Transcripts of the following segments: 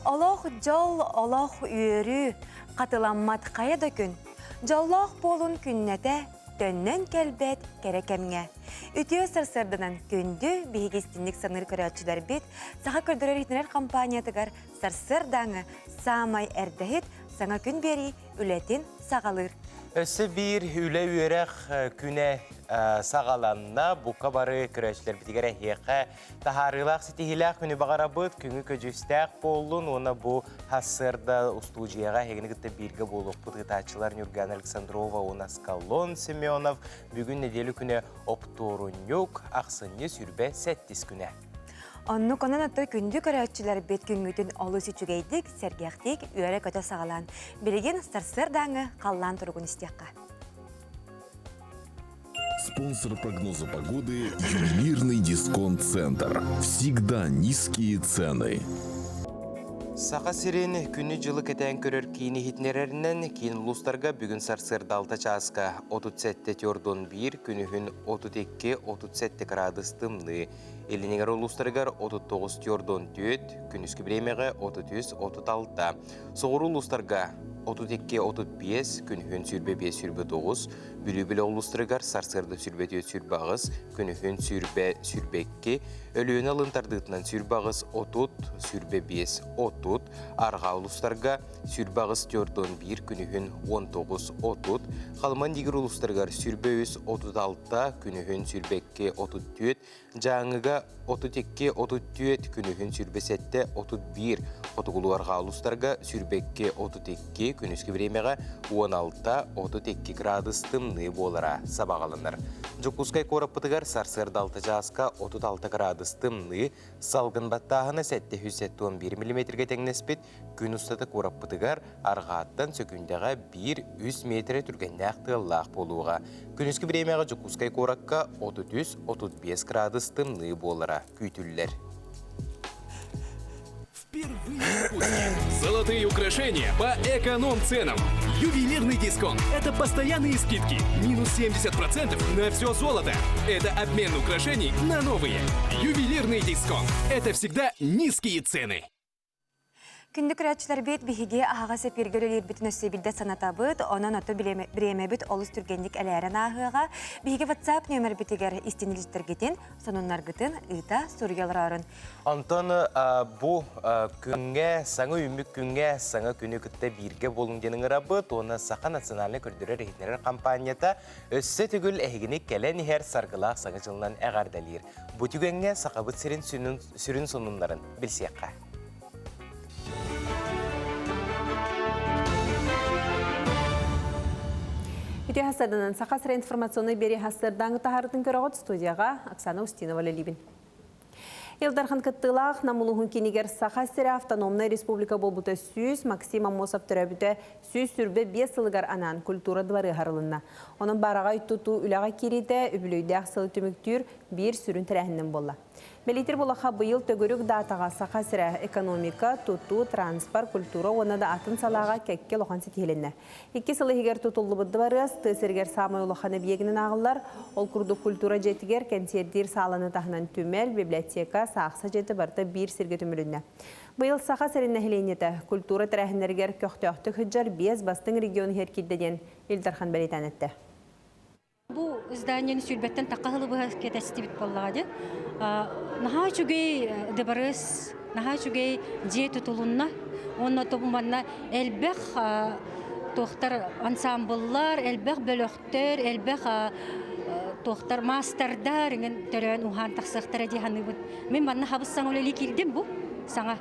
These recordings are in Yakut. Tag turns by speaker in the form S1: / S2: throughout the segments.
S1: Олох дьол, олох үөрүү, хатыламмат хайа да күн. Дьоллоох буолун күннэтэ, төннөн кэлбэт кэрэ кэмҥэ. Үтүө сарсыарданан күндү биһиги истинник саныыр көрөөччүлэрбит Саха көрдөрөр-иһитиннэрэр компаниятыгар сарсыардааҥы саамай эрдэһит саҥа күн биэрии үлэтин саҕалыыр.
S2: Өссө биир үлэ-үөрэх күнэ саҕаланна. Бука бары көрөөччүлэрбитигэр эһиэхэ Таһаарыылаах ситиһиилээх күнү баҕарабыт, күҥү көдьүүстээх буоллун уонна бу сарсыарда устуудьуйаҕа эһигини кытта бииргэ буолуохпут ыытааччылар Нюргана Александрова уонна Аскалон Семенов. Бүгүн нэдиэлэ күнэ оптуорунньук, ахсынньы сүрбэ сэттис күнэ.
S1: Оннук онон оттон күндү көрөөччүлэрбит күҥҥүтүн олус үчүгэйдик, сэргэхтик, үөрэ-көтө саҕалаан, билигин сарсыардааҥы халлаан туругун истиэххэ.
S3: Спонсор прогноза погоды – ювелирный дисконт-центр. Всегда низкие цены.
S2: Саха сирин күнү-дьылы кэтээн көрөр киин иһитиннэрэринэн, киин улуустарга бүгүн сарсыарда 6 чааска 37,1, күнүһүн 32-37 кыраадыс тымныы. Илиниҥэр улуустарыгар 39,4, күнүскү бириэмэҕэ 33-36. Соҕуруу улуустарга 32-35, күнүһүн 25-29, Бүлүү улуустарыгар сарсыарда 24-28, күнүһүн 20-22, Өлүөнэ алын тардыытынан 28-30, 25-30, Арҕаа улуустарга 28-41, күнүһүн 19-30, Халыман Дигир улуустарыгар 23-36, күнүһүн 22-34, Дьааҥыга 32-34, күнүһүн 27-31, хотугулуу-арҕаа улуустарга 22-32, күнүскү бириэмэҕэ 16-32 градус тымныы буолара сабаҕаланар. Дьокуускай куораппытыгар сарсыарда 6 чааска 36 градус тымныы, салгын баттааһына 771 миллиметргэ тэҥнэспит, Күн устата куораппытыгар арҕааттан сөкүүндэҕэ 1-3 миэтэрэ түргэннээх тыаллаах буолуоҕа. Күнүскү бириэмэҕэ Дьокуускай куоракка 33-35 градус тымныы буолара күүтүллэр.
S4: Золотые украшения по эконом-ценам. Ювелирный дисконт – это постоянные скидки. Минус 70% на все золото. Это обмен украшений на новые. Ювелирный дисконт – это всегда низкие цены.
S1: Күндү көрөөччүлэрбит биһиги аһаҕас эпииргэ үлэлиирбитин өссө биирдэ санатабыт, онон ото бириэмэбит олус түргэнник элээрэн ааһыаҕа. Биһиги WhatsApp нүөмэрбитигэр истинилиттэргитин, сонуннаргытын ыыта суруйа олороорун.
S2: Онтон бу күҥҥэ, саҥа үүммүт күҥҥэ, саҥа күнү кытта бииргэ буолуҥ диэн ыҥырабыт уонна Саха национальнай көрдөрөр-иһитиннэрэр хампаанньата өссө төгүл эһигини кэлэн иһэр саргылаах саҥа дьылынан эҕэрдэлиир. Бу түгэҥҥэ Сахабыт сирин сүрүн сонуннарын билсиэххэ.
S5: Үтүө хасарданан Саха сирэ информационнай биэрии хасырдаҥы таһаарытын көрөҕүт студияҕа Оксана Устинова үлэлиибин. Ил Дархан кыттыылаах Нам улууһун кинигэр Саха сирэ автономнай республика буолбута 100, Максим Аммосов төрөөбүтэ 125 сылыгар анаан культура дворыга арылынна. Онон баараҕай тутуу үлэҕэ киириитэ үбүлүөйдээх сылы түмүктүүр биир сүрүн тэрээһиннэн буолла. Мэлитир булаха быйыл төгүрүк даатаҕа Саха сирэ экономика, тутуу, транспорт, культура уонна да атын салааҕа кэккэ улахан ситиһилиннэ. Икки сыл иһигэр тутуллубут дыбарыас тыа сиригэр саамай улахан эбийиэгинэн ааҕыллар. Ол курдук культура дьиэтигэр кэнсиэрдиир сааланы таһынан түмэл, библиотека, саахса дьиэтэ барыта биир сиргэ түмүлүннэ. Быйыл Саха сирин нэһилиэнньэтэ культура тэрээһиннэригэр көхтөөхтүк сылдьар биэс бастыҥ регион иһэр киирдэ диэн Ил Дархан бэлиэтээн эттэ.
S6: Бу изданиены сүүрбэттэн тахха сылы быһа кэтэстибит буоллаҕа дии. Наһаа үчүгэй дыбарыас, наһаа үчүгэй дьиэ тутулунна. Уонна тобу манна элбэх туохтар ансамбллар, элбэх бөлөхтөр, элбэх туохтар маастардар иҥин төрөөн уһаан тахсыахтара дии саныыбын. Мин манна хабыс саҥа үлэлии киирдим бу саҥа.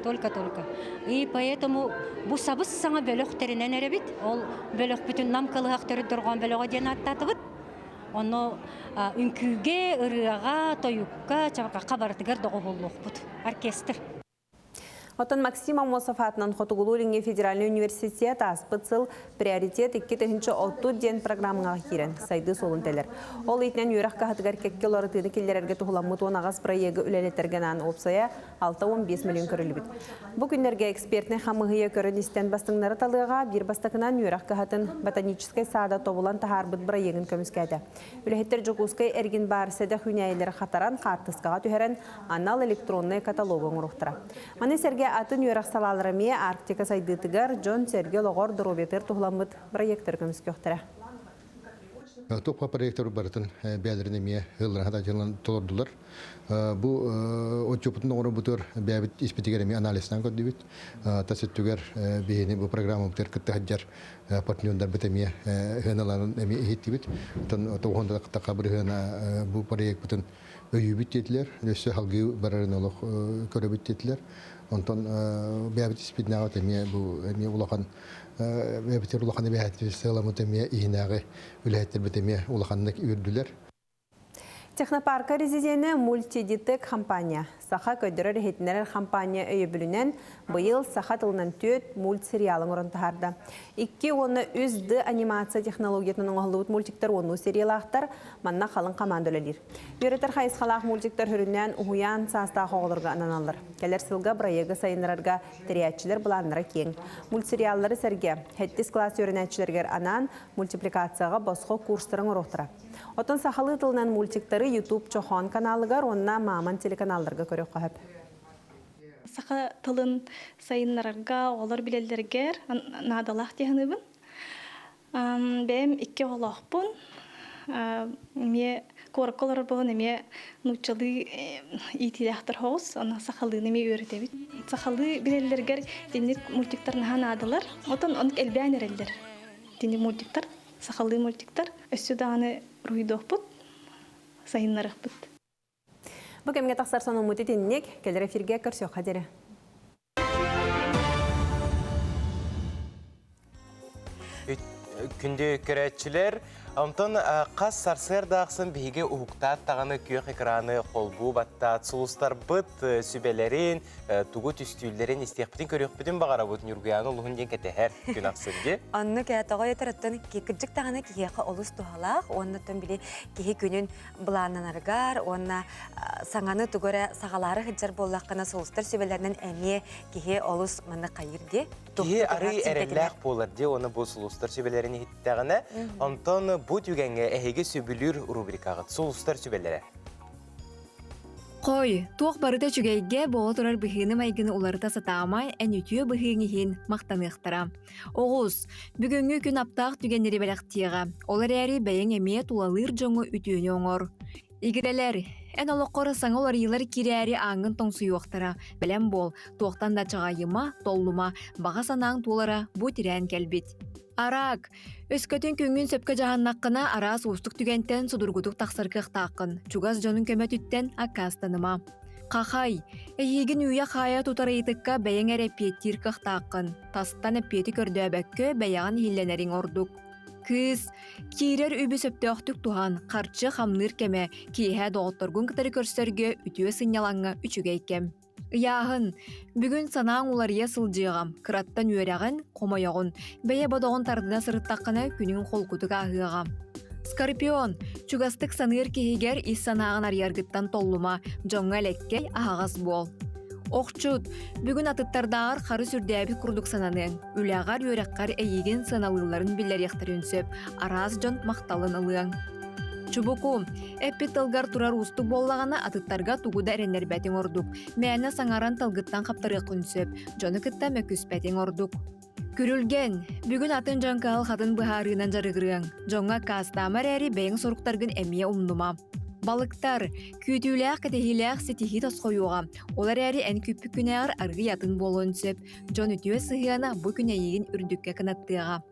S6: Только-только. И поэтому бу сабыс саҥа бөлөх тэринэн эрэбит. Ол бөлөхпүтүн Нам кылыһах төрүт дорҕоон бөлөҕө диэн ааттаатыбыт. Ону үҥкүүгэ, ырыаҕа, тойукка, чабырҕахха барытыгар доҕуһуоллуохпут. Оркестр.
S5: Оттон Максим Аммосов аатынан Хотугулуу-Илиҥҥи федеральнай университет ааспыт сыл Приоритет 2030 диэн программаҕа киирэн, сайдыы суолун тэлэр. Ол иитинэн үөрэх кыһатыгар кэккэ уларытыыны киллэрэргэ туһуламмыт 18 бырайыагы үлэлэтэргэ анаан уопсайа 65 миллион көрүллүбүт. Бу күннэргэ экспертнэй хамыыһыйа көрөн-истэн бастыҥнары талыаҕа, биир бастакынан үөрэх кыһатын ботаническай саада тобулан таһаарбыт бырайыагын көмүскээтэ. Үлэһиттэр Дьокуускай эргин баар сэдэх үүнээйилэри хатаран, хаартыскаҕа түһэрэн, анал электроннай каталог оҥоруохтара. Маны сэргэ атын үөрэх салаалара эмиэ Арктика сайдыытыгар, дьон-сэргэ олоҕор, доруобуйатыгар туһуламмыт бырайыактары көмүскүөхтэрэ.
S7: Туох проектор барытын бэйэлэрин эмиэ ыалларын толордулар. Бу отчуоппутун оҥоробутугар бэйэбит испитигэр эмиэ анализтаан көрдүбүт. Тас өттүгэр биһини бу программабытыгар кытта сылдьар партнердарбыт эмиэ ыһыаналарын эмиэ иһиттибит. Оттон тоҕуһун тахха бырыһыана бу проекпытын өйүүбүт диэтилэр. Өссө салгыы барарын олох көрөбүт диэтилэр. Онтон бэйэбит испитинээҕи эмиэ бу эмиэ улахан бэйэбитигэр улахан эбээһинэстэламмыт эмиэ иһинээҕи үлэһиттэрбит эмиэ улаханнык үөрдүлэр.
S5: Технопарка резиденэ Мультидитек компания Саха көрдөрөр иһитиннэрэр хампаанньа өйөбүлүнэн быйыл саха тылынан түөрт мультсериал оҥорон таһаарда. 2 уонна 3D анимация технологиятынан оҥоһуллубут мультиктар уоннуу сериялаахтар, манна халыҥ хамаанда үлэлиир. Үөрэтэр хайысхалаах мультиктар сүрүннээн уһуйаан саастаах оҕолорго ананаллар. Кэлэр сылга бырайыагы сайыннарарга тэрийээччилэр былааннара киэҥ. Мультсериаллары сэргэ, сэттис кылаас үөрэнээччилэригэр анаан мультипликацияҕа босхо курстары оҥоруохтара. Оттон сахалыы тылынан мультиктары YouTube Чохоон каналыгар уонна Маман телеканалларга көрүөххэ сөп.
S8: Саха тылын сайыннарарга, оҕолор билэллэригэр наадалаах дии саныыбын. Бэйэм икки оҕолоохпун. Эмиэ куоракка олорор буолан эмиэ нууччалыы иитиилээхтэр соҕус, онно сахалыыны эмиэ үөрэтэбит. Сахалыы билэллэригэр итинник мультиктар наһаа наадалар. Отон оннук элбээн эрэллэр. Итинник мультиктар, сахалыы мультиктар. Өссө даҕаны уруһуйдуохпут, сайыннарыахпыт.
S5: Бу кэмҥэ тахсар сонуммут итинник, кэлэр эфиргэ көрсүөххэ диэри.
S2: Күндү көрөөччүлэр, онтон хас сарсыарда ахсын биһиги уһуктаат даҕаны күөх экраны холбуу баттаат сулустарбыт сүбэлэрин, тугу түстүүллэрин истиэхпитин көрүөхпүтүн баҕарабыт Ньургуйаана олуһун диэн кэтэһэр күн ахсын дии.
S1: Оннук тоҕо этэр кырдьык даҕаны киһиэхэ олус туһалаах уонна били киһи күнүн былааннанарыгар уонна саҥаны тугу эрэ саҕалаары сылдьар буоллаххына сулустар сүбэлэринэн эмиэ киһи олус манна хайыр дии.
S2: Киһи арый эрэллээх буолар дии уонна бу сулустар сүбэлэрин иһиттэҕинэ онтон бу түгэҥҥэ эһиги сөбүлүүр рубрикаҕыт сулустар сүбэлэрэ.
S9: Хой, туох барыта үчүгэйгэ буола турар быһыыны-майгыны уларыта сатаама, эн үтүө быһыыҥ иһин махтаныахтара. Оҕус, бүгүҥҥү күн аптаах түгэннэри бэлэхтиэҕэ. Ол эрээри бэйэҥ эмиэ тулалыыр дьоҥҥо үтүөнү оҥор. Игирэлэр, эн олоххор саҥа уларыйыылар киирээри ааҥҥын тоҥсуйуохтара. Бэлэм буол, туохтан да чаҕайыма, толлума, баҕа санааҥ туолара бу тирээн кэлбит. Араак, өскөтүн күҥҥүн сөпкө дьаһаннаххына, араас уустук түгэнтэн судургутук тахсар кыахтааххын. Чугас дьонуҥ көмөтүттэн аккаастаныма. Хахай, эйиигин үүйэ-хаайа тутар ыйытыкка бэйэҥ эрэ эппиэттиир кыахтааххын. Тастан эппиэти көрдөөбөккө, бэйэҕин иһиллэнэриҥ ордук. Кыыс, киирэр үбү сөптөөхтүк туһан, харчы хамныыр кэмэ, киэһэ доҕотторгун кытары көрсөргө үтүө сынньалаҥҥа үчүгэй кэм. Ыйааһын. Бүгүн санааҥ уларыйа сылдьыаҕа. Кыраттан үөрэҕин, хомойоҕун. Бэйэ бодоҕун тардына сырыттаххына, күнүҥ холкутук ааһыаҕа. Скорпион. Чугастык саныыр киһигэр ис санааҕын арыйаргыттан толлума. Дьоҥҥо элэккэй, аһаҕас буол. Охчут. Бүгүн атыттардааҕар харыс үрдээбит курдук сананыаҥ. Үлэҕэр, үөрэххэр эйигин сыаналыылларын биллэриэхтэрин сөп. Араас дьон махталын ылыаҥ. Чубуку, эппит тылгар турар уустук буоллаҕына, атыттарга тугу да эрэннэрбэтиҥ ордук. Мээнэ саҥаран тылгыттан хаптарыаххын сөп, дьону кытта мөккүспэтиҥ ордук. Күрүлгэн, бүгүн атын дьон кыһалҕатын быһаарыынан дьарыгырыаҥ. Дьоҥҥо аккаастаама эрээри бэйэҥ соруктаргын эмиэ умнума. Балыктар, күүтүүлээх кэтэһиилээх ситиһии тосхойуоҕа. Ол эрээри эн күүппүккүнээҕэр аргыый атын буолуон сөп. Дьон үтүө сыһыана бу күн эйигин үрдүккэ кынаттыаҕа.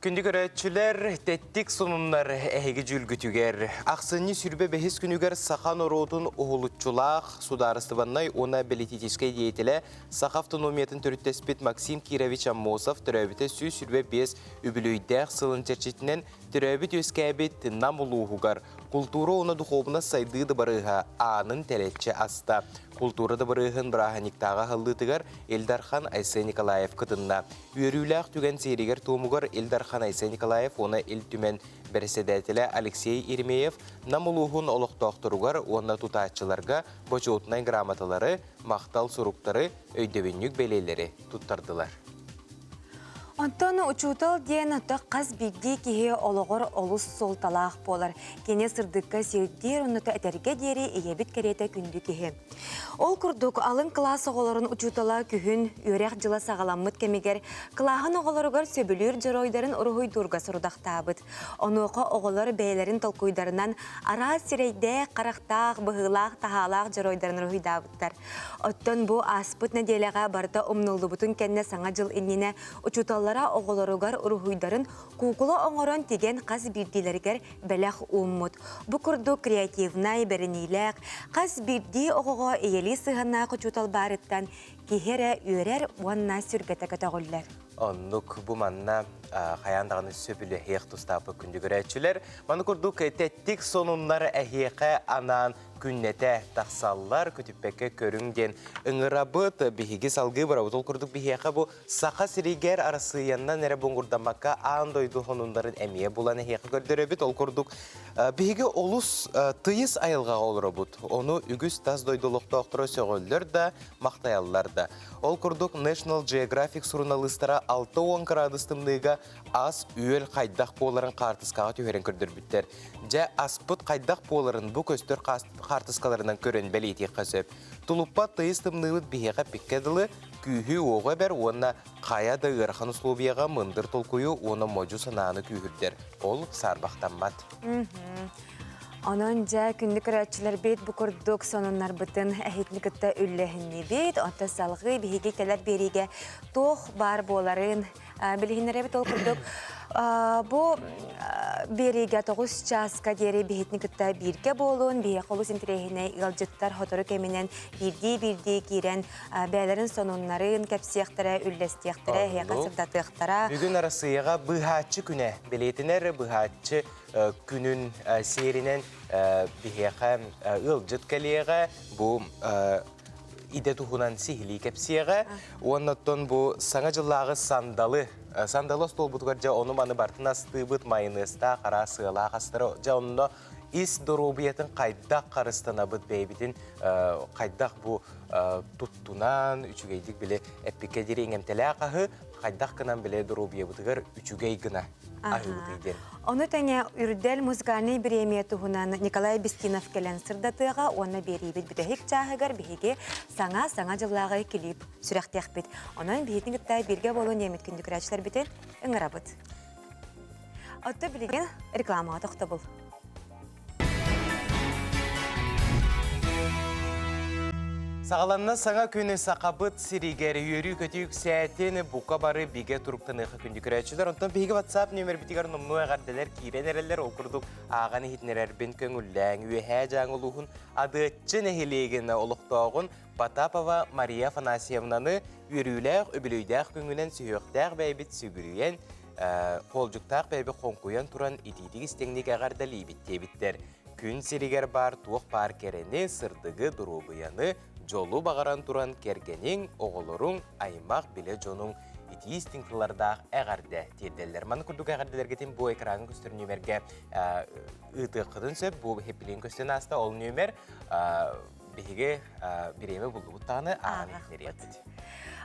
S2: Күндү көрөөччүлэр, тэттик сонуннар эһиги дьүүлгүтүгэр. Ахсынньы сүрбэ бэһис күнүгэр саха норуотун уһулуччулаах судаарыстыбаннай уонна бэлитиическэй деятелэ саха автономиятын төрүттэспит Максим Кирович Аммосов төрөөбүтэ 125 үбүлүөйдээх сылын чэрчитинэн төрөөбүт-үөскээбит Нам улууһугар Култуура уонна духуобунас сайдыы дыбарыаһа аанын тэлэччи аста. Култуура дыбарыаһын бырааһынньыктааҕы аһыллыытыгар Ил Дархан Айсен Николаев кытынна. Үөрүүлээх түгэн сиэригэр-туомугар Ил Дархан Айсен Николаев уонна Ил Түмэн бэрэссэдээтэлэ Алексей Еремеев Нам улууһун олохтоохторугар уонна тутааччыларга бочуотунай грамоталары, махтал суруктары, өйдөбүнньүк бэлиэлэри туттардылар.
S1: Онтон учуутал диэн хас биирдии киһи олоҕор олус суолталаах буолар. Кини сырдыкка сирдиир оннута этэргэ диэри ийэбит кэриэтэ күндү киһи. Ол курдук, алын кылаас оҕолорун учуутала күһүн үөрэх дьыла саҕаламмыт кэмигэр кылааһын оҕолоругар сөбүлүүр дьоруойдарын уруһуйдуурга сорудахтаабыт. Онуоха оҕолор бэйэлэрин толкуйдарынан араас сирэйдээх, харахтаах, быһыылаах-таһаалаах дьоруойдарын уруһуйдаабыттар. Оттон бу ааспыт нэдиэлэҕэ барыта умнуллубутун кэннэ Саҥа дьыл иннинэ учууталлара оҕолоругар уруһуйдарын куукула оҥорон тигэн хас биирдиилэригэр бэлэх ууммут. Бу курдук креативнай, бэриниилээх, хас биирдии оҕоҕо ийэлии сыһыаннаах учуутал баарыттан киһи эрэ үөрэр уонна сүргэтэ көтөҕүллэр.
S2: Оннук бу манна хайаан даҕаны сөбүлэһиэх тустаахпыт күндү көрөөччүлэр. Маны курдук тэттик сонуннар эһиэхэ анаан күннэтэ тахсаллар, көтүппэккэ көрүҥ диэн ыҥырабыт. Биһиги салгыы барабыт. Ол курдук биһиэхэ бу Саха сиригэр Арассыыйаннан эрэ буҥурдаммакка аан дойду сонуннарын эмиэ булан эһиэхэ көрдөрөбүт. Ол курдук биһиги олус тыйыс айылҕаҕа олоробут. Ону үгүс тас дойду олохтоохторо сөҕөллөр да, махтайаллар да. Ол курдук National Geographic суруналыыстара 60 кыраадыс тымныыга ас-үөл хайдах буоларын хаартыскаҕа түһэрэн көрдөрбүттэр. Дьэ, аспыт хайдах буоларын бу көстөр хаартыскаларынан көрөн бэлиэтиэххэ сөп. Тулуппат тыйыс тымныыбыт биһиэхэ эппиккэ дылы, күүһү-уоҕу эбэр уонна хайа да ыарахан условияҕа мындыр толкуйу уонна модьу санааны күүһүрдэр. Ол саарбахтаммат.
S1: Онон дьэ күндү көрөөччүлэрбит бу курдук сонуннарбытын эһитини кытта үллэһиннибит. Онтон салҕыы биһиги кэлэр биэриигэ туох баар буоларын билиһиннэрэбит ол курдук бу биэриигэ 9 чааска диэри биһитини кытта бииргэ буолун биһиэхэ олус интэриэһинэй ыалдьыттар сотору кэминэн биирдии-биирдии киирэн бэйэлэрин сонуннарын кэпсиэхтэрэ, үллэстиэхтэрэ, эһиэхэ сырдатыахтара.
S2: Бүгүн Арассыыйаҕа быыһааччы күнэ бэлиэтэнэр. Быыһааччы күнүн сиэринэн биһиэхэ ыалдьыт кэлиэҕэ. Бу идэ туһунан сиһилии кэпсиэҕэ. Уонна оттон бу Саҥа дьыллааҕы сандалы, сандалы остуолбутугар дьэ ону-маны барытын астыыбыт, майонезтаах, араас сыалаах астары. Дьэ онно ис доруобуйатын хайдах харыстанабыт, бэйэбитин хайдах бу туттунан, үчүгэйдик били эппиккэ диэри иҥэмтэлээх аһы хайдах гынан били доруобуйабытыгар үчүгэй гына аһыыбытый диэн.
S1: Ону тэҥэ Үрдэл музыкальнай бириэмийэ туһунан Николай Бестинов кэлэн сырдатыаҕа уонна биэриибит бүтэһик чааһыгар биһиги саҥа Саҥа дьыллааҕы клип сүрэхтиэхпит. Онон биһигини кытта бииргэ буолуон диэммит күндү көрөөччүлэрбитин ыҥырабыт. Отто билигин рекламаҕа тохтобул.
S2: Саҕаланна саҥа күнү Сахабыт сиригэр үөрүү-көтүү үксээтин, бука бары бигэ туруктаныаха күндү көрөөччүлэр. Онтон биһиги WhatsApp нүөмэрбитигэр номнуо эҕэрдэлэр киирэн эрэллэр. Ол курдук ааҕан иһитиннэрэрбин көҥүллээҥ. Үөһээ Дьааҥы улууһун Адыаччы нэһилиэгин олохтооҕун Потапова Мария Афанасьевнаны үөрүүлээх, үбүлүөйдээх күҥүнэн сүһүөхтээх бэйэбит сүгүрүйэн, хоолдьуктаах бэйэбит хоҥкуйан туран итиитик-истиҥник эҕэрдэлиибит диэбиттэр. Күн сиригэр баар туох баар кэрэни, сырдыгы, доруобуйаны, дьолу баҕаран туран кэргэниҥ, оҕолоруҥ, аймах, билэ дьонуҥ итии истиҥ тыллардаах эҕэрдэ тиэрдэллэр. Маны курдук эҕэрдэлэргитин бу экраҥҥа көстөр нүөмэргэ ыытыаххытын сөп. Бу хэппилиин көстөн ааста. Ол нүөмэр биһиги бириэмэ буллубут даҕаны ааҕан иһитиннэриэхпит.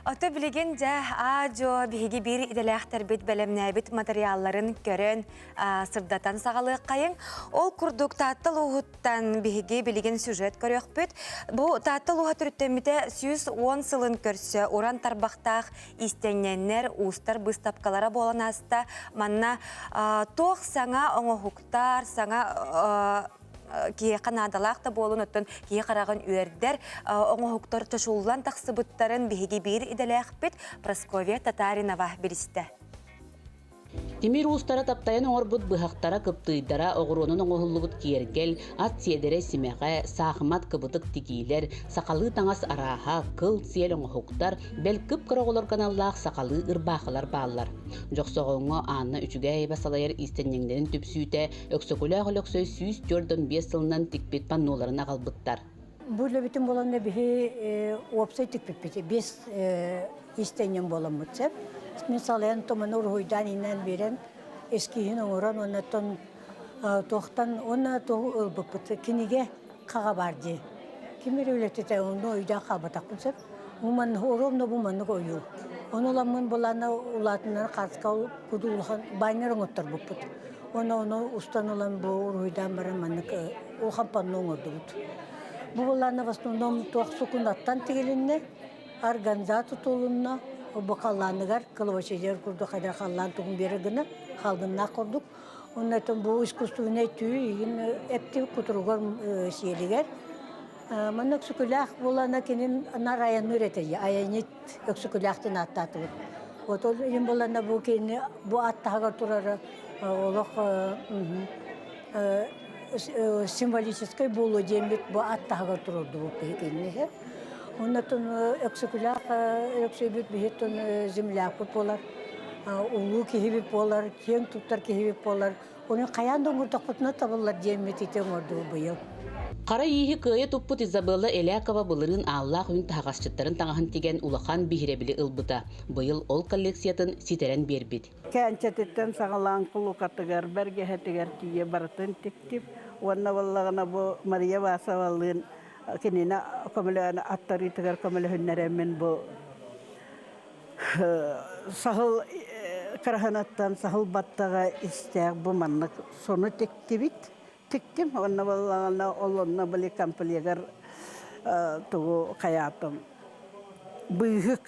S1: Ото билигин дьэ аа-дьуо биһиги биир идэлээхтэрбит бэлэмнээбит матырыйаалларын көрөн сырдатан саҕалыаххайыҥ. Ол курдук Таатта улууһуттан биһиги билигин сюжет көрүөхпүт. Бу Таатта улууһа төрүттэммитэ 110 сылын көрсө уран тарбахтаах иистэнньэннэр, уустар быыстапкалара буолан ааста. Манна туох саҥа оҥоһуктар, саҥа киһиэхэ наадалаах да буолун, оттон киһи хараҕын үөрдэр оҥоһуктар чочуллан тахсыбыттарын биһиги биир идэлээхпит Прасковья Татаринова билистэ.
S10: Тимир уустара таптайан оҥорбут быһахтара, кыптыыйдара, оҕуруонан оҥоһуллубут киэргэл, ат сиэдэрэй симэҕэ, саахымат кыбытык тигиилэр, сахалыы таҥас арааһа, кыл-сиэл оҥоһуктар, бэл кып-кыра оҕолорго аналлаах сахалыы ырбаахылар бааллар. Дьохсоҕоҥҥо Анна Үчүгээйэбэ салайар иистэнньэҥнэрин түмсүүтэ Өксөкүлээх Өлөксөй 145 сылынан тикпит панноларын аҕалбыттар.
S11: Бу үлэбитин буоланна биһи уопсай тикпиппит. Биэс иистэнньэҥ буоламмыт сөп. Мин салайан туманы уруһуйдаан иинэн биэрэн эскиһин оҥорон уоннаттан туохтан уонна тугу ылбыппыт кинигэ хаҕа баар дии. Ким эрэ үлэтитэ онно өйдөөн хаалбатахпын сөп. Бу ровно бу маннык ойуу. Ону ыламмын былаана улаатыннары хааска куду улахан баннер оҥотторбуппут. Уонна ону устан ылан бу уруһуйдаан баран маннык улахан панно оҥордубут. Бу былаана в основном туох сукунаттан тигилиннэ, органза тутулунна, бу халлааныгар кылабачыйар курдук хайдах халлаан тугун биэрэр гына халгыннаах курдук. Онно бу искусственнай түү игин эпти кутуругар сиэлигэр. Манна өксөкүлээх буолана кинин нар айанныыр этэ, айанньыт өксөкүлээхтин ааттаатыбыт. Вот ол иһин буолана бу кини бу ат таһыгар турара олох символическай буолуо диэммит бу ат таһыгар турордубут биһи кинини. Оннотон өксөкүлээх өксөйбүт биһиттэн землякпыт буолар, улуу киһибит буолар, киэҥ туттар киһибит буолар. Ону хайаан да оҥордохпутуна табыллар диэммит ити оҥордубут быйыл.
S10: Хара ииһи кыайа туппут Изабелла Элякова былырыын ааллаах үүн таһаҕасчыттарын таҥаһын тигэн улахан биһирэбили ылбыта. Быйыл ол коллекциятын ситэрэн биэрбит.
S12: Кээнчэтиттэн саҕалаан кулукатыгар, бэргэһэтигэр тиийэ барытын тиктим. Уонна буоллаҕына бу Мария Васовалыын кинини көмөлөөн аттарыытыгар көмөлөһүннэрэммин бу саһыл кыраһынаттан саһыл баттаҕа истээх бу маннык сону тиктибит. Тиктим уонна буоллаҕына ол онно били комплегар тугу хайаатым быыһык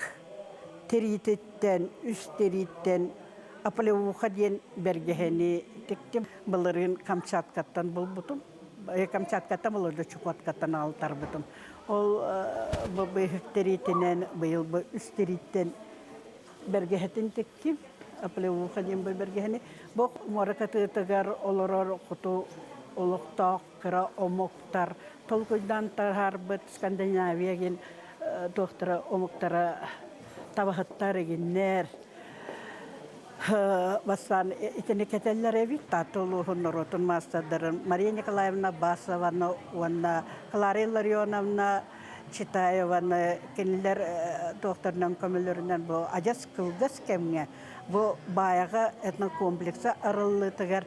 S12: тириититтэн, үс тирииттэн оплеуха диэн бэргэһэни тиктим. Былырыын Камчаткаттан булбутум. Камчаткаттан былырды Чукоткаттан алтарбытым. Ол бу быыһык тириитинэн быйыл бу үс тирииттэн бэргэһэтин тиктим. Оплеуха диэн бу бэргэһэни. Бу муора кытыытыгар олорор хоту олохтоох кыра омуктар толкуйдаан таһаарбыт Скандинавия гин туохтара омуктара табаһыттар игиннэр бастаан итини кэтэллэр эбит Таатта улууһун норуотун маастардарын Мария Николаевна Басованы уонна Клара Илларионовна Читаеваны кинилэр туохтарынан көмөлөрүнэн бу адьас кылгас кэмҥэ бу Баайаҕа этнокомплекса арыллыытыгар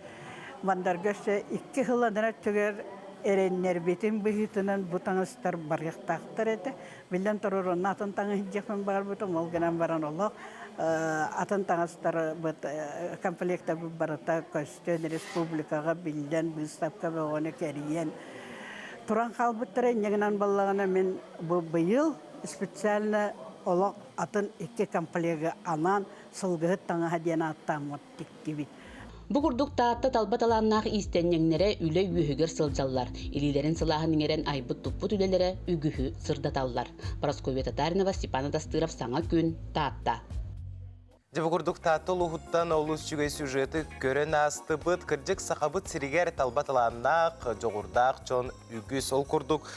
S12: Мандарга өссө икки сыл анараа өттүгэр эрэннэрбитин быһыытынан бу таҥастар барыахтаахтар этэ. Биллэн турар, онно атын таҥас илдьиэхпин баҕарбытым, ол гынан баран олох атын таҥастарбыт комплектабыт барыта көстөн, республикаҕа биллэн, быыстапка бөҕөнү кэрийэн туран хаалбыттара. Инньэ гынан буоллаҕына мин бу быйыл специально олох атын икки комплегы анаан сылгыһыт таҥаһа диэн ааттааммыт тиктибит.
S10: Бу курдук Таатта талба талааннаах иистэнньэҥнэрэ үлэ үөһүгэр сылдьаллар, илиилэрин сылааһын иҥэрэн айбыт-туппут үлэлэрэ үгүһү сырдаталлар. Парасковья Татаринова, Степан Атастыров «Саҥа күн», Таатта.
S2: Дьэ бу курдук Таатта улууһуттан олус үчүгэй сюжеты көрөн аастыбыт. Кырдьык Сахабыт сиригэр талба талааннаах, дьоҕурдаах дьон үгүс. Ол курдук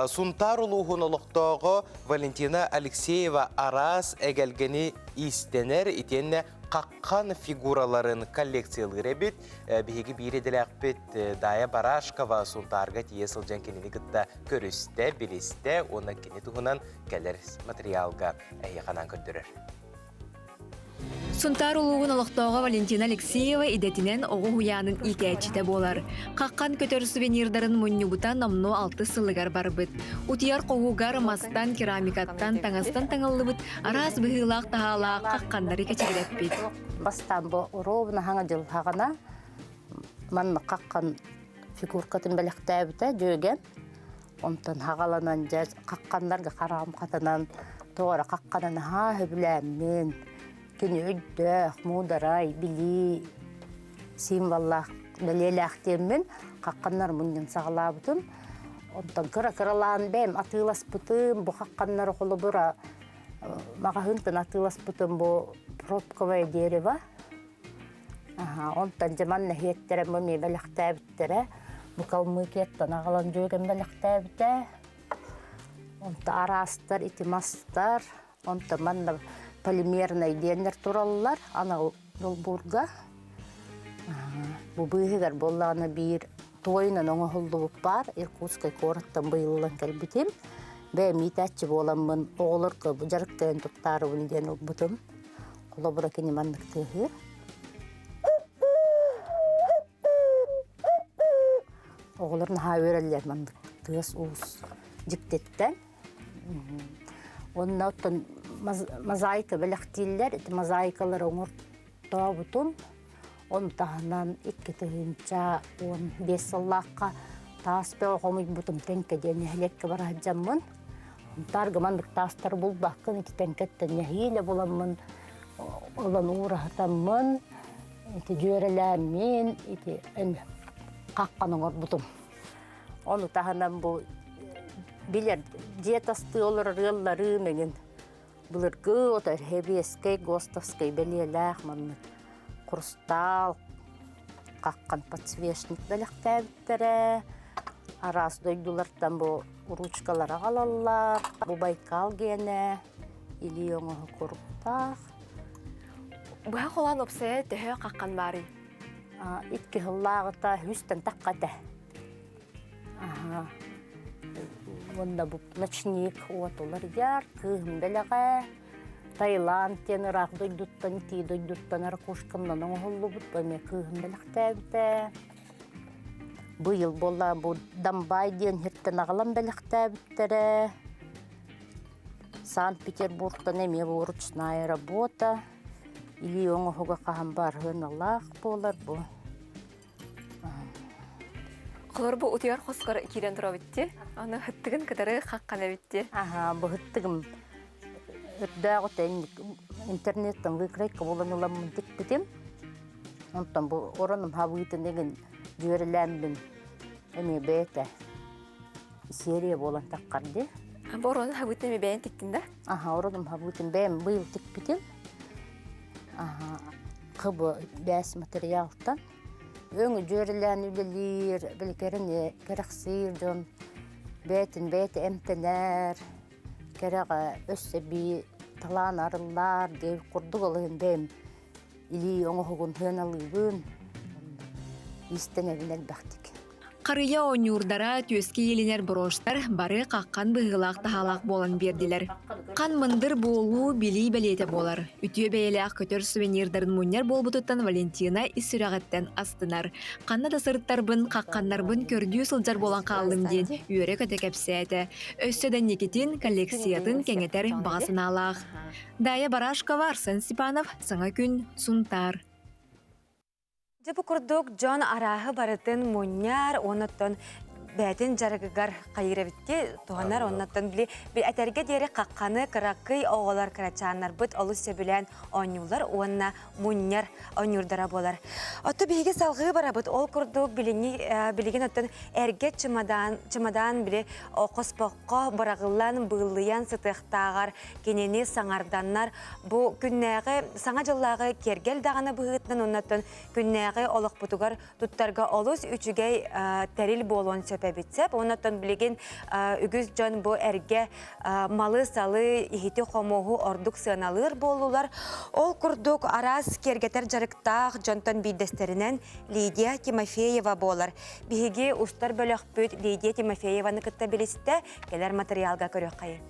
S2: Сунтаар улууһун олохтооҕо Валентина Алексеева араас эгэлгэни иистэнэр итиэннэ хаххан фигураларын коллекциялыыр эбит. Биһиги биир идэлээхпит Дая Барашкова Сунтаарга тиийэ сылдьан кинини кытта көрүстэ, билистэ уонна кини туһунан кэлэр материалга эһиэхэ анаан көрдөрөр.
S9: Сунтаар улууһун олохтооҕо Валентина Алексеева идэтинэн оҕо уһуйаанын иитээччитэ буолар. Хаххан көтөр сувенирдарын мунньубута номнуо алтыс сылыгар барбыт. Утуйар хоһугар мастан, керамикаттан, таҥастан таҥыллыбыт араас быһыылаах-таһаалаах хахханнары кэчигирэппит.
S13: Бастаан бу ровно хаҥа дьылһаҕына манна хаххан фигуркатын бэлэхтээбитэ дьүөгэм. Онтон хаҕаланан дьэ хахханнарга хараҕым хатанан тоҕо эрэ хахханан наһаа сөбүлээммин кини өйдөөх, муударай, билии символлаах бэлиэлээх диэммин хахханнар мунньан саҕалаабытым. Онтон кыра-кыралаан бэйэм атыыласпытым, бу хахханнары холобура маҕаһыынтан атыыласпытым бу пробковое дерево. Онтон дьэ манна иһиэттэрэ бу эмиэ бэлэхтээбиттэрэ. Бу Калмыкияттан аҕалан дьүөгэм бэлэхтээбитэ. Онто араастар ити мастар, онто манна полимернай диэннэр тураллар анал долбуурга. Бу быыһыгар буоллаҕына биир туойунан оҥоһуллубут баар Иркутскай куораттан быйыллан кэлбитим. Бэйэм иитээччи буоламмын оҕолорго бу дьарыктарын туттаарыбын диэн ылбытым. Холобура кини маннык тыаһыыр. Оҕолор наһаа үөрэллэр маннык тыас-уус дьиктиттэн. Уонна оттон мозаика бэлэхтииллэр. Ити мозаикалары оҥортообутум. Ону таһынан 2015 сыллаахха таас бөҕө хомуйбутум Тэҥкэ диэн нэһилиэккэ бара сылдьаммын. Таарга маннык таастары булбаккын ити Тэҥкэттэн нэһиилэ буламмын ылан уураһытаммын ити дьүөрэлээммин ити хаххан оҥорбутум. Ону таһынан бу билэр дьиэ тастыы олорор ыалларым эҥин былыргы ото Эбиэскэй, ГОСТовскай бэлиэлээх маннык хрустаал хаххан подсвечник бэлэхтээбиттэрэ. Араас дойдулартан бу ручкалары аҕалаллар. Бу Байкал гиэнэ илии оҥоһу куруктаах.
S1: Быһа холоон опсайа төһө хаххан баарый?
S13: Икки сыллааҕыта үстэн тахха этэ. Уонна бу ночник уотулар яр, кыыһым бэлэҕэ. Таиланд диэн ыраах дойдуттан, итии дойдуттан ракушкамнан оҥоһуллубут, бу эмиэ кыыһым бэлэхтээбитэ. Быйыл буолла бу Дамбай диэн сиртэн аҕалан бэлэхтээбиттэрэ. Санкт-Петербургтан эмиэ бу ручная работа. Илии оҥоһуга хаһан баар сыаналаах буолар бу.
S1: Холор бу утуйар хоскор киирэн туробитти. Аны хыттыгын кытары хаккан эбитти.
S13: Аха, бу хыттыгым үрдээҕитэ интернеттэн выкройка булан ыламмын тикпитим. Онтон бу оронум хабыытын игин дьүөрэлээммин эмиэ бэйэтэ серия буолан таххар дии.
S1: Бу оронун хабыытын эмиэ бэйэн тиктин да?
S13: Аха, оронум хабыытын бэйэм быйыл тикпитим. Аха, хыбы бээс материалтан. Өҥ дьүөрэлээн үлэлиир, били кэрэни кэрэхсиир дьон бэйэтин бэйэтэ эмтэнэр, кэрэҕэ өссө эбии талаан арыллар диэбит курдук олуһун бэйэм илии оҥоһугун сыаналыыбын, иистэнэбин элбэхтик.
S9: Харыйа оонньуурдара, түөскэ иилинэр брошьтар бары хаххан быһыылаах-таһаалаах буолан биэрдилэр. Хан мындыр буолуу билии бэлиэтэ буолар. Үтүө бэйэлээх көтөр сувенирдарын мунньар буолбутуттан Валентина ис сүрэҕиттэн астынар. Ханна да сырыттарбын, хахханнарбын көрдүү сылдьар буолан хааллым диэн үөрэ-көтө кэпсээтэ. Өссө да инникитин коллекциятын кэҥэтэр баҕа санаалаах. Дая Барашкова, Арсен Степанов, Саҥа күн, Сунтаар.
S1: Дьэ бу курдук дьон арааһы барытын мунньар, онуттан бэйэтин дьарыгыгар хайыыр эбитти туһанар, оннуттан били этэргэ диэри хахханы кыракый оҕолор кырачааннарбыт олус сөбүлээн оонньуулар уонна мунньар оонньуурдара буолар. Оттон биһиги салҕыы барабыт. Ол курдук билиҥҥи билигин оттон эргэ чымадаан чымадаан били хоспоххо быраҕыллан быыллыйан сытыахтааҕар кинини саҥарданнар Бу күннээҕи Саҥа дьыллааҕы киэргэл даҕаны быһыытынан уоннаттан күннээҕи олохпутугар туттарга олус үчүгэй тэрил буолуон сөп эбит сөп. Уоннаттан билигин үгүс дьон бу эргэ малы-салы, иһити-хомуоһу ордук сыаналыыр буоллулар. Ол курдук араас киэргэтэр дьарыктаах дьонтон биирдэстэринэн Лидия Тимофеева буолар. Биһиги устар бөлөхпүт Лидия Тимофееваны кытта билистэ, кэлэр материалга көрүөххэйин.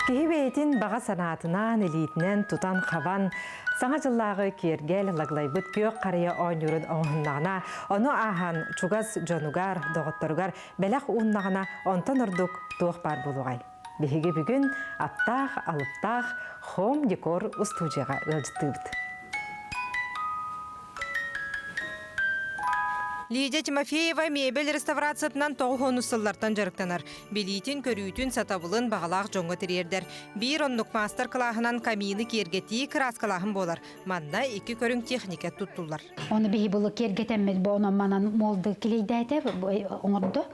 S14: Киһи бэйэтин баҕа санаатынан, илиитинэн тутан-хабан, Саҥа дьыллааҕы киэргэл лаглайбыт күөх харыйа оонньуурун оҥоһуннаҕына, ону ааһан чугас дьонугар, доҕотторугар бэлэх ууннаҕына, онтон ордук туох баар буолуоҕай? Биһиги бүгүн аптаах, алыптаах Home Decor устуудьуйаҕа ыалдьыттыыбыт.
S15: Лидия Тимофеева мебель реставрациятынан тоҕус сыллартан дьарыктанар. Билиитин-көрүүтүн, сатабылын баҕалаах дьоҥҥо тириэрдэр. Биир оннук маастар-кылааһынан камины киэргэтии, кырааскалааһын буолар. Манна икки көрүҥ техникэ туттуллар.
S16: Оны биһи булу киэргэтэммит бу онон манан молды килейдээтэ оҥордо.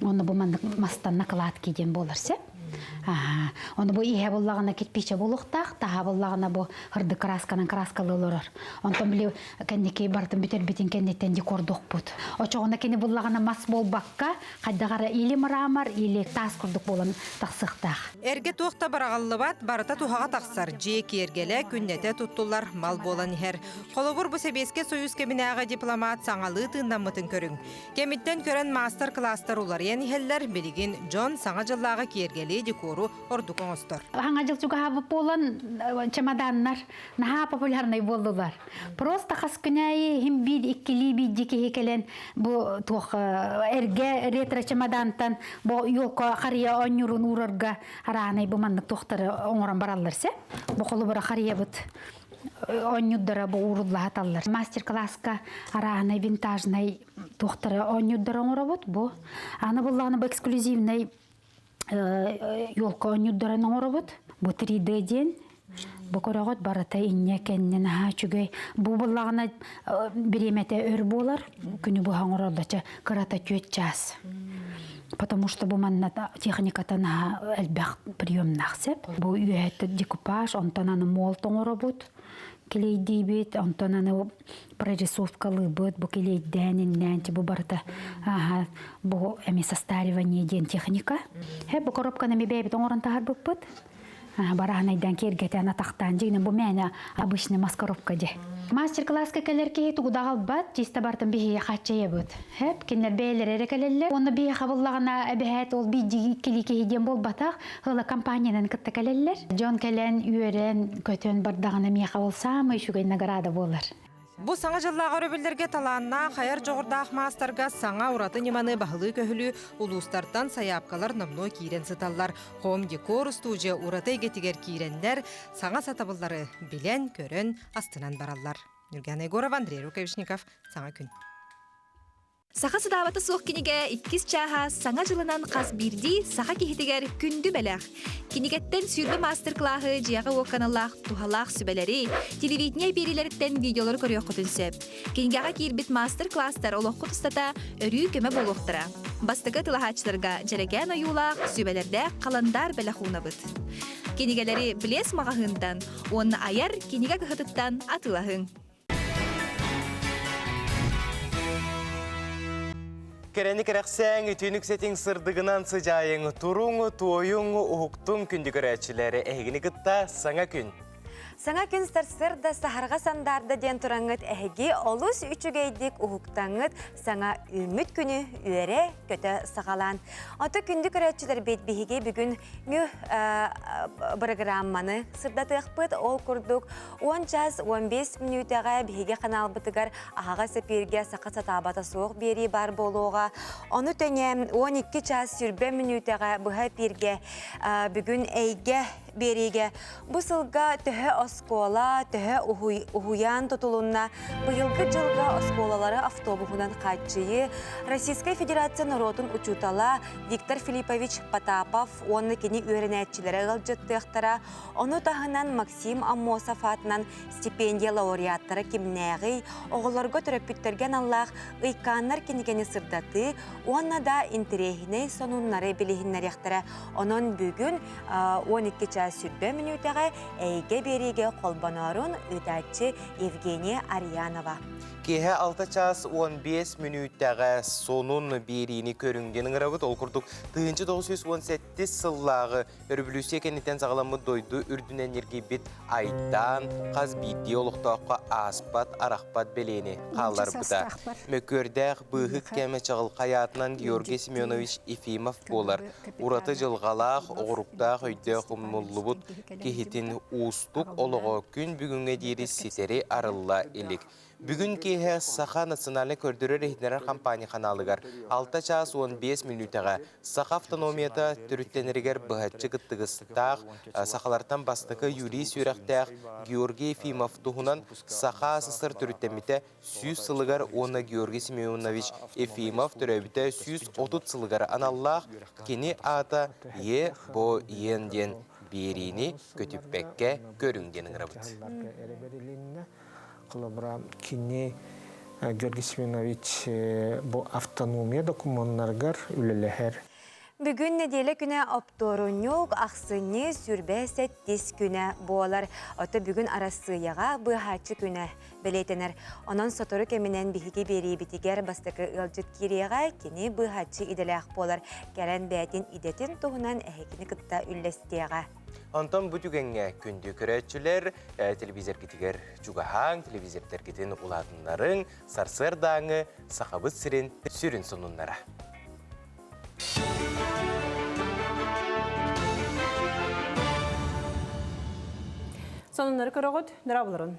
S16: Онно бу маннык мастанна кладки диэн буолар сеп. Аха. Оны бу иһэ буллаҕына кирпичэ буолуохтаах, таһа буллаҕына бу ырдык красканан краскалы олорор. Онтон били кэнники барытын бүтэрбитин кэнниттэн декордуохпут. Очоҕуна кини буллаҕына мас буолбакка, хайдах эрэ или мрамор, или таас курдук буолан тахсыахтаах.
S15: Эргэ туох да бараҕаллыбат, барыта туһаҕа тахсар, дьиэ киэргэлэ, күннэтэ туттуллар мал буолан иһэр. Холобур, бу Сэбиэскэй Союз кэминээҕи дипломат саҥалыы тыыннаммытын көрүҥ. Кэмиттэн көрөн маастар-кылаастар уларыйан иһэллэр, билигин дьон Саҥа дьыллааҕы киэргэли, декору ордук оҥостор.
S16: Саҥа дьыл чугаһаабыт буолан, чемоданнар наһаа популярнай буоллулар. Просто хас күн аайы иһин биир иккилии биирдии киһи кэлэн бу туох эргэ ретро чемодантан бу елка харыйа оонньуурун уурарга араанай бу маннык туохтары оҥорон бараллар се. Бу холобура харыйабыт оонньуурдара бу ууруллаһаталлар. Мастер-класска арааһынай винтажнай туохтары оонньуурдары оҥоробут бу. Аны буллаҕына бу эксклюзивнай елка оонньуурдарын оҥоробут. Бу 3D диэн бу көрөҕүт барыта инньэ кэннэ наһаа үчүгэй. Бу буллаҕына бириэмэтэ өр буолар, күнү быһа оҥороллоча кырата түөрт чаас. Потому что бу манна техниката наһаа элбэх приемнаах сеп. Бу үөһэттэ декупаж, онтон аны молт оҥоробут, килейдиибит, онтон аны прорисовкалыыбыт, бу килейдээн иннээн бу барыта аха бу эми состаривание диэн техника. Хэ бу коробканы эми бэйэбит оҥорон таһарбыппыт. Бараһынайдан киэргэтэн атахтаан дьиҥинэн бу мээнэ обычный мас коробка дьэ. Мастер-класска кэлэр киһи тугу да аҕалбат, чисто бартын биһиги хааччайабыт. Хэп, кинилэр бэйэлэрэ эрэ кэлэллэр. Уонна биһиэхэ буллаҕына эбэһээт ол биирдии иккилии киһи диэн буолбатах, ыла компаниянан кытта кэлэллэр. Дьон кэлэн, үөрэн, көтөн бардаҕына миэхэ ол саамай үчүгэй награда буолар.
S15: Бу саҥа дьыллааҕы өрөбүллэргэ талааннаах, айар дьоҕурдаах маастарга саҥа ураты ньыманы баһылыы-көһүлүү улуустартан сайаапкалар номнуо киирэн сыталлар. Home Decor устуудьуйа ураты эйгэтигэр киирэннэр, саҥа сатабыллары билэн-көрөн, астынан бараллар. Нюргана Егорова, Андрей Рукавишников, Саҥа күн.
S9: Саха сатаабата суох кинигэ иккис чааһа Саҥа дьылынан хас биирдии саха киһитигэр күндү бэлэх. Кинигэттэн 20 маастар-кылааһы дьиэҕэ-уокка аналлаах туһалаах сүбэлэри, телевидение биэриилэриттэн видеолары көрүөххүтүн сөп. Кинигэҕэ киирбит маастар-кылаастар олоххут устата өрүү көмө буолуохтара. Бастакы тылаһааччыларга дьэрэкээн ойуулаах, сүбэлэрдээх халандаар бэлэх уунабыт. Кинигэлэри Блес маҕаһыынтан уонна айар кинигэ кыһатыттан атыылаһыҥ.
S2: Кэрэни кэрэхсээҥ, үтүөнү үксэтиҥ сырдыгынан сыдьаайыҥ, туруҥ, туойуҥ, уһуктуҥ күндү көрөөччүлэр, эһигини кытта саҥа күн.
S1: Саҥа күн сарсыарда саһарҕа сандаарда диэн тураҥҥыт эһиги олус үчүгэйдик уһуктаҥҥыт саҥа үүммүт күнү үөрэ-көтө саҕалаан. Ото күндү көрөөччүлэрбит биһиги бүгүн бырагыраамманы сырдатыахпыт. Ол курдук 10 час 15 мүнүүтэҕэ биһиги ханаалбытыгар аһаҕас эпииргэ саха сатаабата суох биэрии баар буолуоҕа. Ону тэҥэ 12 час 20 мүнүүтэҕэ быһа эпииргэ бүгүн эйгэ биэриигэ бу сылга төһө оскуола, төһө уһуйаан тутулунна, быйылгы дьылга оскуолалары автобуһунан хааччыйыы, Российскай Федерация норуотун учуутала Виктор Филиппович Потапов уонна кини үөрэнээччилэрэ ыалдьыттыахтара. Ону таһынан Максим Аммосов аатынан стипендия лауреаттара кимнээҕий, оҕолорго төрөппүттэргэ аналлаах ыйкааннар кинигэни сырдатыы уонна да интэриэһинэй сонуннары билиһиннэриэхтэрэ. Онон бүгүн 12 чаас 20 мүнүүтэҕэ эйгэ биэриигэ холбоноорун ыытааччы Евгения Арьянова.
S2: Киэһэ 6 чаас 15 мүнүүтэҕэ сонун биэриини көрүҥ диэн ыҥырабыт. Ол курдук 1917 сыллааҕы Өрөбүлүүссүйэ кэнниттэн саҕаламмыт дойду үрдүнэн ньиргийбит айдаан хас биирдии олохтооххо ааспат, арахпат бэлиэни хаалларбыта. Мөкүөрдээх быыһык кэмэ чаҕылхай аатынан Георгий Семенович Ефимов буолар. Ураты дьылҕалаах, оҕуруктаах өйдөөх умнуллубут киһитин уустук олоҕо күн бүгүҥҥэ диэри ситэри арылла илик. Бүгүн киэһэ Саха национальнай көрдөрөр-иһитиннэрэр компания ханаалыгар 6 чаас 15 мүнүүтэҕэ Саха автономията төрүттэнэригэр быһаччы кыттыгастаах сахалартан бастакы юрист үөрэхтээх Георгий Ефимов туһунан Саха СССР төрүттэммитэ 100 сылыгар уонна Георгий Семенович Ефимов төрөөбүтэ 130 сылыгар аналлаах кини аата Е Бо Иен диэн биэриини көтүппэккэ көрүҥ диэн ыҥырабыт.
S17: Холобура, кини Георгий Семенович бу автономия докумуоннарыгар үлэлэһэр.
S1: Бүгүн нэдиэлэ күнэ оптуорунньук, ахсынньы, сүрбэ сэттис күнэ буолар. Ото бүгүн Арассыыйаҕа быыһааччы күнэ бэлиэтэнэр. Онон сотору кэминэн биһиги биэриибитигэр бастакы ыалдьыт киириэҕэ, кини быыһааччы идэлээх буолар. Кэлэн бэйэтин идэтин туһунан эһигини кытта үллэстиэҕэ.
S2: Онтон бу түгэҥҥэ күндү көрөөччүлэр телевизоргитигэр чугаһааҥ, телевизордэргитин улаатыннарыҥ, сарсыардааҥы Сахабыт сирин сүрүн сонуннара.
S5: Сонуннары көрөҕүт, нырабыларын.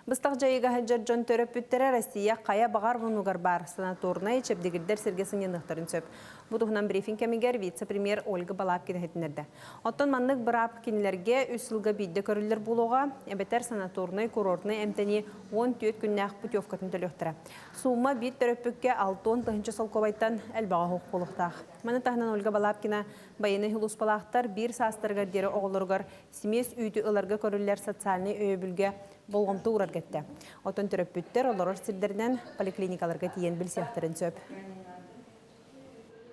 S5: Быстах дьайыыга сылдьар дьон төрөппүттэрэ Россия хайа баҕар муннугар баар санаторнай чэбдигирдэр сиргэ сынньаныахтарын сөп. Бу туһунан брифинг кэмигэр вице-премьер Ольга Балабкина иһитиннэрдэ. Оттон маннык быраап кинилэргэ үс сылга биирдэ көрүллэр буолуоҕа, эбэтэр санаторнай-курортнай эмтэнии 14 күннээх путевкатын төлүөхтэрэ. Суумма биир төрөппүккэ 60 тыһыынча солкуобайтан элбэҕэ суох буолуохтаах. Маны таһынан Ольга Балабкина байыаннай сулууспалаахтар биир саастарыгар диэри оҕолоругар симиэс үүтү ыларга көрүллэр социальнай өйөбүлгэ болҕомто уурарга эттэ. Оттон төрөппүттэр олорор сирдэринэн поликлиникаларга тиийэн билсиэхтэрин сөп.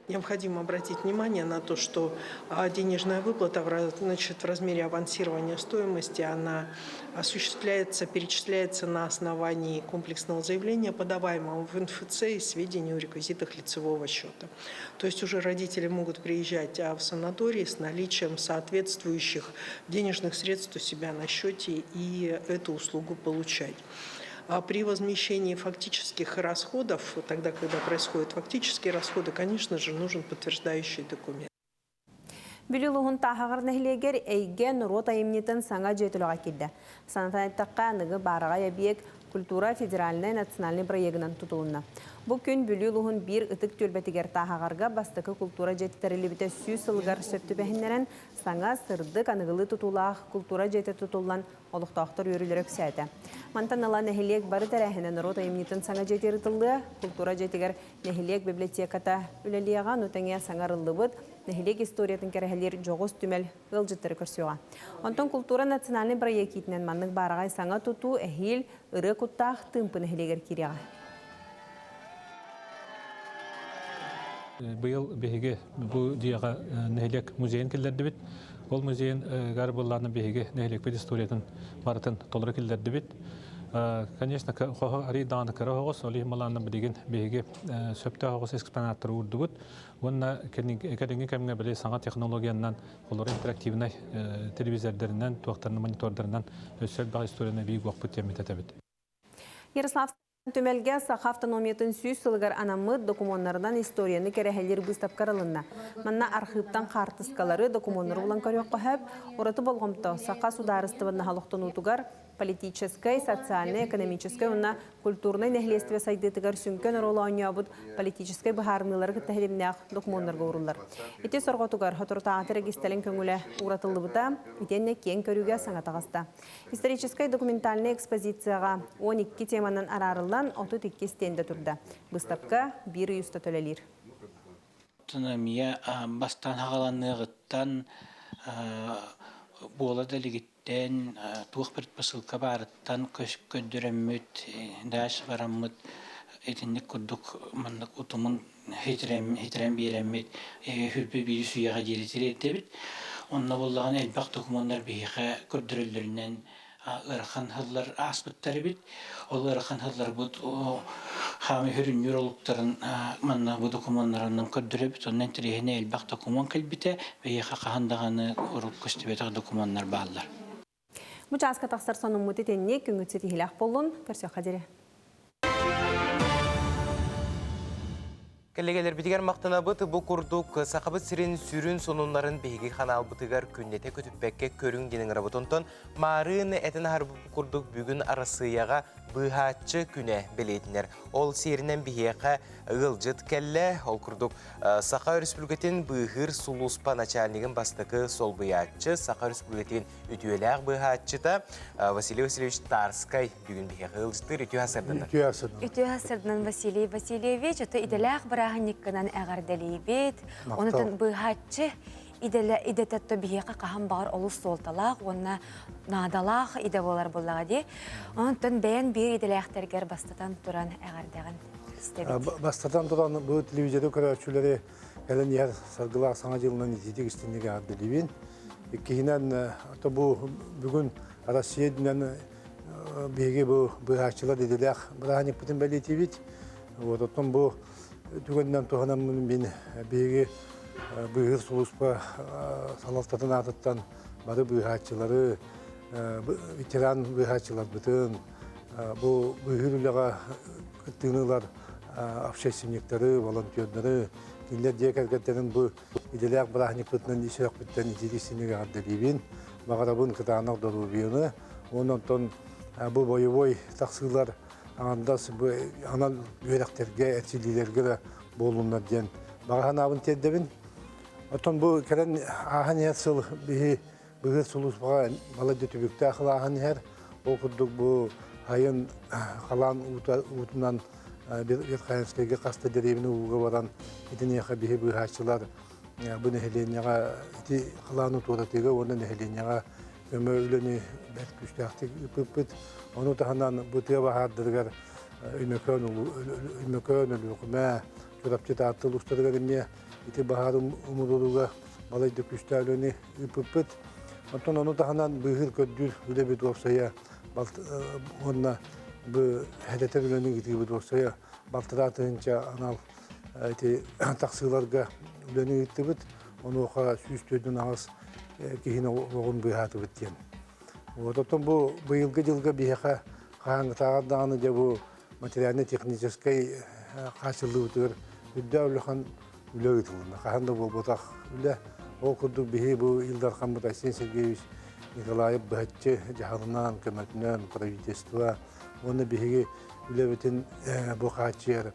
S17: Необходимо обратить внимание на то, что денежная выплата в, значит, в размере авансирования стоимости, она осуществляется, перечисляется на основании комплексного заявления, подаваемого в НФЦ и сведений о реквизитах лицевого счета. То есть уже родители могут приезжать в санаторий с наличием соответствующих денежных средств у себя на счете и эту услугу получать. А при возмещении фактических расходов, тогда, когда происходят фактические расходы, конечно же, нужен подтверждающий документ.
S5: Бүлүү улууһун Тааһаҕар нэһилиэгэр Эйгэ норуот айымньытын саҥа дьиэ төлөҕө киирдэ. Санатан эттэххэ, аныгы баараҕай объект Культура федеральнай национальнай бырайыагынан тутулунна. Бу күн Бүлүү улууһун биир ытык түөлбэтигэр Тааһаҕарга бастакы култуура дьиэтэ тэриллибитэ сүүс сылыгар сөп түбэһиннэрэн, саҥа, сырдык, аныгылыы тутуулаах култуура дьиэтэ тутуллан Олохтоохтор үөрүүлэрэ үксээтэ. Мантан ыла нэһилиэк бары тэрээһинэ норуот айымньытын саҥа дьиэтигэр ыытыллыа, култуура дьиэтигэр нэһилиэк библиотеката үлэлиэҕэ, ону тэҥэ саҥа арыллыбыт нэһилиэк историятын кэрэһэлиир дьоҕус түмэл ыалдьыттары көрсүөҕэ. Онтон култуура национальнай бырайыак иитинэн маннык баараҕай саҥа тутуу эһиил ырыа куттаах Тыымпы нэһилиэгэр киириэҕэ.
S18: Быйыл биһиги бу дьиэҕэ нэһилиэк музейын киллэрдибит. Ол музейын былааны биһиги нэһилиэкпит историятын барытын толору киллэрдибит. Конечно, хоһо арый даҕаны кыра оһоҕос, ол иһин былаанна билигин биһиги сөптөөх оҕус экспонаттары уурдубут. Уонна кэлиҥҥи кэмҥэ били саҥа технологиянан, олору интерактивнай телевизордарынан, туохтарынан, монитордарынан өссө элбэх историяны эбии уохпут диэммит этэбит.
S5: Ярослав Түмэлгэ Саха автономиятын сүүс сылыгар анаммыт докумуоннарынан историяны кэрэһэлиир быыстапка арылынна. Манна архыыптан хаартыскалары, докумуоннары булан көрүөххэ сөп. Ураты болҕомто саха судаарыстыбаннаһа олохтонуутугар политическай, социальнай, экономическай уонна культурнай нэһилиэстибэ сайдыытыгар сүҥкэн оруолу оонньообут политическай быһаарыныылары кытта ситимнээх докумуоннарга ууруллар. Ити сорҕотугар соторутааҕыта регистэлин көҥүлэ ууратыллыбыта, итиэннэ киэҥ көрүүгэ саҥа таҕыста. Историческай документальнай экспозицияҕа 12 теманан араарыллан 32 стендэ турда. Быыстапка биир ый устата үлэлиир.
S19: Автономия бастаан хаҕаланыаҕыттан буола да илигиттэн туох предпосылка баарыттан көрдөрөммүт, дальше бараммыт итинник курдук маннык утумун хитирэн биэрэммит хүрбэ биир сүүйэҕэ диэри тириэрдэбит. Онно буоллаҕына элбэх докумуоннар биһиэхэ көрдөрөллөрүнэн ыарахан сыллар ааспыттар эбит. Ол ыарахан сылларбыт хаамыы сүрүннүүр олуктарын манна бу докумуоннарынан көрдөрөбүт. Онно интэриэһинэй элбэх докумуон кэлбитэ. Биһиэхэ хаһан даҕаны урут көстүбэтэх докумуоннар бааллар.
S5: Бу чааска тахсар сонуммут итинник күҥҥүт ситиһиилээх буоллун. Көрсүөххэ диэри.
S2: Кэллигэлэрбитигэр махтанабыт. Бу курдук Сахабыт сирин сүрүн сонуннарын биһиги ханаалбытыгар күннэтэ көтүппэккэ көрүҥ диэн ыҥырабыт. Онтон маарыын этэн аһарбыт курдук бүгүн Арассыыйаҕа быыһааччы күнэ бэлиэтинэр. Ол сиэринэн биһиэхэ ыалдьыт кэллэ. Ол курдук Саха Өрөспүүбүлүкэтин быыһыыр сулууспа начальнигын бастакы солбуйааччы, Саха Өрөспүүбүлүкэтин үтүөлээх быыһааччыта Василий Васильевич Тарскай бүгүн биһиэхэ ыалдьыттыыр үтүө сарданар.
S1: Үтүө сарданан Василий Васильевич, ото идэлээх бырааһынньыккынан эҕэрдэлиибит. Онутун быыһааччы идэтэ биһиэхэ хаһан баҕар олус суолталаах уонна наадалаах идэ буолар буоллаҕа дии. Онтон бэйэн биир идэлээхтэргэр бастатан туран эҕэрдэҕин истэбит.
S20: Бастатан туран бу телевизоры көрөөччүлэри Кэлэн иһэр саргылаах Саҥа дьылынан итиитик истинник эҕэрдэлиибин. Иккиһинэн, ото бу бүгүн Россия үрдүнэн биһиги бу быыһааччылар идэлээх бырааһынньыкпытын бэлиэтиибит. Вот оттон бу түгэнинэн туһанаммын мин биһиги быыһыыр сулууспа салалтатын аатыттан бары быыһааччылары, ветеран быыһааччыларбытын, бу быыһыыр үлэҕэ кыттыыны ылар общественниктары, волонтердары, кинилэр дьиэ кэргэттэрин бу идэлээх бырааһынньыкпытынан ис сүрэхпиттэн итиитик эҕэрдэлиибин. Баҕарабын кытаанах доруобуйаны, уонна онтон бу боевой тахсыылар аҥардас бу анал үөрэхтэргэ, эрчиллиилэргэ да буоллуннар диэн баҕа санаабын тиэрдэбин. Оттон бу кэлэн ааһан иһэр сыл биһи быһыыр сулууспаҕа балайда түбүктээх ылааһын иһэр. Ол курдук бу айын халаан уутунан Верхоянскайга хаста дэриэбинэ ууга баран итиниэхэ биһи быыһааччылар бу нэһилиэнньэҕэ ити халааны туоратыыга уонна нэһилиэнньэҕэ көмө үлэни бэрт күүстээхтик ыыппыппыт. Ону таһынан бу тыа баһаардарыгар Өймөкөөн, Өймөкөөн, Өлүөхүмэ, Чурапчы, Таатта улуустарыгар эмиэ ити баһаар умулууга балайда күүстээх үлэни ыыппыппыт. Оттон ону таһынан быыһыыр көрдүүр үлэбит уопсайа уонна бу сэрэтэр үлэни ыытыыбыт уопсайа балтараа тыһыынча анал ити тахсыыларга үлэни ыыттыбыт. Онуоха 148 киһини олоҕун быыһаатыбыт диэн. Вот оттон бу быйылгы дьылга биһиэхэ хаһааҥҥытааҕар даҕаны дьэ бу материально-техническэй хааччыллыыбытыгар үрдээх улахан үлэ ыытылынна. Хаһан да буолбатах үлэ. Ол курдук биһи бу Ил Дархаммыт Айсен Сергеевич Николаев быһаччы дьаһалынан, көмөтүнэн правительство уонна биһиги үлэбитин бу хааччыйар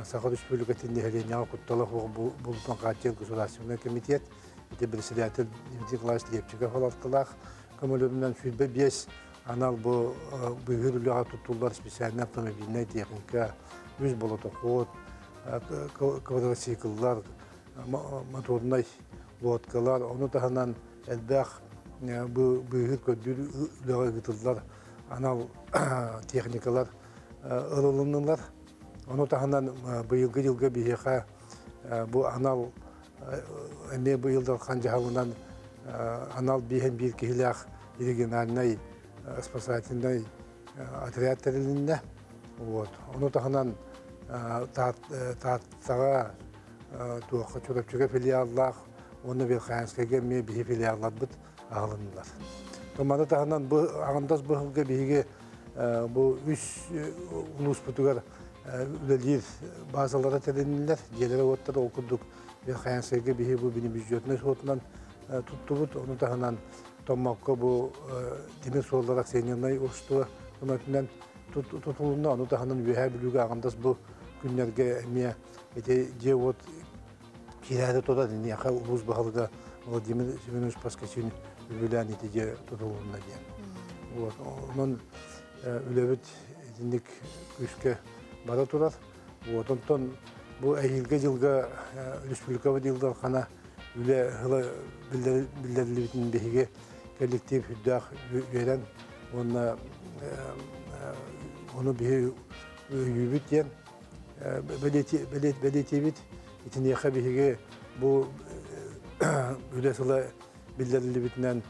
S20: Саха Республикатын нэһилиэнньэҕэ куттала суох булутун хааччыйар государственный комитет ити председатель Дмитрий Николаевич Лепчиков салалталаах көмөлөрүнэн 25 анал бу быыһыыр үлэҕэ туттуллар специальнай автомобильнай техника, үс болотоход, квадроцикллар, моторнай лодкалар, ону таһынан элбэх быыһыыр көрдүүр үлэҕэ ыытыллар анал техникалар ылылыннылар. Ону таһынан быйылгы дьылга биһиэхэ бу анал эмиэ быйыл Дархан дьаһалынан анал биэһин биир киһилээх региональнай спасательнай отряд тэрилиннэ. Вот. Ону таһынан Тааттаҕа туохха Чурапчыга филиаллаах уонна Верхоянскайга эмиэ биһи филиалларбыт аһылыннылар. Маны таһынан бу аҕындас быһылга биһиги бу үс улууспутугар үлэлиир базалара тэриннилэр, дьиэлэрэ-уоттара ол курдук Верхоянскайга биһи бу бюджетнай суотунан туттубут. Ону таһынан Томмокко бу тимир суоллар акционернай общество көмөтүнэн тутулунна. Ону таһынан Үөһээ Бүлүүгэ аҕандас бу күннэргэ эмиэ ити дьиэ-уот киирээри турар инниэхэ улуус баһылыга Владимир Семенович Поскачин үбүлээн ити дьиэ тутулунна диэн. Вот. Онон үлэбит итинник күүскэ бара турар. Вот. Онтон бу эһиилги дьылга республикабыт Ил Дархана үлэ ыла биллэриллибитин биһиги коллектив үрдээх үөрэн уонна ону биһи өйүүбүт диэн бэлиэтиибит. Итиниэхэ биһиги бу үлэ сыла биллэриллибитинэн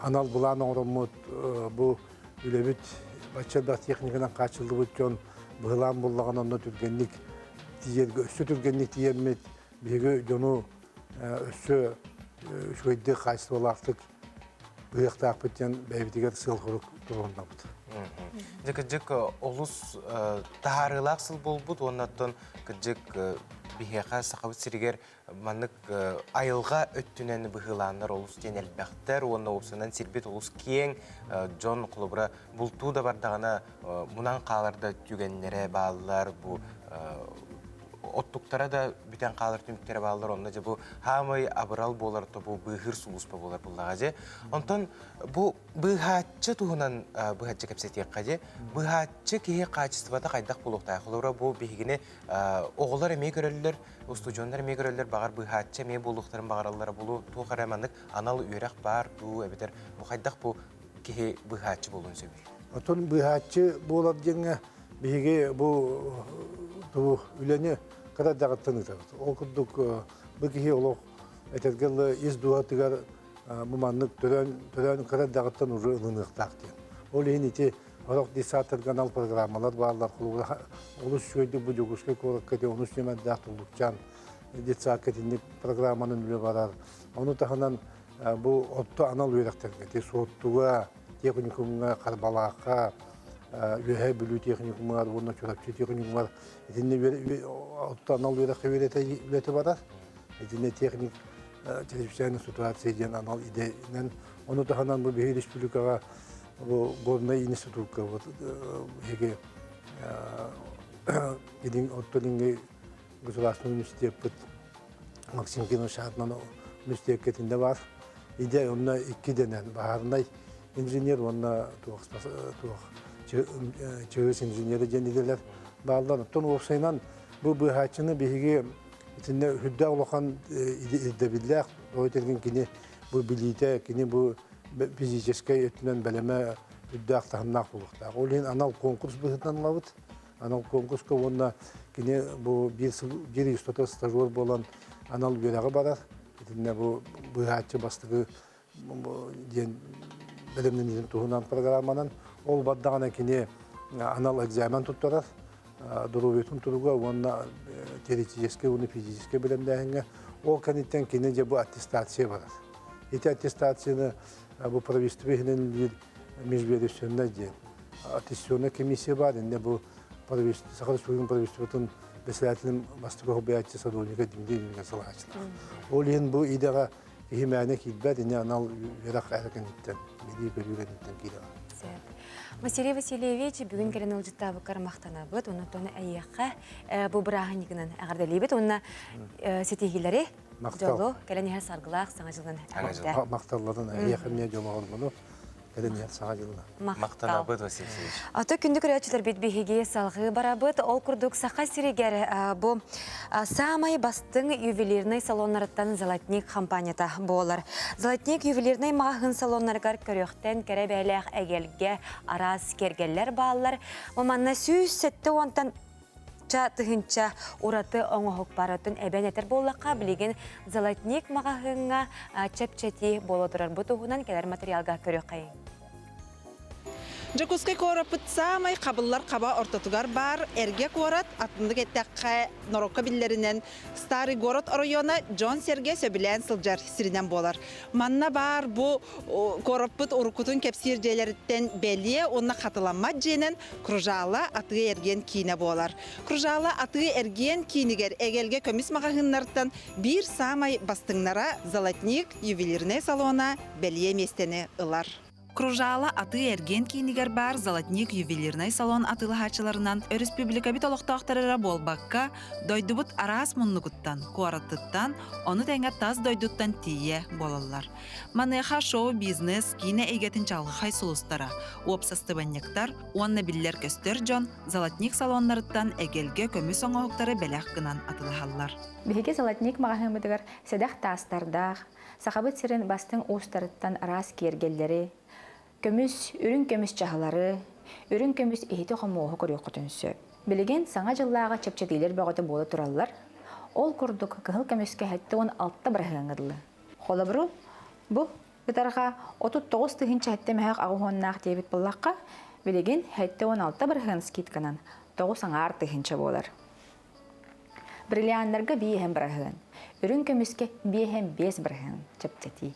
S20: анал былаан оҥороммут бу үлэбит бачча элбэх техниканан хааччыллыбыт дьон быһылаан буллаҕына онно түргэнник тиийэргэ өссө түргэнник тиийэммит биһиги дьону өссө үчүгэйдик хаачыстыбалаахтык быһыахтаахпыт диэн бэйэбитигэр сыал-сорук туруорунабыт.
S2: Дьэ кырдьык олус таһаарыылаах сыл буолбут уонна оттон кырдьык биһиэхэ Сахабыт сиригэр маннык айылҕа өттүнэн быһыылааннар олус диэн элбэхтэр уонна уопсайынан сирбит олус киэҥ дьон холобура бултуу да бардаҕына мунан хаалар да түгэннэрэ бааллар бу оттуктара да бүтэн хаалар түмүктэрэ бааллар онно дьэ бу хаамай абырал буолар то бу быыһыыр сулууспа буолар буллаҕа дьэ онтон бу быыһааччы туһунан быһаччы кэпсэтиэххэ дьэ быыһааччы киһи хаачыстыбата хайдах буолуохтаах холобура бу биһигини оҕолор эмиэ көрөллөр устудьуоннар эмиэ көрөллөр баҕар быыһааччы эмиэ буолуохтарын баҕараллара булу туох эрэ маннык анал үөрэх баар дуу эбэтэр бу хайдах бу киһи быыһааччы буолуон сөбүй
S20: Оттон быыһааччы буолар диэҥҥэ биһиги бу туу үлэни. Кыра эрдэҕиттэн ыытабыт. Ол курдук бу киһи олох этэргэ дылы ис дууһатыгар бу маннык төрөөн төрөөн кыра эрдэҕиттэн уже ылыныахтаах диэн. Ол иһин ити сорох детсадтарга анал программалар бааллар. Холобура, олус үчүгэйдик бу Дьокуускай куоракка ити онус нүөмэрдээх Туллукчаан детсадка итинник программанан үлэ барар. Ону таһынан бу отто анал үөрэхтэргэ, ити Суоттуга, техникумҥа, Харбалаахха, Үөһээ Бүлүү техникумугар уонна Чурапчы техникумугар итиннэ отто анал үөрэххэ үөрэтэ үлэтэ барар. Итиннэ техник чрезвычайной ситуация диэн анал идэнэн ону таһынан бу биһиги республикаҕа бу горнай институтка вот биһиги илин отто илиҥҥи государственный университеппыт Максим Кимович аатынан университекка итиннэ баар. Идэ онно икки идэнэн баһаарынай инженер уонна туох туох чыгыс инженерэ диэн идэлэр бааллар. Оттон уопсайынан бу быыһааччыны биһиги итиннэ үрдээх улахан ирдэбиллээх, тоҕо этэргин кини бу билиитэ, кини бу физическэй өттүнэн бэлэмэ үрдээх таһымнаах буолуохтаах. Ол иһин анал конкурс быһыытынан ылабыт. Анал конкурска уонна кини бу биир сыл биир устата стажер буолан анал үөрэҕи барар. Итиннэ бу быыһааччы бастакы диэн бэлэмнэниитин туһунан программанан ол бардаҕына кини анал экзамен туттарар доруобуйатын туруга уонна теоретическэй уонна физическэй бэлэмнээһиҥҥэ ол кэнниттэн кини дьэ бу аттестация барар. Ити аттестацияны бу правительство иһинэн биир межведомственнай диэн аттестационная комиссия баар иннэ бу Саха Республикатын правительствотын председателин бастакы хобуйааччы Садовника Дмитрий Ильич салааччылар. Ол иһин бу идэҕэ киһи мээнэ киирбэт, ини анал үөрэх эрэ кэнниттэн, билии-көрүү кэнниттэн киирэҕин.
S1: Василий Васильевич, бүгүн кэлэн ыалдьыттаабыккар махтанабыт. Онон эйиэхэ бу бырааһынньыгынан эҕэрдэлиибит уонна ситиһиилэри, дьолу, кэлэн иһэр саргылаах саҥа дьылынан эҕэрдэ.
S20: Махталларын эйиэхэ эмиэ дьолоҕоргуну кэлэн иһэр саҥа дьылынан.
S2: Махтанабыт, Василий Васильевич.
S1: Ато күндү көрөөччүлэрбит биһиги салҕыы барабыт. Ол курдук Саха сиригэр бу саамай бастыҥ ювелирнай салоннарыттан Золотник компанията буолар. Золотник ювелирнай маҕаһыын салоннарыгар көрүөхтэн кэрэ бэйэлээх эгэлгэ араас киэргэллэр бааллар. Манна 170-тан тыһыынча ураты оҥоһук барытын эбэн этэр буоллахха, билигин Золотник маҕаһыыҥҥа чэпчэтии буола турар. Бу туһунан кэлэр материалга көрүөххэйиҥ.
S21: Дьокуускай куораппыт саамай хабыллар хаба ортотугар баар эргэ куорат, атыннык эттэххэ, норуокка биллэринэн Старый город оройуона дьон-сэргэ сөбүлээн сылдьар сиринэн буолар. Манна баар бу куораппыт уруккутун кэпсиир дьиэлэриттэн бэлиэ уонна хатыламмат дьиэнэн Кружала атыы-эргиэн киинэ буолар. Кружала атыы-эргиэн киинигэр эгэлгэ көмүс маҕаһыыннартан биир саамай бастыҥнара Золотник ювелирнай салона бэлиэ миэстэни ылар. Кружала атыы-эргиэн киинигэр баар Золотник ювелирнай салон атыылаһааччыларынан өрөспүүбүлүкэбит олохтоохторо эрэ буолбакка, дойдубут араас муннугуттан, куоратыттан, ону тэҥэ тас дойдуттан тиийэ буолаллар. Маныаха шоу-бизнес, киинэ эйгэтин чаҕылхай сулустара, уопсастыбанньыктар уонна биллэр-көстөр дьон Золотник салоннарыттан эгэлгэ көмүс оҥоһуктары бэлэх гынан атылаһаллар.
S22: Биһиги Золотник маҕаһыыммытыгар сэдэх таастардаах, Сахабыт сирин бастыҥ уустарыттан араас киэргэллэри, көмүс, үрүҥ көмүс чаһылары, үрүҥ көмүс иһити-хомуоһу көрүөххүтүн сөп. Билигин Саҥа дьыллааҕы чэпчэтиилэр бөҕөтө буола тураллар. Ол курдук, кыһыл көмүскэ 76 бырыһыаҥҥа дылы. Холобуру, бу ытарҕа 39 тыһыынча сэттэ мөһөөх аҕыс диэбит буоллахха, билигин 76 бырыһыан скидканан тоҕус аҥаар тыһыынча буолар. Бриллианнарга биэһэн быраһыан, үрүҥ көмүскэ биэһэн биэс быраһыан чэпчэтии.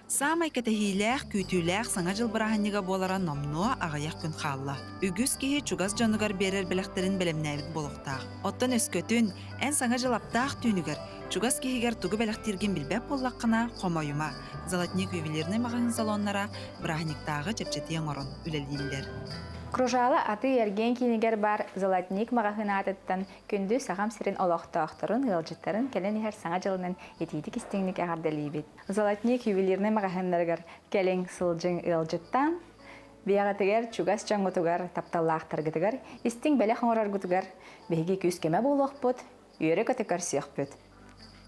S21: Саамай кэтэһиилээх, күүтүүлээх Саҥа дьыл бырааһынньыга буолара номнуо аҕыйах күн хаалла. Үгүс киһи чугас дьонугар биэрэр бэлэхтэрин бэлэмнээбит буолуохтаах. Оттон өскөтүн, эн Саҥа дьыл аптаах түүнүгэр чугас киһигэр тугу бэлэхтииргин билбэт буоллаххына, хомойума. Золотник ювелирнай маҕаһыын салоннара бырааһынньыктааҕы чэпчэтии оҥорон үлэлииллэр.
S22: Кружало атыы-эргиэн киинигэр баар Золотник маҕаһыын аатыттан күндү Сахам сирин олохтоохторун, ыалдьыттарын кэлэн иһэр Саҥа дьылынан итиитик-истиҥник эҕэрдэлиибит. Золотник ювелирнай маҕаһыыннарыгар кэлиҥ, сылдьыҥ, ыалдьыттаан, бэйэҕитигэр, чугас дьоҥҥутугар, тапталлаахтаргытыгар истиҥ бэлэх оҥороргутугар биһиги күүс-көмө буолуохпут, үөрэ-көтө көрсүөхпүт.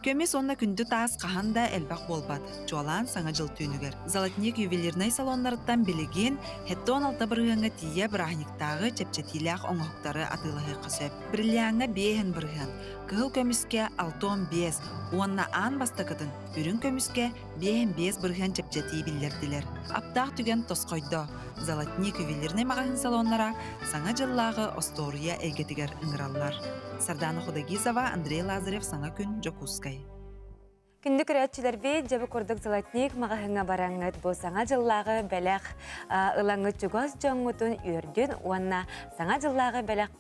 S3: Көмүс уонна күндү таас хаһан да элбэх буолбат. Чуолаан Саҥа дьыл түүнүгэр. Золотник ювелирнай салоннарыттан билигин 76 бырыһыаҥҥа тиийэ бырааһынньыктааҕы чэпчэтиилээх оҥоһуктары атыылаһыахха сөп. Бриллиаҥҥа биэһин бырыһыан, кыһыл көмүскэ 65 уонна аан бастакытын үрүҥ көмүскэ 55% чэпчэтии биллэрдилэр. Аптаах түгэн тосхойдо. Золотник ювелирнай маҕаһыын салоннара Саҥа дьыллааҕы остуоруйа эйгэтигэр ыҥыраллар. Сардана Худогизова, Андрей Лазарев, Саҥа күн, Дьокуускай.
S1: Күндү көрөөччүлэрбит, дьэ бу курдук Золотник маҕаһыыҥҥа бараҥҥыт бу Саҥа дьыллааҕы бэлэх ылаҥҥыт чугас дьоҥҥутун үөрдүн уонна Саҥа дьыллааҕы бэлэх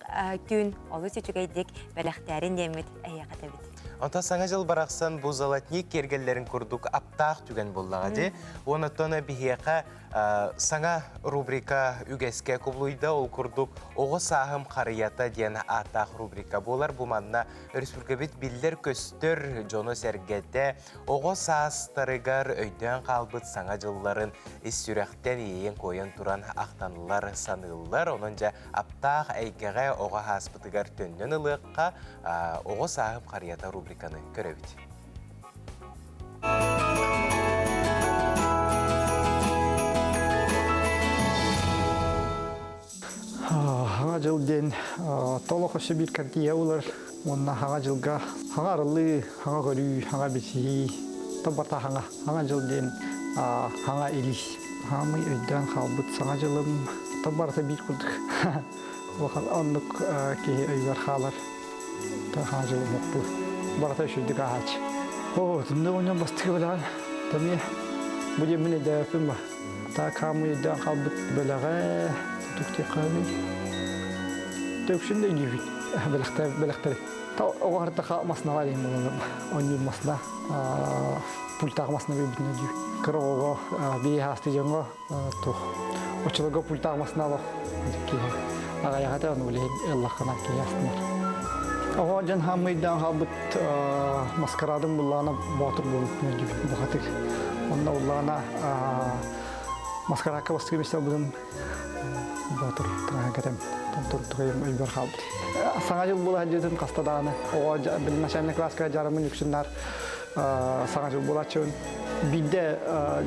S1: түүн олус үчүгэйдик бэлэхтээрин диэммит эһиэхэ этэбит.
S2: Онтон Саҥа дьыл барахсан бу золотник киэргэллэрин курдук аптаах түгэн буоллаҕа дии. Уонна биһиэхэ Саҥа рубрика үгэскэ кубулуйда. Ол курдук «Оҕо сааһым харыйата» диэн ааттаах рубрика буолар. Бу манна өрөспүүбүлүкэбит биллэр-көстөр дьоно-сэргэтэ оҕо саастарыгар өйдөөн хаалбыт саҥа дьылларын ис сүрэхтэн иэйэн-куойан туран ахтанылар, саныыллар. Онон дьэ аптаах эйгэҕэ оҕо ааспытыгар төннөн ылыахха «Оҕо сааһым харыйата» рубриканы көрөбүт.
S4: Хаҥа дьыл диэн толох өссө биир картия улар уонна хаҥа дьылга хаҥа арыллыы, хаҥа көрүү, хаҥа билсиһии тобарта хаҥа. Хаҥа дьыл диэн хаҥа илиис. Хаамый өйдөөн хаалбыт саҥа дьылым тобарта биир курдук. Улахан оннук киһи өйүгэр хаалар. Хаҥа дьылы мохпу. Барата үчүгдүк ааһааччы. Оо, тымныы оҕонньор бастакы бэлэҕин Тамия бу диэн мин өйдөөбөппүн ба. Та хаамыы өйдөөн хаалбыт бэлэҕэ туктуохханый. Төксүн да өйдүүбүт. Бэлэхтэр бэлэхтэри. Та оҕо хартаха масналар диэн буолалар. Оонньуур масна пультаах масна биэрбитин өйдүүбүт. Кыра оҕоҕо бии хаасты дьоҥҥо туох оччолорго пультаах масна олох киһи аҕайаҕата ону билиһин ыллаххына киһи астынар. Оҕо дьон хаамыйдаан хаалбыт маскарадын буллаҕына боотур буолбут өйдүүбүт бухатыр. Онно буллаҕына маскарадка бастакы миэстэ ылбытым боотур таҥаһын кэтэн туртугайым өйбөр хаалбыт. Саҥа дьыл буола сылдьыбытым хаста даҕаны оҕо начальный класска дьарымын үксүн саҥа дьыл буолааччыбын. Биирдэ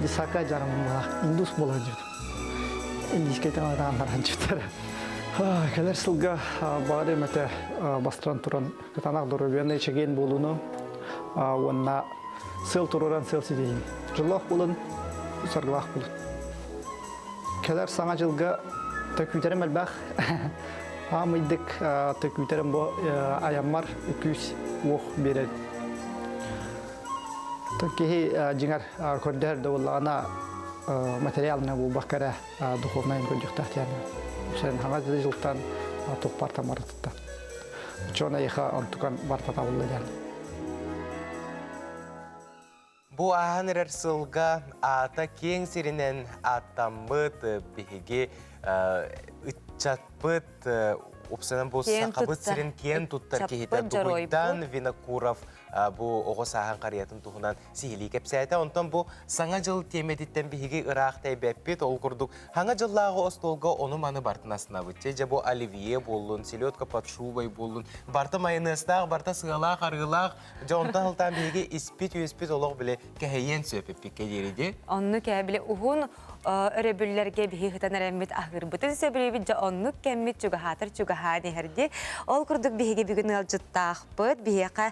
S4: десака дьарыммылаах индус буола сылдьыбытым. Индийскэй таҥараан баран дьүтэр. Кэлэр сылга баҕар эмэтэ бастыран туран кытаанах доруобуйаны чэгиэн буолууну уонна сыал туруоран сыал ситиһин. Дьоллоох буолун, саргылаах буолун. Кэлэр саҥа дьылга төкүүтэрим элбэх. Аамыйдык төкүүтэрим бу айаммар күүс уох биэрэр. Киһи дьиҥэр көрдөһөр да буоллаҕына материалына буолбакка эрэ духовнайын көрдүөхтээх диэн сен хаҥас дьылтан туох барытыттан. Чон айыха онтукан бартатабылла диэн.
S2: Бу ааһан эрэр сылга аата киэҥ сиринэн ааттаммыт биһиги ыччаппыт упсанан бу сахабыт сирин киэн туттар киһитэ Дугуйдан Винокуров бу оҕо сааһын харыйатын туһунан сиһилии кэпсээтэ. Онтон бу Саҥа дьыл тиэмэтиттэн биһиги ыраах тэйбэппит. Ол курдук Саҥа дьыллааҕы остуолга ону-маны бартын астынабыт. Дьэ бу оливье буоллун, селедка под шубой буоллун, барта майонезтаах, барта сыалаах, арыылаах. Дьэ онтон сылтаан биһиги испит-үөспүт олох били кэһэйиэн сөп эппиккэ диэри дии.
S1: Оннук ээ били уһун өрөбүллэргэ биһи ыһытан эрэммит аһыырбытын сөбүлүүбүт дьэ оннук кэммит чугаһаатар чугаһаан иһэр дии. Ол курдук биһиги бүгүн ыалдьыттаахпыт. Биһиэхэ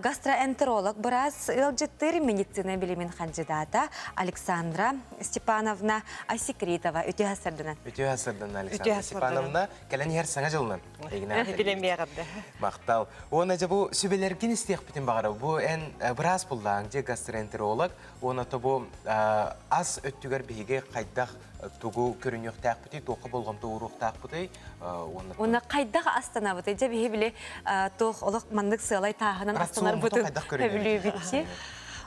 S1: гастроэнтеролог быраас ыалдьыттыыр медицина билимин хандьыдаата Александра Степановна Асекритова. Үтүө сарданан.
S2: Үтүө сарданан Александра Степановна. Кэлэн иһэр саҥа дьылынан.
S23: Билэмиэҕэрдэ.
S2: Махтал. Уонна дьэ бу сүбэлэргин истиэхпитин баҕарабын. Бу эн быраас буллааҥ дьэ гастроэнтеролог. Уонна то бу ас өттүгэр биһиги хайдах тугу көрүнүөхтээхпитий, туохха болҕомто ууруохтаахпытый? Уонна
S1: Уонна хайдах астанабытый? Дьэ биһи били туох олох маннык сыалай тааһынан астанарбытын сөбүлүүбүт.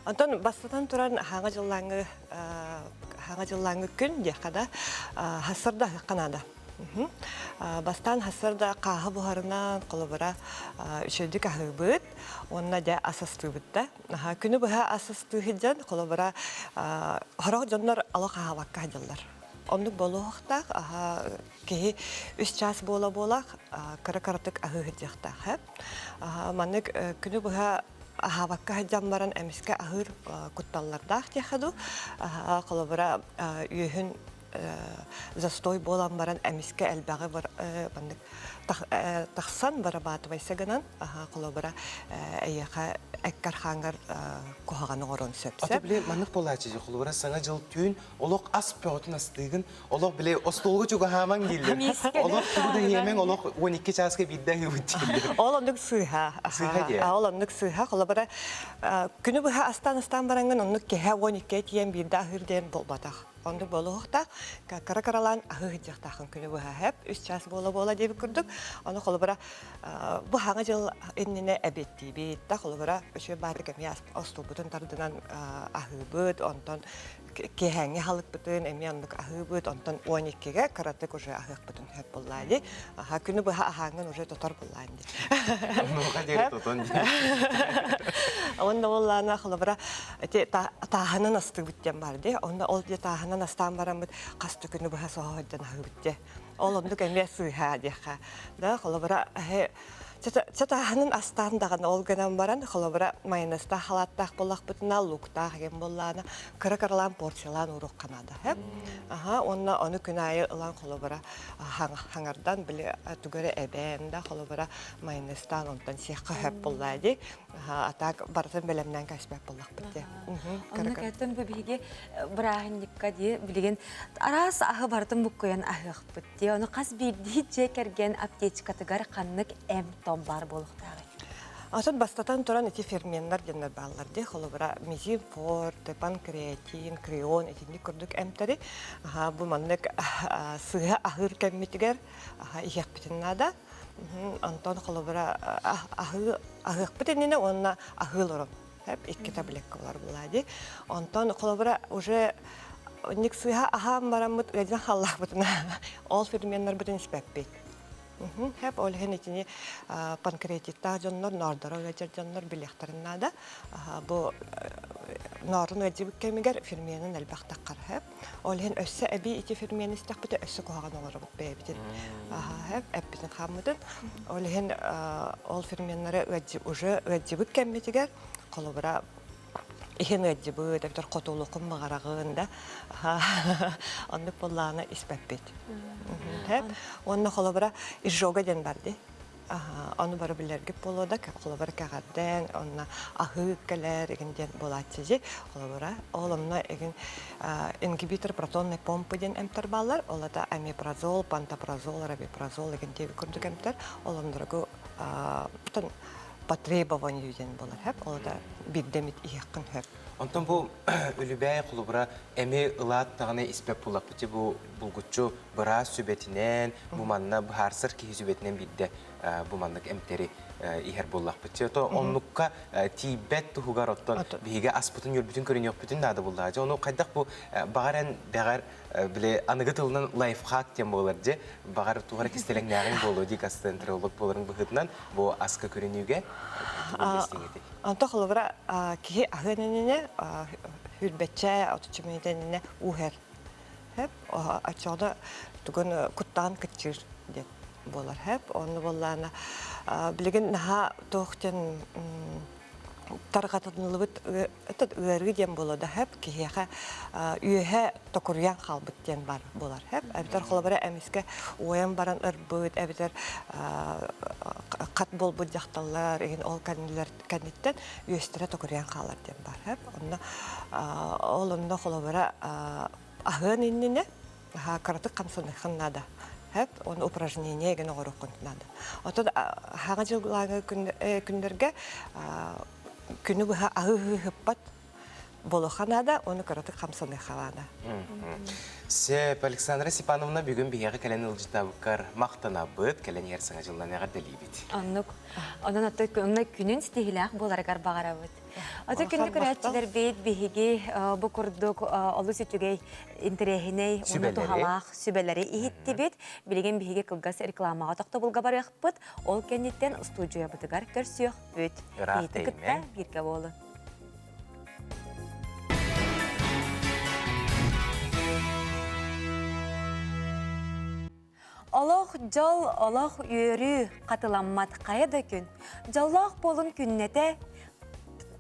S23: Онтон бастатан туран хаҥа дьыллааҥы хаҥа дьыллааҥы күн диэххэ да хассарда аһыахха наада. Бастаан хассарда хааһы буһарынан холобура үчүгэйдик аһыыбыт уонна дьэ ас астыыбыт да. Күнү быһа ас астыы сылдьан, холобура, сорох дьоннор олох аһаабакка сылдьаллар. Оннук буолуохтаах, киһи үс чаас буола-буола кыра-кыратык аһыы сылдьыахтаах. Маннык күнү быһа Аһаабакка сылдьан баран эмискэ аһыыр кутталлардаах диэххэ дуу. Холобура, үөһүн застой буолан баран эмискэ элбэҕи маннык тахсан вырабатывайса гынан холобура эйиэхэ эккэр хааҥҥар куһаҕаны оҥоруон сөп.
S2: Ата били маннык буолааччы холобура саҥа дьыл түүн олох ас бөҕөтүн астыыгын олох били остуолга чугаһаамаҥ дииллэр. Олох тугу да иһиэмэҥ олох 12 чааска биирдэ аһыыбыт дииллэр.
S23: Ол оннук сыыһа.
S2: Сыыһа диэ.
S23: Ол оннук сыыһа. Холобура күнү быһа астаан-астаан бараҥҥын оннук киэһэ 12 тиийэн биирдэ аһыыр диэн буолбатах. Оннук буолуохтаах. Кыра-кыралаан аһыы сылдьыахтааххын күнү быһа хэп. Үс чаас буола-буола диэбит курдук. Ону холобура бу хаҥа дьыл иннинэ эбиэттиибит. Да холобура үчүгэй баатык эмиэ остуолбутун тардынан аһыыбыт. Онтон киэһээҥҥи аһылыкпытын эмиэ оннук аһыыбыт, онтон 12-гэ кыратык уже аһыахпытын сөп буоллаа дии. Аха, күнү быһа аһааҥҥын уже тотор буоллаан дии.
S2: Онуоха диэри тотон дии.
S23: Онно буоллаана холобура ити тааһынан астыыбыт диэн бар дии. Онно ол дии тааһынан астаан бараммыт хас да күнү быһа соһо сылдьан аһыыбыт дии. Ол оннук эмиэ сыыһа диэххэ. Да, холобура Чатааһынын астаан даҕаны ол гынан баран, холобура, майонезтаах халааттаах буоллахпытына, луктаах игин буоллаҕына, кыра-кыралаан порциялаан ууруохха наада. Аха, уонна ону күн аайы ылан холобура хаҥардан, били тугу эрэ эбээн да, холобура, майонезтаан онтон сиэххэ сөп буоллаа дии. А так барытын бэлэмнээн кэспэт буоллахпыт дии.
S1: Онно кэттэн бу биһиги бырааһынньыкка дии билигин араас аһы барытын буккуйан аһыахпыт дии. Ону хас биирдии дьиэ кэргэн аптечкатыгар ханнык эм-том баар буолуохтааҕый?
S23: Атын бастатан туран ити ферменнар диэннэр бааллар дии. Холобура, мизин форт, панкреатин, креон итинник курдук эмтэри бу маннык сыыһа аһыыр кэммитигэр иһиэхпитин наада. Онтон холобура аһыы аһыахпыт иннинэ уонна аһыы олорон икки таблетка болар буолаа дии. Онтон холобура уже ник сыыһа аһаан бараммыт ыадьан халлаахпытына ол ферменнарбытын испэппит. Хэп ол иһин итини панкреатиттаах дьоннор, ноордоро ыадьар дьоннор билиэхтэрин наада. Бу ноорун ыадьыбыт кэмигэр ферменин элбэх таххар хэп. Ол иһин өссө эбии ити фермени истэхпитэ өссө куһаҕан оҥоробут бэйэбитин. Хэп эппитин хааммытын. Ол иһин ол ферменнары уже ыадьыбыт кэммитигэр холобура иһин ыадьыбыт, эбэтэр хотулукун баҕараҕын да оннук буоллаҕына испэппит. Уонна холобура изжога диэн бар дии. Ону бары билэргит буолуо да, холобура кэҕэрдэн, онно аһыы кэлэр игин диэн буолааччы дии. Холобура, ол онно игин ингибитор протонной помпы диэн эмтэр бааллар. Ол это амипрозол, пантопразол, рабипрозол игин диэби курдук эмтэр. Ол онноргу по требованию диэн буолар хөп. Ол да биирдэмит иһиэххин хөп.
S2: Онтон бу үлүбээй холобура эми ылаат даҕаны испэт буоллахпыт бу булгуччу быраас сүбэтинэн, бу манна быһаарсар киһи сүбэтинэн биирдэ бу маннык эмтэри иһэр буоллахпыт. То оннукка тиийбэт туһугар оттон биһиги аспытын-үөлбүтүн көрүнүөхпүтүн наада буллаҕа. Дьэ ону хайдах бу баҕар эн бэҕэр били аныгы тылынан лайфхак диэн буолар дьэ баҕар туох эрэ кистэлэҥнээҕиҥ буолуо дии гастроэнтеролог буоларын быһыытынан бу аска көрүнүүгэ
S23: Онто холобура киһи аһыан иннинэ хүрбэччэ отучча мүнүүтэ иннинэ ууһэр Хэп оччоҕуна тугун куттаан кыччыыр диэн буолар хэп. Онно буоллаана билигин наһаа туох диэн тарҕатыллыбыт ыарыы диэн буолуо да хэп киһиэхэ үөһэ токуруйан хаалбыт диэн бар буолар хэп. Эбэтэр холобура эмискэ уойан баран ырбыт, эбэтэр хат буолбут дьахталлар иһин ол кэннилэр кэнниттэн үөстэрэ токуруйан хаалар диэн бар хэп. Онно ол онно холобура аһыан иннинэ кыратык хамсаныаххын наада. Хэп, оны упражнение гэн оҥоруоххун наада. Оттон хаҥа дьыллааҥы күннэргэ күнү быһа аһыы-ыһыппат буолуохха наада, оны кыратык хамсаныахха наада.
S2: Сөп, Александра Степановна бүгүн биһиэхэ кэлэн ыалдьыттаабыккар махтанабыт, кэлэн иһэр саҥа дьыллан эҕэрдэлиибит.
S1: Оннук. Онон онно күнүн ситиһилээх буоларыгар баҕарабыт. Аты күндү көрөөччүлэрбит биһиги бу курдук олус үчүгэй интэриэһинэй уонна туһалаах сүбэлэри иһиттибит. Билигин биһиги кылгас рекламаҕа тохтобулга барыахпыт. Ол кэнниттэн устуудьуйабытыгар көрсүөхпүт. Биһиги кытта бииргэ буолун. Олох дьол, олох үөрүү хатыламмат хайа да күн. Дьоллоох буолун күннэтэ.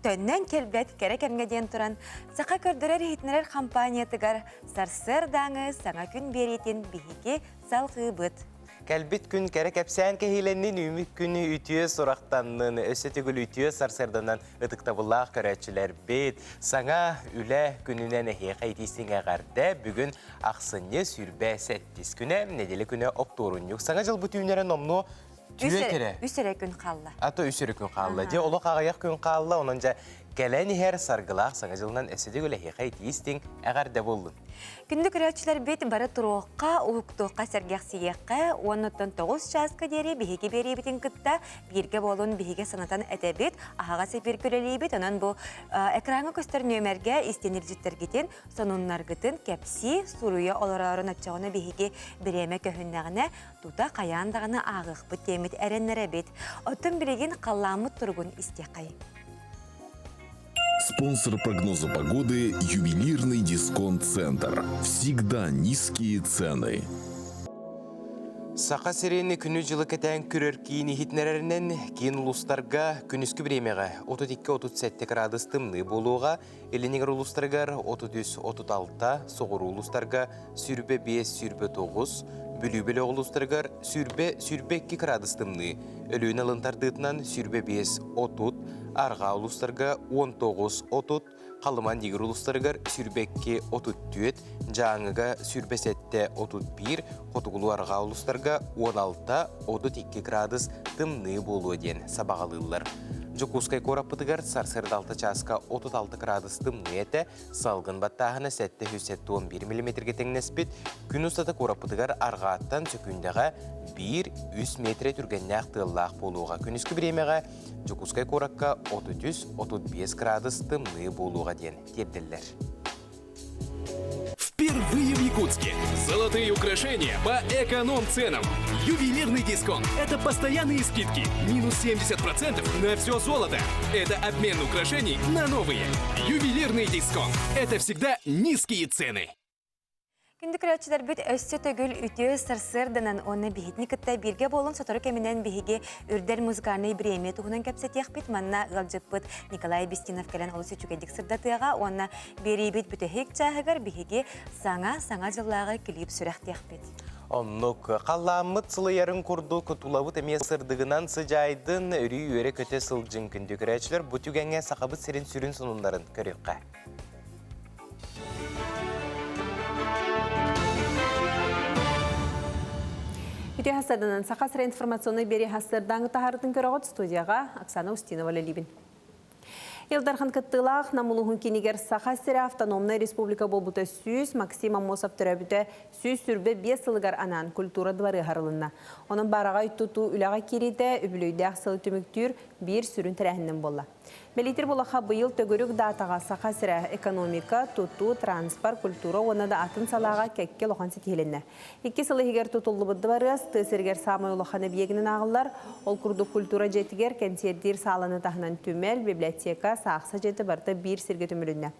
S1: Төннөн кэлбэт кэрэ кэмҥэ диэн туран, саха көрдөрөр-иһитиннэрэр хампаанньатыгар сарсыардааҥы саҥа күн биэриитин биһиги салҕыыбыт.
S2: Кэлбит күн кэрэ кэпсээн кэһиилэннин, үүмүт күн үтүө сурахтаннын, өссө төгүл үтүө сарсыарданан ытыктабыллаах көрөөччүлэрбит. Саҥа үлэ күнүнэн эһиэхэ итиистиҥ эҕэрдэ. Бүгүн ахсынньы 27 күнэ, нэдиэлэ күнэ оптуорунньук. Саҥа дьылбыт үүнэрэ номнуо Түө кэрэ.
S1: Үс эрэ күн хаалла.
S2: А то үс эрэ күн хаалла. Дьэ олох аҕыйах күн хаалла, онон дьэ кэлэн иһэр саргылаах саҥа дьылынан өссө да үлэһиэхэ итии-истиҥ эҕэрдэ буоллун.
S1: Күндү көрөөччүлэрбит бары туруохха, уһуктуохха, сэргэхсийиэххэ уонна оттон 9 чааска диэри биһиги биэриибитин кытта бииргэ буолун биһиги санатан этэбит, аһаҕас эфир көрөлиибит. Онон бу экраҥҥа көстөр нүөмэргэ истинирдьиттэргитин сонуннаргытын кэпсии, суруйа олороорун оччоҕуна биһиги бириэмэ көһүннэҕинэ Тута хайаан даҕаны ааҕыахпыт диэммит эрэннэрэбит. Оттон билигин халлааммыт туругун истиэххэй.
S6: Спонсор прогноза погоды – ювелирный дисконт-центр. Всегда низкие цены.
S2: Саха сирин күнү-дьылы кэтээн көрөр киин иһитиннэрэринэн, киин улуустарга күнүскү бириэмэҕэ 32-37 градус тымныы буолуоҕа, Илинигэр улуустарыгар 33-36, соҕуруу улуустарга 25-29, Бүлүү бөлөх улуустарыгар 20-22 кыраадыс тымныы, Өлүөнэ ылын тардыытынан 25-30, арҕаа улуустарга 19-30, Халыман Дигир улуустарыгар 22-34, Дьааҥыга 27-31, хотугулуу-арҕаа улуустарга 16-32 градус тымныы буолуо диэн сабаҕалыыллар. Дьокуускай куораппытыгар сарсыарда 6 чааска 36 градус тымныы этэ, салгын баттааһына 771 миллиметргэ тэҥнэспит. Күн устата куораппытыгар арҕааттан сөкүүндэҕэ 1-3 метрэ түргэннээх тыаллаах буолуоҕа. Күнүскү бириэмэҕэ Дьокуускай куоракка 33-35 градус тымныы буолуоҕа диэн тиэрдэллэр.
S7: Впервые в Якутске. Золотые украшения по эконом-ценам. Ювелирный дисконт – это постоянные скидки. Минус 70% на все золото. Это обмен украшений на новые. Ювелирный дисконт – это всегда низкие цены.
S1: Күндү көрөөччүлэрбит өссө төгүл үтүө сарсыарданан уонна биһитини кытта бииргэ буолун сотору кэминэн биһиги Үрдэл музыкальнай бириэмийэ туһунан кэпсэтиэхпит. Манна ыалдьыппыт Николай Бестинов кэлэн олус үчүгэйдик сырдатыаҕа уонна Биэриибит бүтэһик чааһыгар биһиги саҥа Саҥа дьыллааҕы клип сүрэхтиэхпит.
S2: Оннук. Халлааммыт сылыйарын курдук тулабыт эмиэ сырдыгынан сыдьаайдын, өрүү үөрэ-көтө сылдьыҥ күндү көрөөччүлэр. Бу түгэҥҥэ Сахабыт сирин сүрүн сонуннарын көрүөххэ.
S5: Үтүө хасарданан Саха сирэ информационнай биэрии хасырдааҥы таһаарытын көрөҕүт студияҕа Оксана Устинова үлэлиибин. Ил Дархан кыттыылаах Нам улууһун киинигэр Саха сирэ автономнай республика буолбута 100, Максим Аммосов төрөөбүтэ 125 сылыгар анаан культура дыбарыаһа арылынна. Онон баараҕай тутуу үлэҕэ киириитэ үбүлүөйдээх сылы түмүктүүр биир сүрүн тэрээһининэн буолла. Бэлиэтир булаха быйыл төгүрүк даатаҕа Саха сирэ экономика, тутуу, транспорт, культура уонна да атын салааҕа кэккэ улахан ситиһилиннэ. Икки сыл иһигэр тутуллубут дыбарыас тыа сиригэр саамай улахан эбийиэгинэн ааҕыллар. Ол курдук культура дьиэтигэр кэнсиэрдиир сааланы таһынан түмэл, библиотека, саахса дьиэтэ барыта биир сиргэ түмүлүннэ.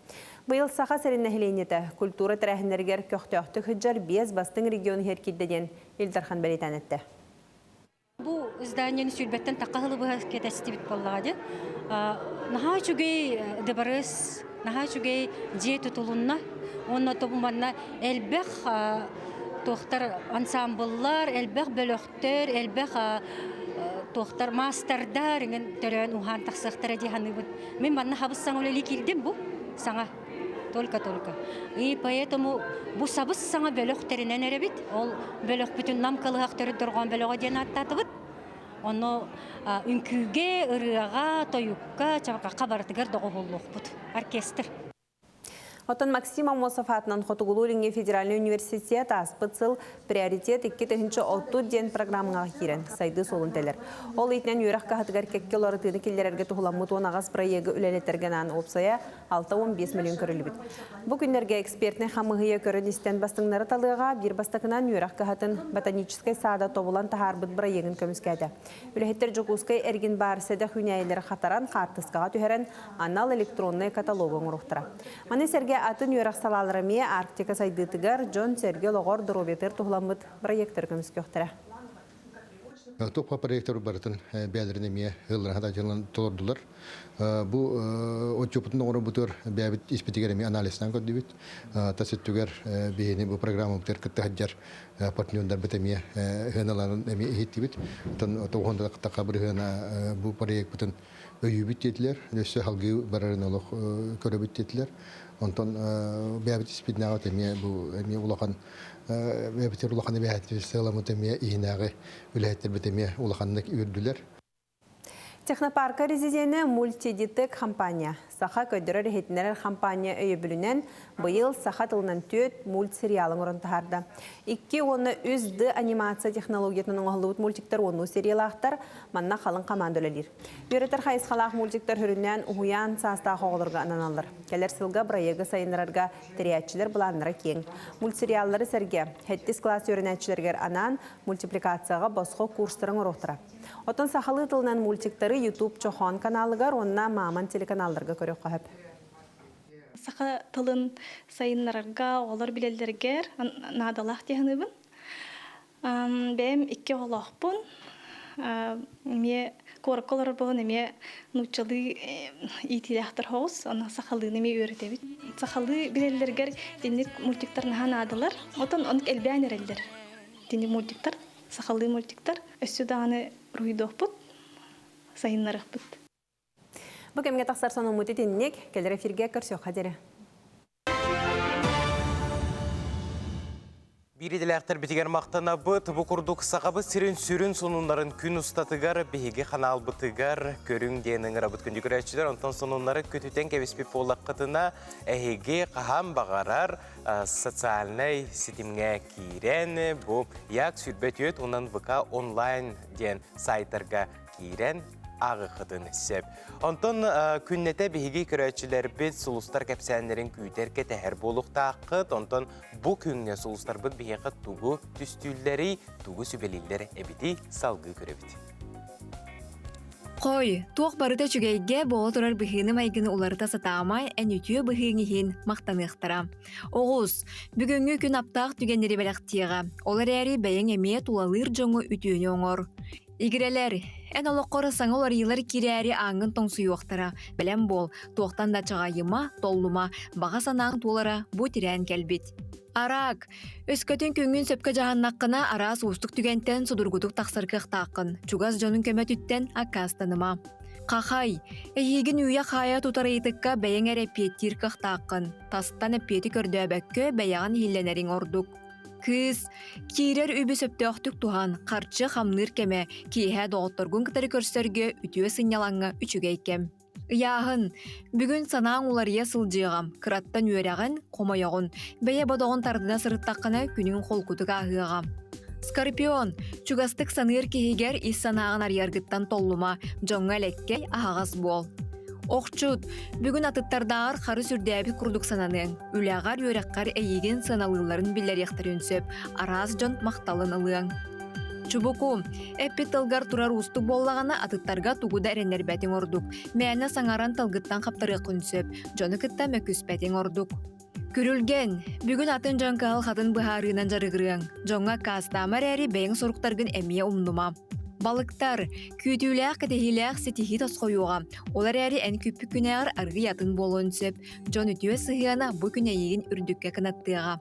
S5: Быйыл Саха сирин нэһилиэнньэтэ культура тэрээһиннэригэр көхтөөхтүк сылдьар биэс бастыҥ регион иһэр киирдэ диэн Ил Дархан бэлиэтээн эттэ.
S8: Бу изданиены сүүрбэттэн тахха сылы быһа кэтэстибит буоллаҕа дии. Наһаа үчүгэй дыбарыас, наһаа үчүгэй дьиэ тутулунна. Уонна тобу манна элбэх туохтар ансамбллар, элбэх бөлөхтөр, элбэх туохтар маастардар иҥин төрөөн уһаан тахсыахтара дии саныыбын. Мин манна хабыс саҥа үлэлии киирдим бу саҥа. Только-только. И поэтому бу сабыс саҥа бөлөх тэринэн эрэбит. Ол бөлөхпүтүн Нам кылыһах төрүт дорҕоон бөлөҕө диэн ааттаатыбыт. Ону үҥкүүгэ, ырыаҕа, тойукка, чабырҕахха барытыгар доҕуһуоллуохпут. Оркестр.
S5: Оттон Максим Аммосов аатынан Хотугулуу-Илиҥҥи федеральнай университет ааспыт сыл Приоритет 2030 диэн программаҕа киирэн, сайдыы суолун тэлэр. Ол иитинэн үөрэх кыһатыгар кэккэ уларытыыны киллэрэргэ туһуламмыт 18 бырайыагы үлэлэтэргэ анаан уопсайа 65 миллион көрүллүбүт. Бу күннэргэ экспертнэй хамыыһыйа көрөн-истэн бастыҥнары талыаҕа, биир бастакынан үөрэх кыһатын ботаническай саада тобулан таһаарбыт бырайыагын көмүскээтэ. Үлэһиттэр Дьокуускай эргин баар сэдэх үүнээйилэри хатаран, хаартыскаҕа түһэрэн, анал электроннай каталог оҥоруохтара. Маны сэргэ атын үөрэх салаалара эмиэ Арктика сайдыытыгар, дьон-сэргэ олоҕор доруобуйатыгар туһуламмыт бырайыактары көмүскүөхтэрэ.
S10: Туох проектор барытын бэйэлэрин эмиэ ыалларын хатаачылан толордулар. Бу отчуоппутун оҥоробутугар бэйэбит испитигэр эмиэ анализтаан көрдүбүт. Тас өттүгэр биһини бу программабытыгар кытта сылдьар партнердарбыт эмиэ ыһыаналарын эмиэ иһиттибит. Оттон тоҕуһун тахха бырыһыана бу проекпытын өйүүбүт диэтилэр. Өссө салгыы барарын олох көрөбүт диэтилэр. Онтон бэйэбит испитинээҕи эмиэ бу эмиэ улахан бэйэбитигэр улахан эбээһинэстэламмыт эмиэ иһинээҕи үлэһиттэрбит эмиэ улаханнык үөрдүлэр.
S5: Технопарка резиденэ Мультидитек компания Саха көрдөрөр-иһитиннэрэр хампаанньа өйөбүлүнэн быйыл саха тылынан түөрт мультсериал оҥорон таһаарда. 2 уонна 3D анимация технологиятынан оҥоһуллубут мультиктар уоннуу сериялаахтар, манна халыҥ хамаанда үлэлиир. Үөрэтэр хайысхалаах мультиктар сүрүннээн уһуйаан саастаах оҕолорго ананаллар. Кэлэр сылга бырайыагы сайыннарарга тэрийээччилэр былааннара киэҥ. Мультсериаллары сэргэ, сэттис кылаас үөрэнээччилэригэр анаан мультипликацияҕа босхо курстары оҥоруохтара. Оттон сахалыы тылынан мультиктары YouTube Чохоон каналыгар уонна Маман телеканалларга көрүөххэ сөп.
S11: Саха тылын сайыннарарга оҕолор билэллэригэр наадалаах дии саныыбын. Бэйэм икки оҕолоохпун. Эмиэ куоракка олорор буолан эмиэ нууччалыы иитиилээхтэр соҕус, онно сахалыыны эмиэ үөрэтэбит. Сахалыы билэллэригэр итинник мультиктар наһаа наадалар. Отон оннук элбээн эрэллэр. Итинник мультиктар сахалыы мультиктар өссө даҕаны уруһуйдуохпут, сайыннарыахпыт.
S5: Бу кэмҥэ тахсар сонуммут итинник, кэлэр эфиргэ көрсүөххэ диэри.
S2: Биир идэлээхтэрбитигэр махтанабыт. Бу курдук Сахабыт сирин сүрүн сонуннарын күн устатыгар биһиги ханаалбытыгар көрүҥ диэн ыҥырабыт күндү көрөөччүлэр. Онтон сонуннары көтүтэн кэбиспит буоллаххытына, эһиги хаһан баҕарар социальнай ситимҥэ киирэн, бу Як 24 уонан ВК онлайн диэн сайтарга киирэн ааҕыаххытын сөп. Онтон күннэтэ биһиги көрөөччүлэрбит сулустар кэпсээннэрин күүтэр кэтэһэр буолуохтааххыт. Онтон бу күҥҥэ сулустарбыт биһиэхэ тугу түстүүллэрий, тугу сүбэлииллэр эбитий салгыы көрөбүт.
S9: Хой, туох барыта үчүгэйгэ буола турар быһыыны-майгыны уларыта сатаама, эн үтүө быһыыҥ иһин махтаныахтара. Оҕус, бүгүҥҥү күн аптаах түгэннэри бэлэхтиэҕэ. Ол эрээри бэйэҥ эмиэ тулалыыр дьоҥу үтүөнү оҥор. Игирэлэр, эн олоххор саҥа уларыйыылар киирээри ааҥҥын тоҥсуйуохтара. Бэлэм буол, туохтан да чаҕайыма, толлума, баҕа санааҥ туолара бу тирээн кэлбит. Араак, өскөтүн күҥҥүн сөпкө дьаһаннаххына, араас уустук түгэнтэн судургутук тахсар кыахтааххын. Чугас дьонуҥ көмөтүттэн аккаастаныма. Хахай, эйиигин үүйэ-хаайа тутар ыйытыкка бэйэҥ эрэ эппиэттиир кыахтааххын. Тастан эппиэти көрдөөбөккө, бэйэҕин иһиллэнэриҥ ордук. Кыыс, киирэр үбү сөптөөхтүк туһан, харчы хамныыр кэмэ, киэһэ доҕотторгун кытары көрсөргө үтүө сынньалаҥҥа үчүгэй кэм. Ыйааһын. Бүгүн санааҥ уларыйа сылдьыаҕа. Кыраттан үөрэҕин, хомойоҕун. Бэйэ бодоҕун тардына сырыттаххына, күнүҥ холкутук ааһыаҕа. Скорпион. Чугастык саныыр киһигэр ис санааҕын арыйаргыттан толлума. Дьоҥҥо элэккэй, аһаҕас буол. Охчут. Бүгүн атыттардааҕар харыс үрдээбит курдук сананыаҥ. Үлэҕэр, үөрэххэр эйигин сыаналыылларын биллэриэхтэрин сөп. Араас дьон махталын ылыаҥ. Чубуку, эппит тылгар турар уустук буоллаҕына, атыттарга тугу да эрэннэрбэтиҥ ордук. Мээнэ саҥаран тылгыттан хаптарыаххын сөп, дьону кытта мөккүспэтиҥ ордук. Күрүлгэн, бүгүн атын дьон кыһалҕатын быһаарыынан дьарыгырыаҥ. Дьоҥҥо аккаастаама эрээри бэйэҥ соруктаргын эмиэ умнума. Балыктар, күүтүүлээх кэтэһиилээх ситиһии тосхойуоҕа. Ол эрээри эн күүппүккүнээҕэр аргыый атын буолуон сөп. Дьон үтүө сыһыана бу күн эйигин үрдүккэ кынаттыаҕа.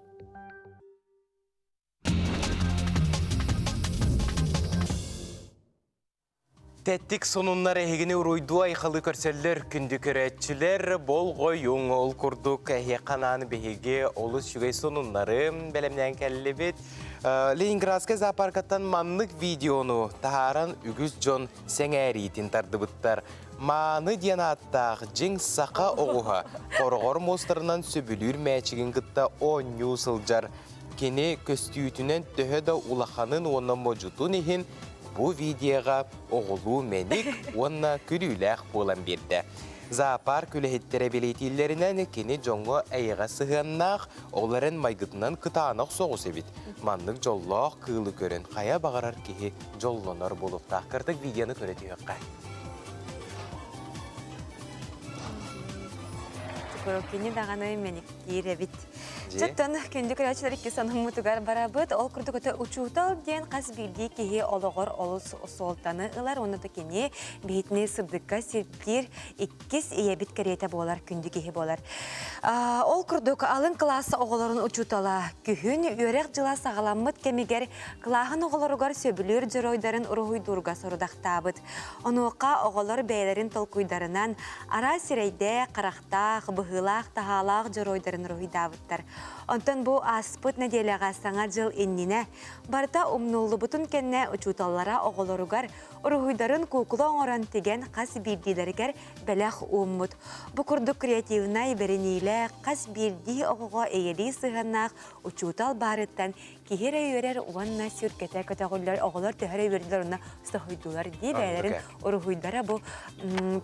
S2: Тэттик сонуннар эһигини уруйдуу айхалы көрсөллөр күндү көрөөччүлэр болҕойуҥ ол курдук эһиэхэ анаан биһиги олус үчүгэй сонуннары бэлэмнээн кэллибит. Ленинградскай зоопаркаттан маннык видеону таһааран үгүс дьон сэҥээриитин тардыбыттар. Мааны диэн ааттаах дьиҥ саха оҕуһа хороҕор муостарынан сөбүлүүр мээчигин кытта оонньуу сылдьар. Кини көстүүтүнэн төһө да улаханын уонна модьутун иһин бу видеоҕа оҕолуу мэник уонна күлүүлээх буолан биэрдэ. Зоопарк үлэһиттэрэ бэлиэтииллэринэн, кини дьоҥҥо эйэҕэс сыһыаннаах, ол эрэн майгытынан кытаанах соҕус эбит. Маннык дьоллоох кыылы көрөн хайа баҕарар киһи дьоллонор буолуохтаах. Кырдык видеоны көрө түһүөххэ.
S1: Кини даҕаны мэниктиир эбит. Чөттөн күндү көрөөччүлэр икки сонуммутугар барабыт. Ол курдук өтө учуутал диэн хас биирдии киһи олоҕор олус суолтаны ылар. Уонна да кини биһитини сырдыкка сирдиир иккис ийэбит кэриэтэ буолар, күндү киһи буолар. Ол курдук алын кылаас оҕолорун учуутала күһүн үөрэх дьыла саҕаламмыт кэмигэр кылааһын оҕолоругар сөбүлүүр дьоруойдарын уруһуйдуурга сорудахтаабыт. Онуоха оҕолор бэйэлэрин толкуйдарынан араас сирэйдээх, харахтаах, быһыылаах-таһаалаах дьоруойдарын уруһуйдаабыттар. Онтон бу ааспыт нэдиэлэҕэ Саҥа дьыл иннинэ барыта умнуллубутун кэннэ учууталлара оҕолоругар уруһуйдарын куукула оҥорон тигэн хас биирдиилэригэр бэлэх ууммут. Бу курдук креативнай, бэриниилээх, хас биирдии оҕоҕо эйэлии сыһыаннаах учуутал баарыттан киһи эрэ үөрэр уонна сүргэтэ көтөҕүллэр, оҕолор төһө эрэ үөрдүлэр уонна соһуйдулар дии бэйэлэрин уруһуйдара бу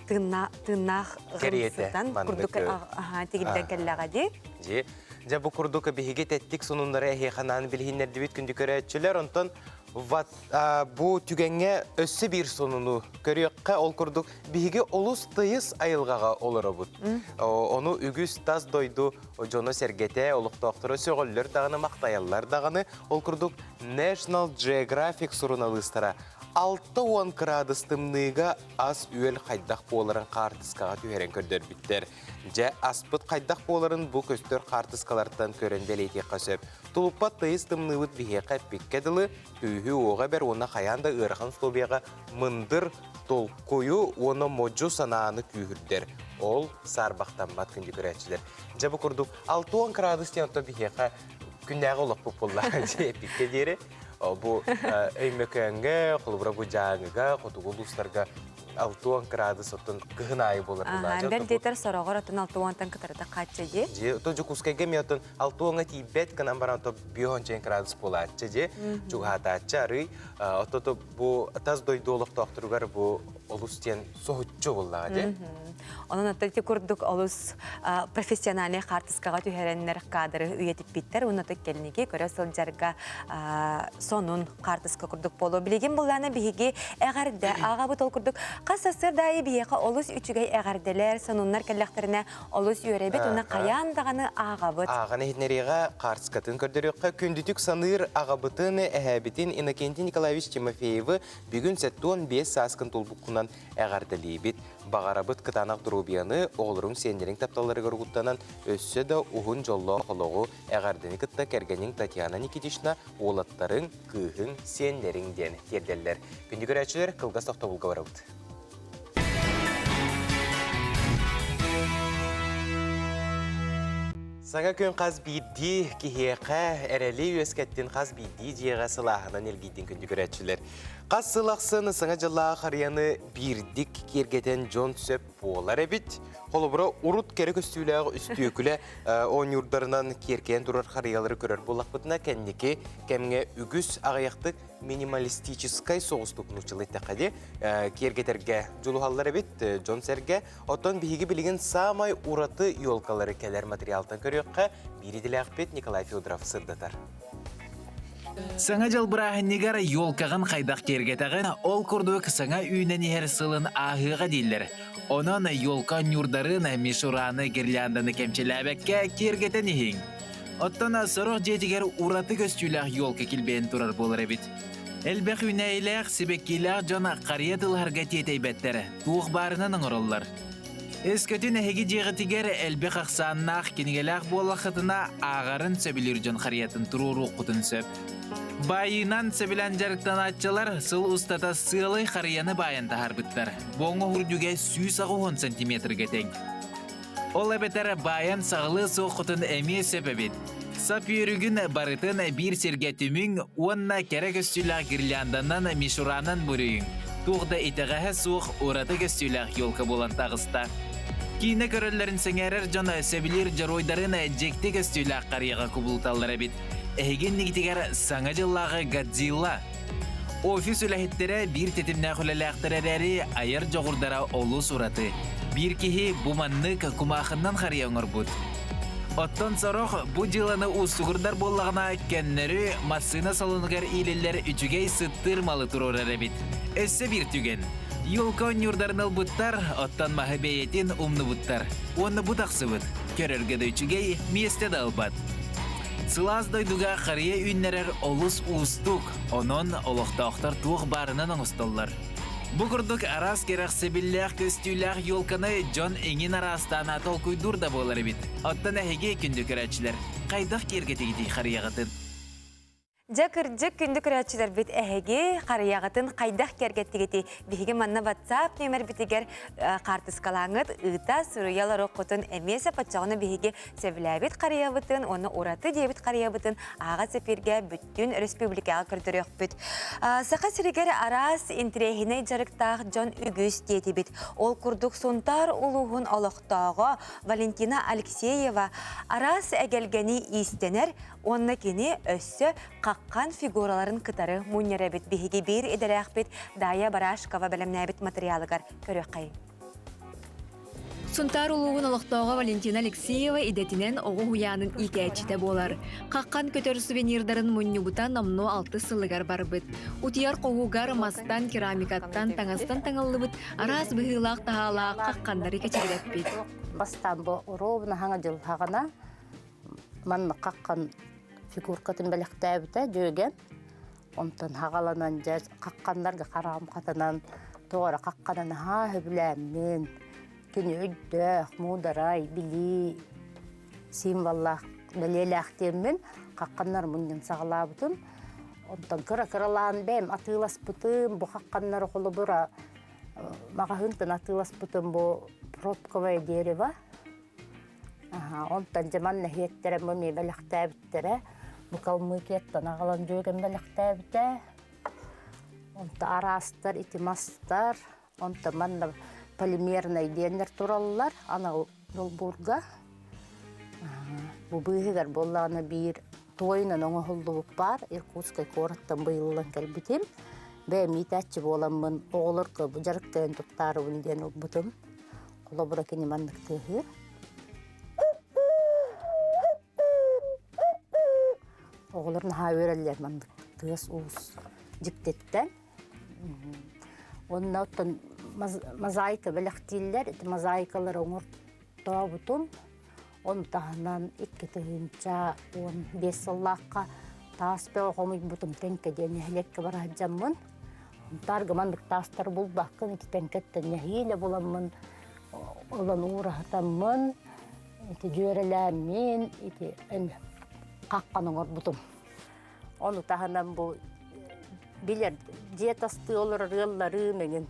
S1: тыыннаах
S2: Кэриэтэ
S1: курдук тигилдэн кэллэҕэ дии.
S2: Дьи. Дьэ бу курдук биһиги тэттик сонуннары эһиэхэ анаан билиһиннэрдибит күндү көрөөччүлэр. Онтон бу түгэҥҥэ өссө биир сонуну көрүөххэ. Ол курдук биһиги олус тыйыс айылҕаҕа олоробут. Ону үгүс тас дойду дьоно-сэргэтэ, олохтоохторо сөҕөллөр даҕаны, махтайаллар даҕаны. Ол курдук National Geographic суруналыыстара 60 кыраадыс тымныыга ас-үөл хайдах буоларын хаартыскаҕа түһэрэн көрдөрбүттэр. Дьэ, аспыт хайдах буоларын бу көстөр хаартыскалартан көрөн бэлиэтиэххэ сөп. Тулуппат тыйыс тымныыбыт биһиэхэ эппиккэ дылы, күүһү-уоҕу эбэр уонна хайаан да ыарахан условияҕа мындыр толкуйу уонна модьу санааны күүһүрдэр. Ол саарбахтаммат күндү көрөөччүлэр. Дьэ, бу курдук 60 кыраадыс диэн оттон биһиэхэ күннээҕи олохпут буолла дьэ эппиккэ диэри. Бу Өймөкөөҥҥө, холобура бу Дьааҥыга, хотугу улуустарга 60 градус оттон кыһын аайы буолар
S1: булааччы. Бэл диэтэр сороҕор оттон 60-тан кытарыта хааччы дии.
S2: Дьи, ото Дьокуускайга эмиэ оттон 60-ҥа тиийбэт гынан баран ото 5 градус буолааччы дьи, чугаһаатааччы арый. Ото бу тас дойду олохтоохторугар бу олус диэн соһуччу буоллаҕа дии.
S1: Онон оттон ити курдук олус профессиональнай хаартыскаҕа түһэрэннэр кадры үйэтиппиттэр уонна кэлиники көрө сылдьарга сонун хаартыска курдук буолуо. Билигин буллаана биһиги эҕэрдэ ааҕабыт ол курдук хас сарсыарда аайы биһиэхэ олус үчүгэй эҕэрдэлэр, сонуннар кэллэхтэринэ олус үөрэбит уонна хайаан даҕаны ааҕабыт.
S2: Ааҕан иһитинэриэҕэ хаартыскатын көрдөрүөххэ күндүтүк саныыр аҕабытын, эһээбитин Иннокентий Николаевич Тимофеевы бүгүн 75 сааскын туолбуккунан эҕэрдэлиибит. Баҕарабыт кытаанах доруобуйаны, оҕолоруҥ сиэннэриҥ тапталларыгар угуттанан, өссө да уһун дьоллоох олоҕу эҕэрдэни кытта кэргэниҥ Татьяна Никитична, уолаттарыҥ, кыыһыҥ, сиэннэриҥ диэн тиэрдэллэр. Күндү көрөөччүлэр, кылгас тохтобулга барабыт. Саҥа күн хас биирдии киһиэхэ эрэли үөскэттин, хас биирдии дьиэҕэ сылааһынан илгийдин күндү көрөөччүлэр. Хас сыл ахсын Саҥа дьыллаах харыйаны биирдик киэргэтэн дьон сөп буолар эбит. Холобура, урут кэрэ көстүүлээх үстүөкүлэ оонньуурдарынан киэркэйэн турар харыйалары көрөр буоллахпытына, кэнники кэмҥэ үгүс аҕыйахтык минималистическай соҕустук нууччалыы эттэххэ дии, киэргэтэргэ дьулуһаллар эбит дьон-сэргэ. Оттон биһиги билигин саамай ураты елкалары кэлэр материалтан көрүөххэ, биир идэлээхпит Николай Федоров сырдатар.
S12: Саҥа дьыл бырааһынньыгар елкаҕын хайдах киэргэтэҕин, ол курдук саҥа үүнэн иһэр сылын ааһыаҕа дииллэр. Онон елка ньуурдарын, мишураны, гирлянданы кэмчилээбэккэ киэргэтэн иһиҥ. Оттон сорох дьиэтигэр ураты көстүүлээх елка килбэйэн турар буолар эбит. Элбэх үүнээйилээх, сибэккилээх дьон харыйа тылыһарга тиэтэйбэттэр, туох баарынан оҥороллор. Өскөтүн эһиги дьиэҕитигэр элбэх ахсааннаах кинигэлээх буоллаххытына, ааҕарын сөбүлүүр дьон харыйатын туруоруоххутун сөп. Баайыынан сөбүлээн дьарыктанааччылар сыл устата сыалай харыйаны баайан таһаарбыттар. Бу оҥоһурдүгэ 180 сантиметрга тэҥ. Ол эбэтэр баайан саҕалыа суоххутун эмиэ сөп эбит. Сап үөрүгүн барытын биир сиргэ түмүҥ уонна кэрэ көстүүлээх гирлянданан мишуранан бүрүйүҥ. Туох да итэҕэһэ суох ураты көстүүлээх елка буолан таҕыста. Киинэ көрөллөрүн сэҥээрэр дьон сөбүлүүр дьоруойдарын дьикти көстүүлээх харыйаҕа кубулуталлар эбит. Эһиги иннигитигэр Саҥа дьыллааҕы Годзилла. Офис үлэһиттэрэ биир тэтимнээх үлэлээхтэр эрээри айар дьоҕурдара олус ураты. Биир киһи бу маннык кумаахыннан харыйа оҥорбут. Оттон сорох бу дьыаланы уустугурдар буоллаҕына, көннөрү массыына салонугар иилиллэр үчүгэй сыттыыр малы туруорар эбит. Өссө биир түгэн. Елка оонньуурдарын ылбыттар, оттон маһы бэйэтин умнубуттар. Уонна бу тахсыбыт. Көрөргө да үчүгэй, миэстэ да ылбат. Сылаас дойдуга харыйа үүннэрэр олус уустук, онон олохтоохтор туох баарынан оҥостоллор. Бу курдук араас кэрэхсэбиллээх көстүүлээх елканы дьон эҥин араастаан толкуйдуур да буолар эбит. Оттон эһиги күндү көрөөччүлэр, хайдах киэргэтигитий харыйаҕытын?
S1: Дьэ, кырдьык, күндү көрөөччүлэрбит эһиги харыйаҕытын хайдах киэргэттигитий? Биһиги манна WhatsApp нүөмэрбитигэр хаартыскалааҥҥыт ыыта суруйа олоруоххутун эмиэ сөп оччоҕуна биһиги сөбүлээбит харыйабытын уонна ураты диэбит харыйабытын ааҕас эпииргэ бүттүүн өрөспүүбүлүкэҕэ көрдөрүөхпүт. Саха сиригэр араас интэриэһинэй дьарыктаах дьон үгүс диэтибит. Ол курдук Сунтаар улууһун олохтооҕо Валентина Алексеева араас эгэлгэни иистэнэр Уонна кини өссө хаххан фигураларын кытары мунньар эбит. Биһиги биир идэлээхпит Дая Барашкова бэлэмнээбит матырыйаалыгар көрүөххэйиҥ.
S9: Сунтаар улууһун олохтооҕо Валентина Алексеева идэтинэн оҕо уһуйаанын иитээччитэ буолар. Хаххан көтөр сувенирдарын мунньубута номнуо алтыс сылыгар барбыт. Утуйар хоһугар мастан, керамикаттан, таҥастан таҥыллыбыт араас быһыылаах-таһаалаах хахханнары кэчигирэппит.
S13: Бастаан бу ровно хаҥа дьылһаҕына Манна хаххан фигуркатын бэлэхтээбитэ дьүөгэм. Онтон хаҕаланан дьэ хахханнарга хараҕым хатанан тоҕо эрэ хахханан наһаа сөбүлээммин кини өйдөөх, муударай, билии символлаах бэлиэлээх диэммин хахханнар мунньан саҕалаабытым. Онтон кыра-кыралаан бэйэм атыыласпытым, бу хахханнары холобура маҕаһыынтан атыыласпытым бу пробковое дерево. Онтон дьэ манна иһиэттэрэ бу эмиэ бэлэхтээбиттэрэ. Бу Калмыкияттан аҕалан дьүөгэм бэлэхтээбитэ. Онто араастар ити мастар, онто манна полимернай диэннэр тураллар анал долбуурга. Бу быыһыгар буоллаҕына биир туойунан оҥоһуллубут баар Иркутскай куораттан быйыллан кэлбитим. Бэйэм иитээччи буоламмын оҕолорго бу дьарыктарын туттаарыбын диэн ылбытым. Холобура кини маннык тыаһыыр. Оҕолор наһаа үөрэллэр маннык тыас-уус дьиктиттэн. Уонна оттон мозаика бэлэхтииллэр. Ити мозаикалары оҥортообутум. Ону таһынан 2015 сыллаахха таас бөҕө хомуйбутум Тэҥкэ диэн нэһилиэккэ бара сылдьаммын. Таарга маннык таастары булбаккын ити Тэҥкэттэн нэһиилэ буламмын олон уураһытаммын ити дьүөрэлээммин ити хаххан оҥорбутум. Ону таһынан бу билэр дьиэ тастыы олорор ыалларым эҥин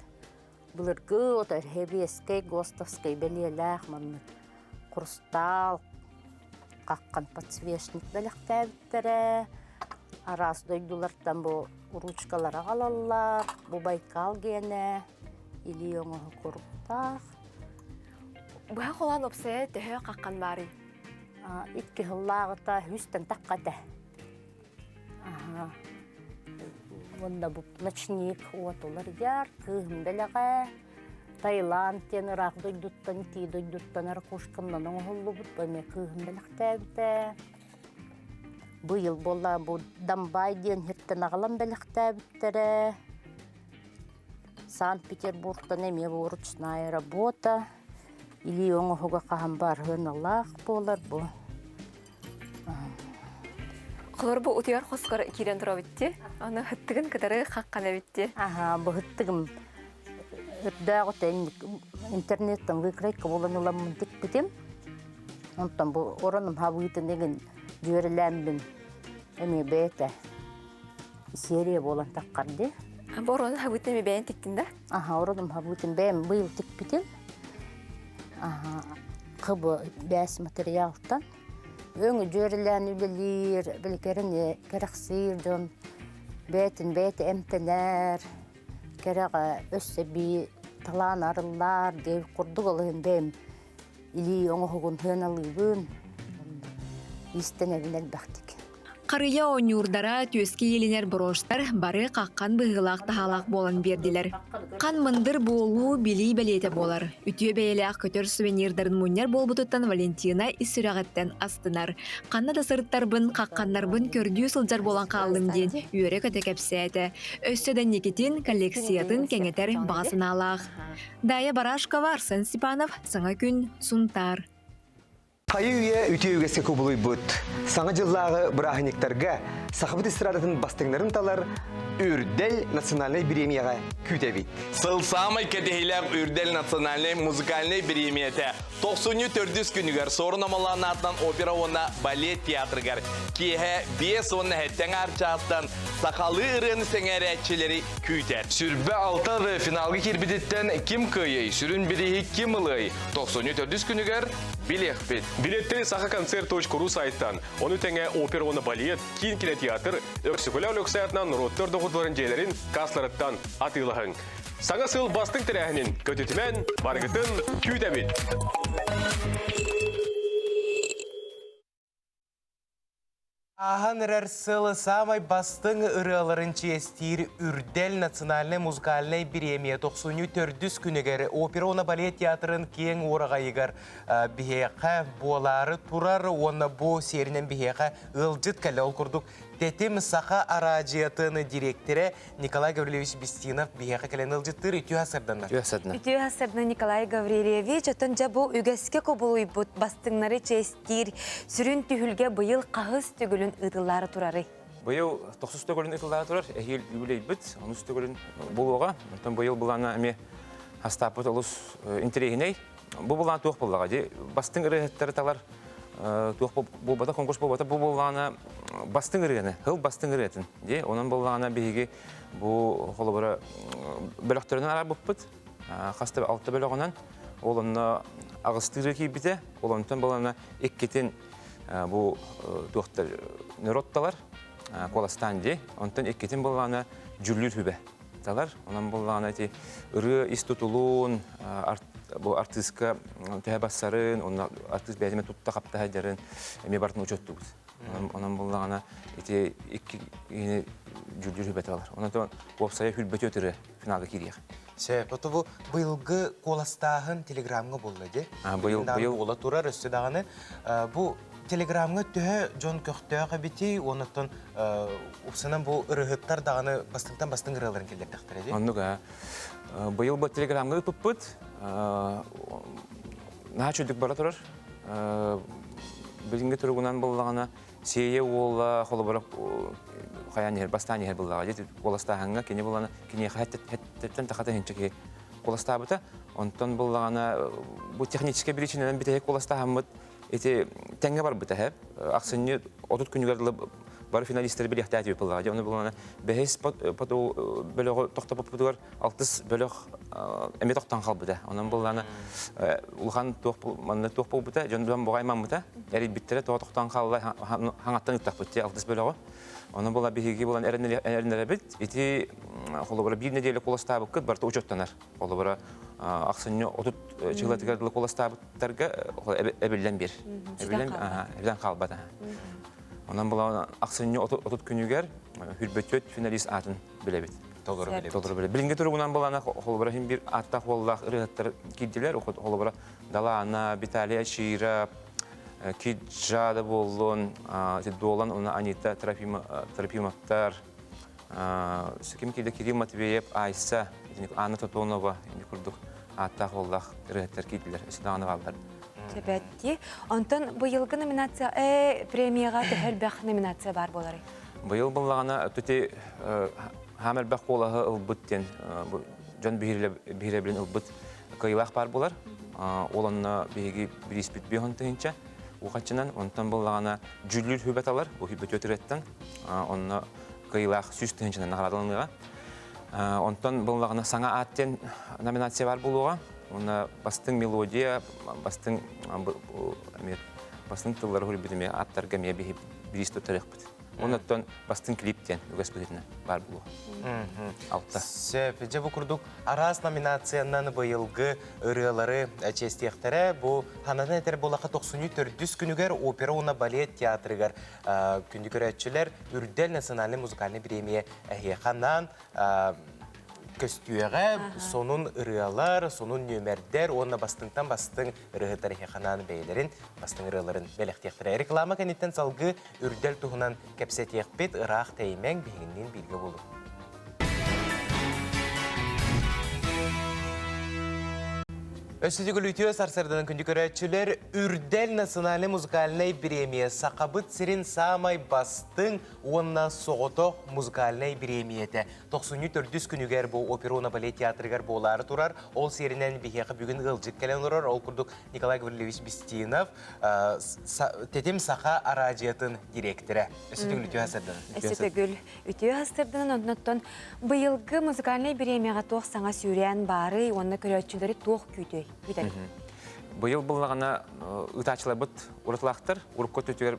S13: былыргы отор Хэбиэскэй, ГОСТовскай бэлиэлээх маннык хрустаал хаххан подсвечник бэлэхтээбиттэрэ. Араас дойдулартан бу ручкалары аҕалаллар, бу Байкал гиэнэ, илии оҥоһу куруктаах.
S1: Быһа холоон уопсайа төһө хаххан баарый?
S13: Икки сыллааҕыта үстэн тахха этэ. Уонна бу ночник уотулар яр, кыыһым бэлэҕэ, Таиланд диэн ыраах дойдуттан, итии дойдуттан ракушкамнан оҥоһуллубут, бу эмиэ кыыһым бэлэхтээбитэ. Быйыл буолла бу Дамбай диэн сиртэн аҕалан бэлэхтээбиттэрэ. Санкт-Петербургтан эмиэ бу ручная работа. Илии оҥоһуга хаһан баар сыаналаах буолар бу.
S1: Холор бу утуйар хоскор киирэн туробитти. Аны хыттыгын кытары хаххан эбитти.
S13: Аха, бу хыттыгым үрдээҕи интернеттэн выкройка булан ыламмын тикпитим. Онтон бу оронум хабыытын игин дьүөрэлээммин эмиэ бэйэтэ серия буолан таххар дии.
S1: Бу оронун хабыытын эмиэ бэйэн тиктин да?
S13: Аха, оронум хабыытын бэйэм быйыл тикпитим. Аха, хыбы бээс материалтан. Өҥү дьүөрэлээн үлэлиир, били кэрэни кэрэхсиир дьон бэйэтин бэйэтэ эмтэнэр, кэрэҕэ өссө эбии талаан арыллар диэбит курдук ол иһин бэйэм илии оҥоһугун сыаналыыбын, иистэнэбин элбэхтик.
S9: Харыйа оонньуурдара, түөскэ иилинэр брошьтар бары хаххан быһыылаах-таһаалаах буолан биэрдилэр. Хан мындыр буолуу билии бэлиэтэ буолар. Үтүө бэйэлээх көтөр сувенирдарын мунньар буолбутуттан Валентина ис сүрэҕиттэн астынар. Ханна да сырыттарбын, хахханнарбын көрдүү сылдьар буолан хааллым диэн үөрэ-көтө кэпсээтэ. Өссө да инникитин коллекциятын кэҥэтэр баҕа санаалаах. Дая Барашкова, Арсен Степанов, Саҥа күн, Сунтаар.
S14: Хайы-үйэ үтүө үгэскэ кубулуйбут Саҥа дьыллааҕы бырааһынньыктарга сахабыт эстрадатын бастыҥнарын талар Үрдэл национальнай бириэмийэҕэ күүтэбит.
S15: Сыл саамай кэтэһиилээх Үрдэл национальнай музыкальнай бириэмийэтэ тохсунньу төрдүс күнүгэр Суорун Омоллоон аатынан опера уонна балет театрыгар киэһэ 5 уонна аҥаар чаастан сахалыы ырыаны сэҥээрээччилэри күүтэр.
S16: 26 ырыа финалга киирбититтэн ким кыайый, сүрүн бирииһи ким ылыай? 94 күнүгэр билиэхпит.
S7: Билеттэри сахаконцерт.ру сайттан, ону тэҥэ опера уонна балет, киин кинотеатр, Өксөкүлээх Өлөксөй аатынан норуоттар доҕордууларын дьиэлэрин кассаларыттан атыылаһыҥ. Саҥа сыл бастыҥ тэрээһинин көтүтүмэн, барыгытын күүтэбит!
S2: Ааһан эрэр сыл саамай бастыҥ ырыаларын чиэстиир Үрдэл национальнай музыкальнай бириэмийэ тохсунньу төрдүс күнүгэр опера уонна балет театрын киэҥ уораҕайыгар биһиэхэ буолаары турар уонна бу сиэринэн биһиэхэ ыалдьыт кэллэ. Ол курдук Тэтим саха араадьыйатын дириэктэрэ Николай Гаврильевич Бестинов биһиэхэ кэлэн ыалдьыттыыр үтүө сарданна.
S24: Үтүө сарданна.
S1: Үтүө сарданна Николай Гаврильевич. Оттон дьэ бу үгэскэ кубулуйбут бастыҥнары чиэстиир сүрүн түһүлгэ быйыл хаһыс төгүлүн ыытыллаары турарый?
S24: Быйыл тохсус төгүлүн ыытыллаары турар. Эһиил юбилейбит, онус төгүлүн буолуоҕа. Оттон быйыл былаана эмиэ хастааппыт олус интэриэһинэй. Бу былаан туох буоллаҕа дии? Бастыҥ ырыаһыттары талар туох буолбата, конкурс буолбата, бу буоллаҕына бастыҥ ырыаны, сыл бастыҥ ырыатын дии. Онон буоллаҕына биһиги бу холобура бөлөхтөрүнэн араарбыппыт. Хас да алта бөлөҕүнэн. Ол онно аҕыстыы ырыа киирбитэ. Ол онтон буоллаҕына иккитин бу туохтар норуотталар куоластаан дии. Онтон иккитин буоллаҕына дьүллүүр сүбэ талар. Онон буоллаҕына ити ырыа ис тутулун, бу артыыска төһө бассарын, онно артыыс бэйэтин тутта хапта сылдьарын эмиэ барытын учуоттуубут. Онон буоллаҕына ити икки киһини дьүллүүр сүбэ талар. Онон уопсайа хүрбөтүө ырыа финалга киириэх.
S2: Сөп. Ото бу быйылгы куоластааһын телеграмҥа буолла дии.
S24: Быйыл быйыл
S2: буола турар өссө даҕаны. Бу телеграмҥа төһө дьон көхтөөх эбитий, оннуттан упсанан бу ырыһыттар даҕаны бастыҥтан бастыҥ ырыаларын киллэрдэхтэрэ дии.
S24: Оннук аа. Быйыл бу телеграмҥа ыыппыппыт. Наһаа чүдүк бара турар. Билиҥҥи туругунан буоллаҕына Сиэйэ уола холобура хайаан иһэр, бастаан иһэр буоллаҕа дии. Куоластааһыҥҥа кини булана киниэхэ хэттэн тахата иһинчэ киһи куоластаабыта. Онтон буллаҕына бу техническэй причинанан бүтэһик куоластааһыммыт ити тэҥҥэ барбыта һэ. Ахсынньы 30 күнүгэр дылы бары финалистары билиэхтээтибит буоллаҕа дии. Ону буллаҕына бэһис бөлөҕү тохтоппутугар алтыс бөлөх эмиэ тохтон хаалбыта. Онон буоллаҕына улахан туох манна туох буолбута, дьон дьон буҕа аймаммыта, эрийбиттэрэ тоҕо тохтоон хаалла хаҥаттан ыттахпыт дии алтыс бөлөҕү. Онон була биһиги булан эрэннэрэбит. Ити холобура биир нэдиэлэ куоластаабыккыт барыта учуоттанар. Холобура ахсынньы 30 чыылатыгар дылы куоластаабыттарга эбиллэн биэр. Эбиллэн эбиллэн хаалбат. Онон була ахсынньы 30 күнүгэр хүрбөтүөт финалист аатын билэбит.
S2: Толору билэбит.
S24: Толору билэбит. Билиҥҥи туругунан булана холобура иһин биир ааттаах уоллаах ырыаһыттар киирдилэр. Холобура Далаана, Виталий Ачира, Киджа да буоллун, Дуолан уонна Анита Трофимовтар, ким киирдэ Кирилл Матвеев, Айса, Анна Тотонова курдук ааттаах уоллаах ырыаһыттар киирдилэр. Өссө даҕаны бааллар.
S1: Сөбөтти. Онтон быйылгы номинация премияҕа төһө элбэх номинация баар буоларый?
S24: Быйыл буллаҕына түти хаам элбэх куолаһы ылбыт диэн дьон биһирэбилин ылбыт кыайыылаах баар буолар. Ол онно биһиги бирииспит биһон тыһынча ухаччынан, онтон буллаҕына дьүллүүр хүбэ талар, бу хүбэ түөтүреттен, онно кыайыылаах 100 тыһынчанан наҕараадаланыаҕа. Онтон буллаҕына саҥа аат диэн номинация бар буолуоҕа. Онно бастыҥ мелодия, бастыҥ бастыҥ тыллары хурбут эмиэ аттарга эмиэ бириис туттарыахпыт. Оннуттан бастыҥ клип диэн үгэс быһыытынан баар буолуо. Алта.
S2: Сөп. Дьэ бу курдук араас номинациянан быйылгы ырыалары чиэстиэхтэрэ. Бу ханатын этэр буоллахха 94 күнүгэр опера уонна балет театрыгар күндү көрөөччүлэр Үрдэл национальнай музыкальнай бириэмийэ эһиэхэ анаан көстүөҕэ сонун ырыалар, сонун нүөмэрдэр уонна бастыҥтан бастыҥ ырыаһыттар эһиэхэ анаан бэйэлэрин бастыҥ ырыаларын бэлэхтиэхтэрэ. Реклама кэнниттэн салгыы Үрдэл туһунан кэпсэтиэхпит, ыраах тэйимэҥ, биһигинниин бииргэ буолуҥ. Өссө төгүл үтүө сарсыарданан күндү көрөөччүлэр, Үрдэл национальнай музыкальнай бириэмийэ Сахабыт сирин саамай бастыҥ уонна соҕотох музыкальнай бириэмийэтэ. Тохсунньу төрдүс күнүгэр бу Оперона балет театрыгар буолаары турар. Ол сиэринэн биһиэхэ бүгүн ыалдьыт кэлэн олорор. Ол курдук Николай Гаврильевич Бестинов, Тэтим Саха араадьыйатын дириэктэрэ. Өссө төгүл үтүө сарсыарданан.
S1: Өссө төгүл Үтүө астырдынан оннуттан быйылгы музыкальнай бириэмийэҕэ туох саҥа сүүрээн баарый уонна көрөөччүлэри туох күүтүй? Күүтэрий?
S24: Быйыл буллаҕына ыытааччыларбыт уратылаахтар. Урукку өттүгэр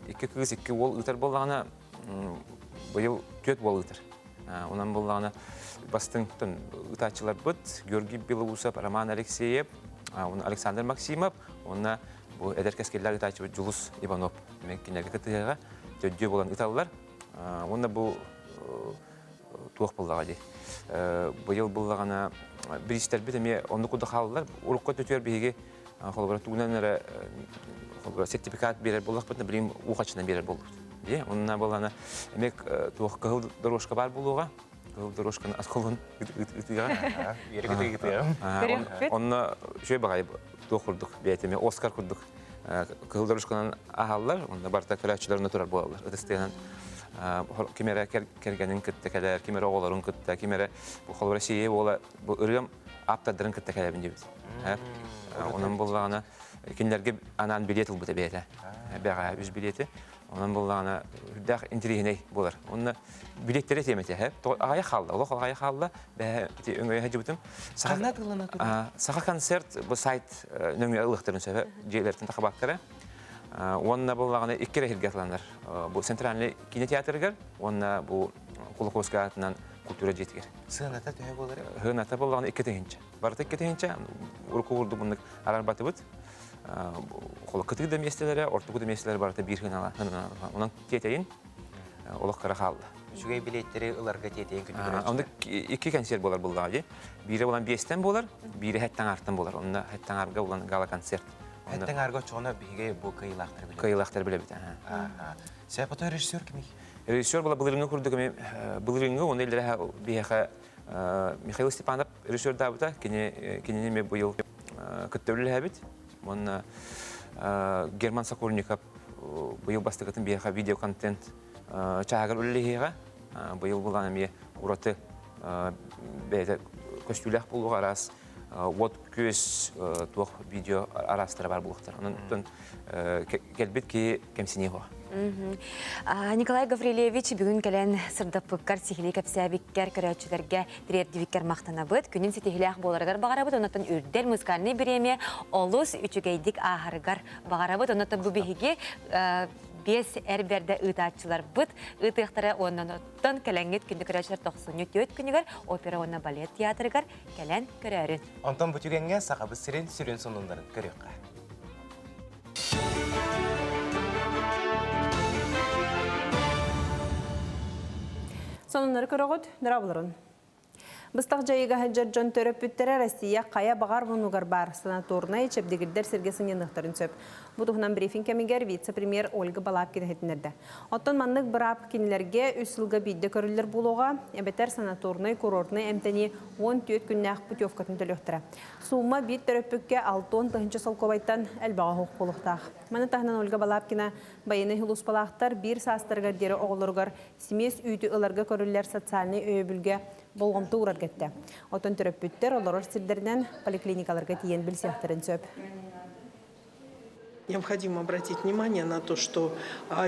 S24: икки кыыс, икки уол ыытар буоллаҕына, быйыл түөрт уол ыытар. Онон буллаҕына бастыҥтан ыытааччыларбыт Георгий Белоусов, Роман Алексеев, Александр Максимов уонна бу эдэр кэскиллээх ыытааччыбыт Дьулус Иванов кинилэргэ кыттыһыаҕа. Төрдүө буолан ыталлар. Уонна бу туох буллаҕа дии. Быйыл буллаҕына бириистэрбит эмиэ оннук курдук хааллылар. Урукку өттүгэр биһиги холобура тугунан эрэ холобура сертификат биэрэр буоллахпытына билигин уу хаччынан биэрэр буоллубут. Дии. Онно буоллаҕына эмиэ туох кыһыл дорожка баар буолуоҕа. Кыһыл дорожканы осколун ытыаҕа.
S2: Үөрэ
S24: Онно үчүгэй баҕайы туох курдук бэйэтэ эмиэ Оскар курдук кыһыл дорожканан аһаллар, онно барыта көрөөччүлэр онно турар буолаллар. Ытыстыынан ким эрэ кэргэнин кытта кэлэр, ким эрэ оҕолорун кытта, ким эрэ бу холобура Россия буола бу ырыам ааптардарын кытта кэлэбин диэбит. Онон буоллаҕына кинилэргэ анаан билиэт ылбыта бэйэтэ. Бэҕэһээ үс билиэти. Онон буоллаҕына үрдээх интириэһинэй буолар. Онно билиэттэрэ тиэмэтэ һэ. Аҕайа хаалла, олох аҕайа хаалла. Бэһэ ити өҥөйө сылдьыбытым.
S2: Ханна тыллана турар?
S24: Саха концерт бу сайт нөҥүө ылыахтарын сөбө дьиэлэртэн тахабаккара. Уонна буоллаҕына икки эрэ сиргэ атыланар. Бу центральный кинотеатрыгар уонна бу Кулаковскай аатынан культура дьиэтигэр.
S2: Сыаната төһө буолар?
S24: Сыаната буоллаҕына 2000. Барыта 2000. Урукку курдук муннук арарбатыбыт. Кытыы да миэстэлэрэ, ортоку да миэстэлэрэ барыта биир хыналар. Онон тиэтэйин олох кыра хаалла.
S2: Үчүгэй билиэттэри ыларга тиэтэйин күндү
S24: Онно икки концерт буолар буллаҕа дии. Биирэ булан биэстэн буолар, биирэ хэттэн аартан буолар. Онно хэттэн аарга булан гала-концерт.
S2: Хэттэн аарга оччоҕуна биһиги бу кыайыылаахтары билэбит.
S24: Кыайыылаахтары билэбит.
S2: Сөп, ото режиссер кимий?
S24: Режиссер була былырыҥҥы курдук эми былырыҥҥы уонна иллэрэ биһиэхэ Михаил Степанов режиссердаабыта. Кини кинини эми быйыл кытта үлэлэһэбит. Уонна Герман Сокольников быйыл бастакытын биһиэхэ видеоконтент чааһыгар үлэлэһиэҕэ. Быйыл булан эмиэ ураты бэйэтэ көстүүлээх буолуоҕа араас уот күөс туох видео араастара баар буолуохтар. Онон кэлбит киһи кэмсиниэ суоҕа.
S1: Николай Гаврильевич бүгүн кэлэн сырдаппыккар, сиһилии кэпсээбиккэр, көрөөччүлэргэ тириэрдибиккэр махтанабыт. Күнүн ситиһилээх буоларыгар баҕарабыт. Оннуттан үрдэл музыкальнай бириэмийэ олус үчүгэйдик ааһарыгар баҕарабыт. Оннуттан бу биһиги биэс эр бэрдэ ыытааччыларбыт ыытыахтара уонна оттон кэлэҥҥит күндү көрөөччүлэр тохсунньу түөрт күнүгэр опера уонна балет театрыгар кэлэн көрөөрүн.
S2: Онтон бу түгэҥҥэ Сахабыт сирин сүрүн сонуннарын көрүөххэ.
S5: Сонуннары көрөҕүт, дорооболорун. Быстах дьайыыга сылдьар дьон төрөппүттэрэ Россия хайа баҕар муннугар баар санаторнай чэбдигирдэр сиргэ сынньаныахтарын сөп. Бу туһунан брифинг кэмигэр вице-премьер Ольга Балабкина иһитиннэрдэ. Оттон маннык быраап кинилэргэ үс сылга биирдэ көрүллэр буолуоҕа, эбэтэр санаторнай-курортнай эмтэнии 14 күннээх путевкатын төлүөхтэрэ. Суумма биир төрөппүккэ 60 тыһыынча солкуобайтан элбэҕэ суох буолуохтаах. Маны таһынан Ольга Балабкина байыаннай сулууспалаахтар биир саастарыгар диэри оҕолоругар симиэс үүтү ыларга көрүллэр социальнай өйөбүлгэ болҕомто уурарга эттэ. Оттон төрөппүттэр олорор сирдэринэн поликлиникаларга тиийэн билсиэхтэрин сөп.
S17: Необходимо обратить внимание на то, что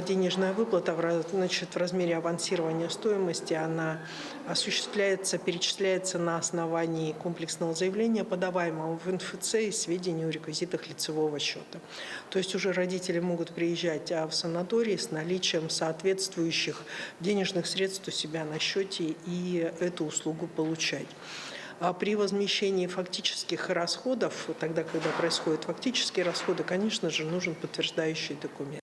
S17: денежная выплата в, значит, в размере авансирования стоимости, она осуществляется, перечисляется на основании комплексного заявления, подаваемого в НФЦ и сведений о реквизитах лицевого счета. То есть уже родители могут приезжать в санаторий с наличием соответствующих денежных средств у себя на счете и эту услугу получать. А при возмещении фактических расходов, тогда, когда происходят фактические расходы, конечно же, нужен подтверждающий документ.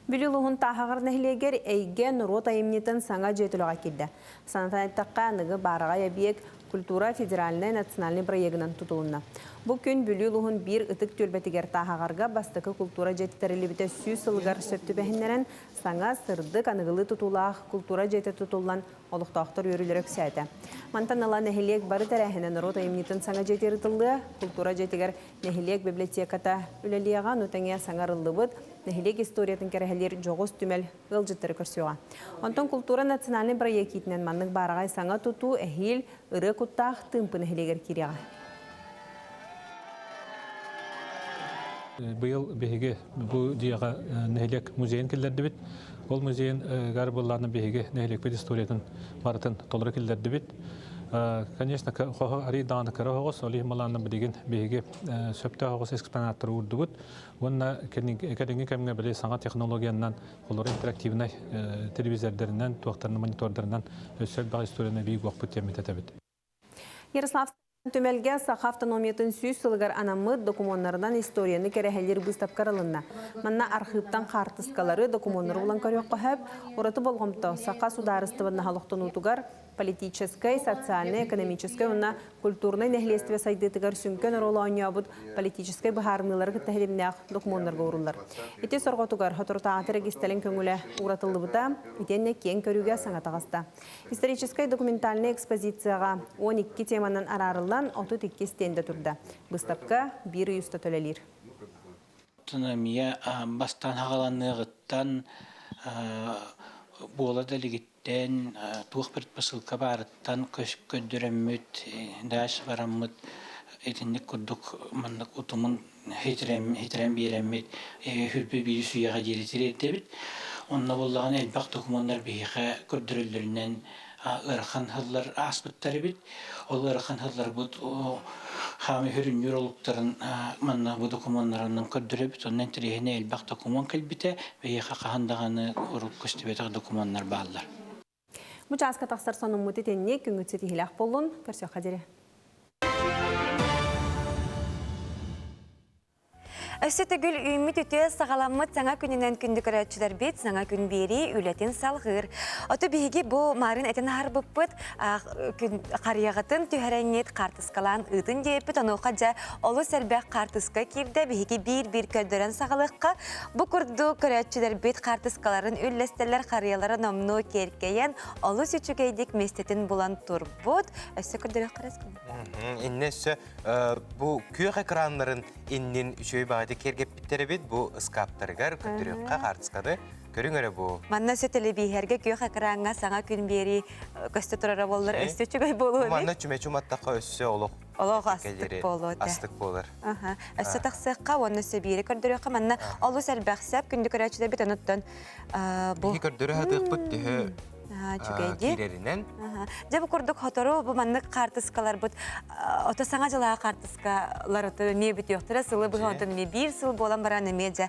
S5: Бүлүү улууһун Тааһаҕар нэһилиэгэр Эйгэ норуот айымньытын саҥа дьиэтэ үлэҕэ киирдэ. Санатан эттэххэ, аныгы баараҕай объект Культура федеральнай национальнай бырайыагынан тутулунна. Бу күн Бүлүү улууһун биир ытык түөлбэтигэр Тааһаҕарга бастакы култуура дьиэтэ тэриллибитэ 100 сылыгар сөп түбэһиннэрэн, саҥа, сырдык, аныгылыы тутуулаах култуура дьиэтэ тутуллан Олохтоохтор үөрүүлэрэ үксээтэ. Мантан ыла нэһилиэк бары тэрээһинэ норуот айымньытын саҥа дьиэтигэр ыытыллыа, култуура дьиэтигэр нэһилиэк библиотеката үлэлиэҕэ, ону тэҥэ саҥа арыллыбыт нэһилиэк историятын кэрэһэлиир дьоҕус түмэл ыалдьыттары көрсүөҕэ. Онтон култуура национальнай бырайыак иитинэн маннык баараҕай саҥа тутуу эһиил ырыа куттаах Тыымпы нэһилиэгэр киириэҕэ.
S18: Быйыл биһиги бу дьиэҕэ нэһилиэк музейын киллэрдибит. Ол музейын былааны биһиги нэһилиэкпит историятын барытын толору киллэрдибит. Конечно, хоһо арый даҕаны кыра оһоҕос, ол иһин былаанна билигин биһиги сөптөөх оҕус экспонаттары уурдубут. Уонна кэлиҥҥи кэмҥэ били саҥа технологиянан, олору интерактивнай телевизордарынан, туохтарынан, монитордарынан өссө элбэх историяны эбии уохпут диэммит этэбит.
S5: Ярослав Түмэлгэ Саха автономиятын 100 сылыгар анаммыт докумуоннарынан историяны кэрэһэлиир быыстапка арылынна. Манна архыыптан хаартыскалары, докумуоннары булан көрүөххэ сөп. Ураты болҕомто Саха судаарыстыбаннаһа олохтонуутугар политическай, социальнай, экономическай уонна культурнай нэһилиэстибэ сайдыытыгар сүҥкэн оруолу оонньообут политическай быһаарыныылары кытта ситимнээх докумуоннарга ууруллар. Ити сорҕотугар соторутааҕыта регистэлин көҥүлэ ууратыллыбыта, итиэннэ киэҥ көрүүгэ саҥа таҕыста. Историческай документальнай экспозицияҕа 12 теманан араарыллан 32 стендэ турда. Быыстапка биир ый устата үлэлиир.
S19: Автономия бастаан хаҕаланыаҕыттан буола да илигиттэн туох предпосылка баарыттан көрдөрөммүт, дальше бараммыт итинник курдук маннык утумун хитирэн биэрэммит хүрбэ биир сүүйэҕэ диэри тириэрдэбит. Онно буоллаҕына элбэх докумуоннар биһиэхэ көрдөрөллөрүнэн ыарахан сыллар ааспыттар эбит. Ол ыарахан сылларбыт хаамыы сүрүннүүр олуктарын манна бу докумуоннарынан көрдөрөбүт. Онно интэриэһинэй элбэх докумуон кэлбитэ. Биһиэхэ хаһан даҕаны урут көстүбэтэх докумуоннар бааллар.
S5: Бу чааска тахсар сонуммут итинник күҥҥүт ситиһиилээх буоллун. Көрсүөххэ диэри.
S1: Өссө төгүл үүммүт үтүө саҕаламмыт саҥа күнүнэн күндү көрөөччүлэрбит саҥа күн биэрии үлэтин салҕыыр. Оту биһиги бу марын этин аһарбыппыт харыйаҕытын түһэрэҥҥит хаартыскалаан ыытын диэппит онуоха дьэ олус элбэх хаартыска киирдэ биһиги биир-биир көрдөрөн саҕалыахха. Бу курдук көрөөччүлэрбит хаартыскаларын үллэстэллэр харыйалара номнуо киэркэйэн олус үчүгэйдик миэстэтин булан турбут. Өссө көрдөрүөххэ
S2: Инне өссө бу күөх экраннарын иннин үчүгэй баҕайытык киэргэппиттэр эбит бу ыскааптарыгар көрдөрүөххэ хаартысканы көрүҥ эрэ бу.
S1: Манна өссө телебииһэргэ күөх экраҥҥа саҥа күн биэрии көстө турара буоллар өссө үчүгэй буолуо эбит.
S2: Манна чүмэчи уматтахха өссө олох
S1: олох астык буолуо этэ.
S2: Астык буолар.
S1: Өссө тахсыахха уонна өссө биири көрдөрүөххэ манна олус элбэх сөп күндү көрөөччүлэрбит онуттан бу
S2: Биһи көрдөрө сатыахпыт төһө
S1: үчүгэйдии.
S2: Киирэринэн.
S1: Дьэ бу курдук хотору бу маннык хаартыскаларбыт ото саҥа дьылаҕа хаартыскалар ото эмиэ бүтүөхтэрэ сылы быһа онтон эмиэ биир сыл буолан баран эмиэ дьэ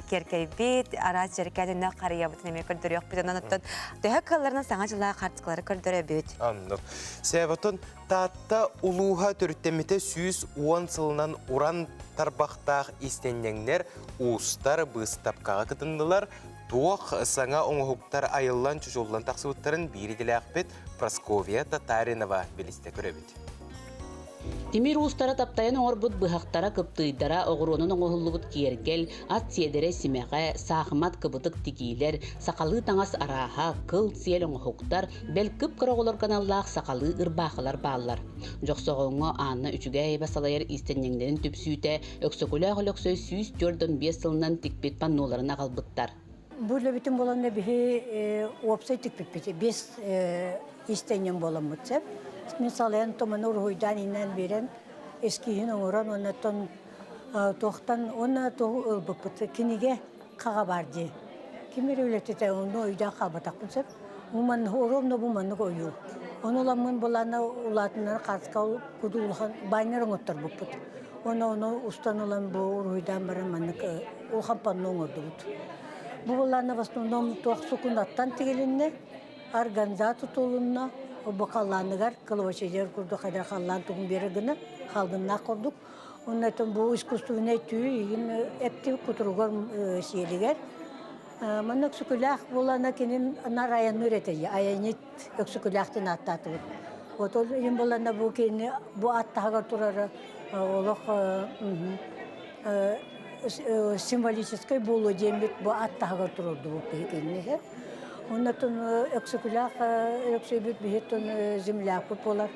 S1: киэркэйбит араас дьэркээн харыйабытын эмиэ көрдөрүөхпүт онон оттон төһө кыалларынан саҥа дьылаҕа хаартыскалары көрдөрөбүт.
S2: Оннук. Себотун Таатта улууһа төрүттэммитэ 110 сылынан уран тарбахтаах истэнньэҥнэр уустар быыстапкаҕа кытыннылар. Туох саҥа оҥоһуктар айыллан чучуллан тахсыбыттарын биир идэлээхпит Прасковья Татаринова билистэ көрөбүт.
S20: Тимир уустара таптайан оҥорбут быһахтара, кыптыыйдара, оҕуруонан оҥоһуллубут киэргэл, ат сиэдэрэ симэҕэ, саахымат кыбытык тигиилэр, сахалыы таҥас арааһа, кыл-сиэл оҥоһуктар, бэл кып-кыра оҕолорго аналлаах сахалыы ырбаахылар бааллар. Дьохсоҕоҥҥо Анна Үчүгээйэбэ салайар иистэнньэҥнэрин түмсүүтэ Өксөкүлээх Өлөксөй 145 сылынан тикпит панноларын аҕалбыттар.
S21: Бу үлэбитин буоланна биһи уопсай тикпиппит. Биэс иистэнньэҥ буоламмыт сөп. Мин салайан туманы уруһуйдаан иинэн биэрэн эскиһин оҥорон уонна туохтан уонна тугу ылбыппыт кинигэ хаҕа баар дии. Ким эрэ үлэтитэ ону өйдөөн хаалбатахпын сөп. Бу ровно бу маннык ойуу. Ону ыламмын булаана улаатыннары хааска куду улахан баннер оҥотторбуппут. Уонна ону устан ылан бу уруһуйдаан баран маннык улахан панно оҥордубут. Бу булаана в основном туох сукунаттан тигилиннэ, органза тутулунна, бу халлааныгар кылабачыйар курдук хайдар халлаан тугун биэрэр гына халгыннаах курдук. Онно бу искусственнай түү игин эпти кутуругар сиэлигэр Манна Өксөкүлээх буолана кинин нар айанныыр этэ айанньыт Өксөкүлээхтин ааттаатыбыт. Вот ол иһин буолана бу кини бу ат таһыгар турара олох символическай буолуо диэммит бу ат таһыгар турордубут биһи кинини. Оннотон Өксөкүлээх Өлөксөйбүт биһиттэн землякпыт буолар,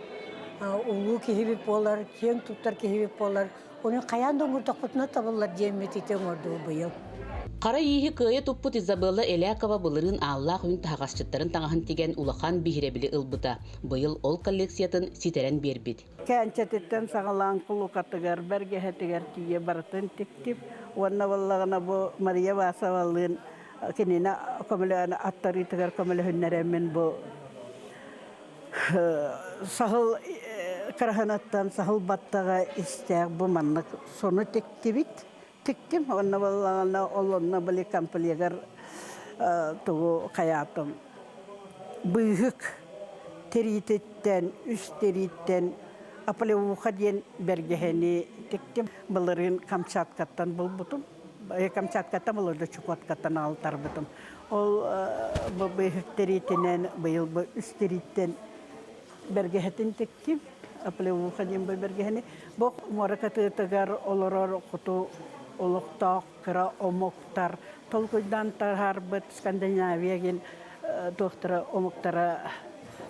S21: улуу киһибит буолар, киэҥ туттар киһибит буолар. Ону хайаан да оҥордохпутуна табыллар диэммит ити оҥордубут быйыл.
S20: Хара ииһи кыайа туппут Изабелла Элякова былырыын ааллаах үүн таһаҕасчыттарын таҥаһын тигэн улахан биһирэбили ылбыта. Быйыл ол коллекциятын ситэрэн биэрбит.
S3: Кээнчэтиттэн саҕалаан кулукатыгар, бэргэһэтигэр тиийэ барытын тиктим. Уонна буоллаҕына бу Мария Васовалыын кинини көмөлөөн аттарыытыгар көмөлөһүннэрэммин бу саһыл кыраһынаттан саһыл баттаҕа истээх бу маннык сону тиктибит. Тиктим уонна буоллаҕына ол онно били комплегар тугу хайаатым быыһык тириититтэн үс тирииттэн оплеуха диэн бэргэһэни тиктим. Былырыын Камчаткаттан булбутум. Камчаткаттан былырда Чукоткаттан алтарбытым. Ол бу быыһык тириитинэн быйыл бу үс тирииттэн бэргэһэтин тиктим. Оплеуха диэн бу бэргэһэни. Бу муора кытыытыгар олорор хоту олохтоох кыра омуктар толкуйдаан таһаарбыт Скандинавия гин туохтара омуктара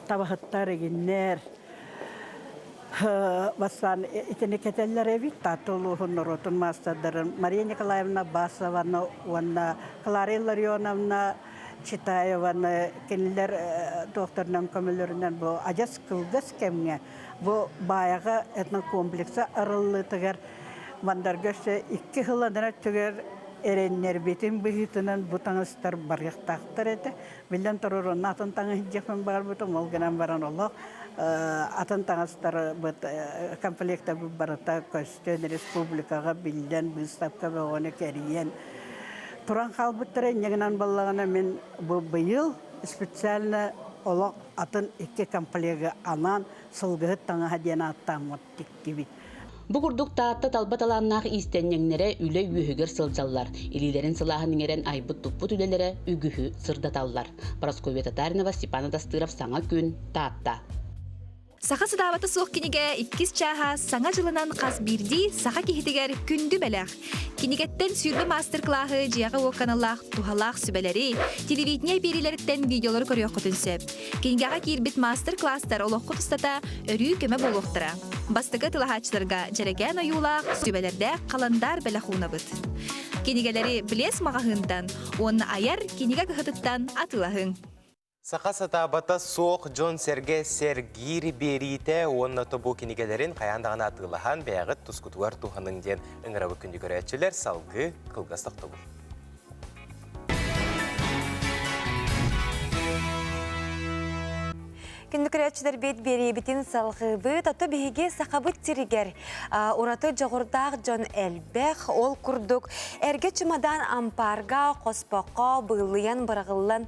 S3: табаһыттар игиннэр бастаан итини кэтэллэр эбит Таатта улууһун норуотун маастардарын Мария Николаевна Басованы уонна Клара Илларионовна Читаеваны кинилэр туохтарынан көмөлөрүнэн бу адьас кылгас кэмҥэ бу Баайаҕа этнокомплекса арыллыытыгар Мандарга өссө икки сыл анараа өттүгэр эрэннэрбитин быһыытынан бу таҥастар барыахтаахтар этэ. Биллэн турар, онно атын таҥас илдьиэхпин баҕарбытым, ол гынан баран олох атын таҥастарбыт комплектабыт барыта көстөн, республикаҕа биллэн, быыстапка бөҕөнү кэрийэн туран хаалбыттара. Инньэ гынан буоллаҕына мин бу быйыл специально олох атын икки комплегы анаан сылгыһыт таҥаһа диэн ааттааммыт тиктибит.
S20: Бу курдук Таатта талба талааннаах иистэнньэҥнэрэ үлэ үөһүгэр сылдьаллар, илиилэрин сылааһын иҥэрэн айбыт-туппут үлэлэрэ үгүһү сырдаталлар. Парасковья Татаринова, Степан Адастыров, Саҥа күн, Таатта.
S4: Саха сатаабата суох кинигэ иккис чааһа Саҥа дьылынан хас биирдии саха киһитигэр күндү бэлэх. Кинигэттэн 20 маастар-кылааһы дьиэҕэ-уокка аналлаах туһалаах сүбэлэри, телевидение биэриилэриттэн видеолары көрүөххүтүн сөп. Кинигэҕэ киирбит маастар-класстар олоххут устата өрүү көмө буолуохтара. Бастакы тылаһааччыларга дьэрэкээн ойуулаах, сүбэлэрдээх халандаар бэлэх уунабыт. Кинигэлэри Блес маҕаһыынтан уонна айар кинигэ кыһатыттан атыылаһыҥ.
S2: Саха сатаабата суох дьон-сэргэ сэргиир биэриитэ уонна тобу кинигэлэрин хайаан даҕаны атыылаһан бэйэҕит тускутугар туһаныҥ диэн ыҥырабыт күндү көрөөччүлэр салгыы кылгас тохтобул.
S1: Күндү көрөөччүлэрбит биэриибитин салҕыыбыт. Ото биһиги сахабыт сиригэр ураты дьоҕурдаах дьон элбэх. Ол курдук эргэ чымадаан ампаарга, хоспоххо быыллыйан быраҕыллан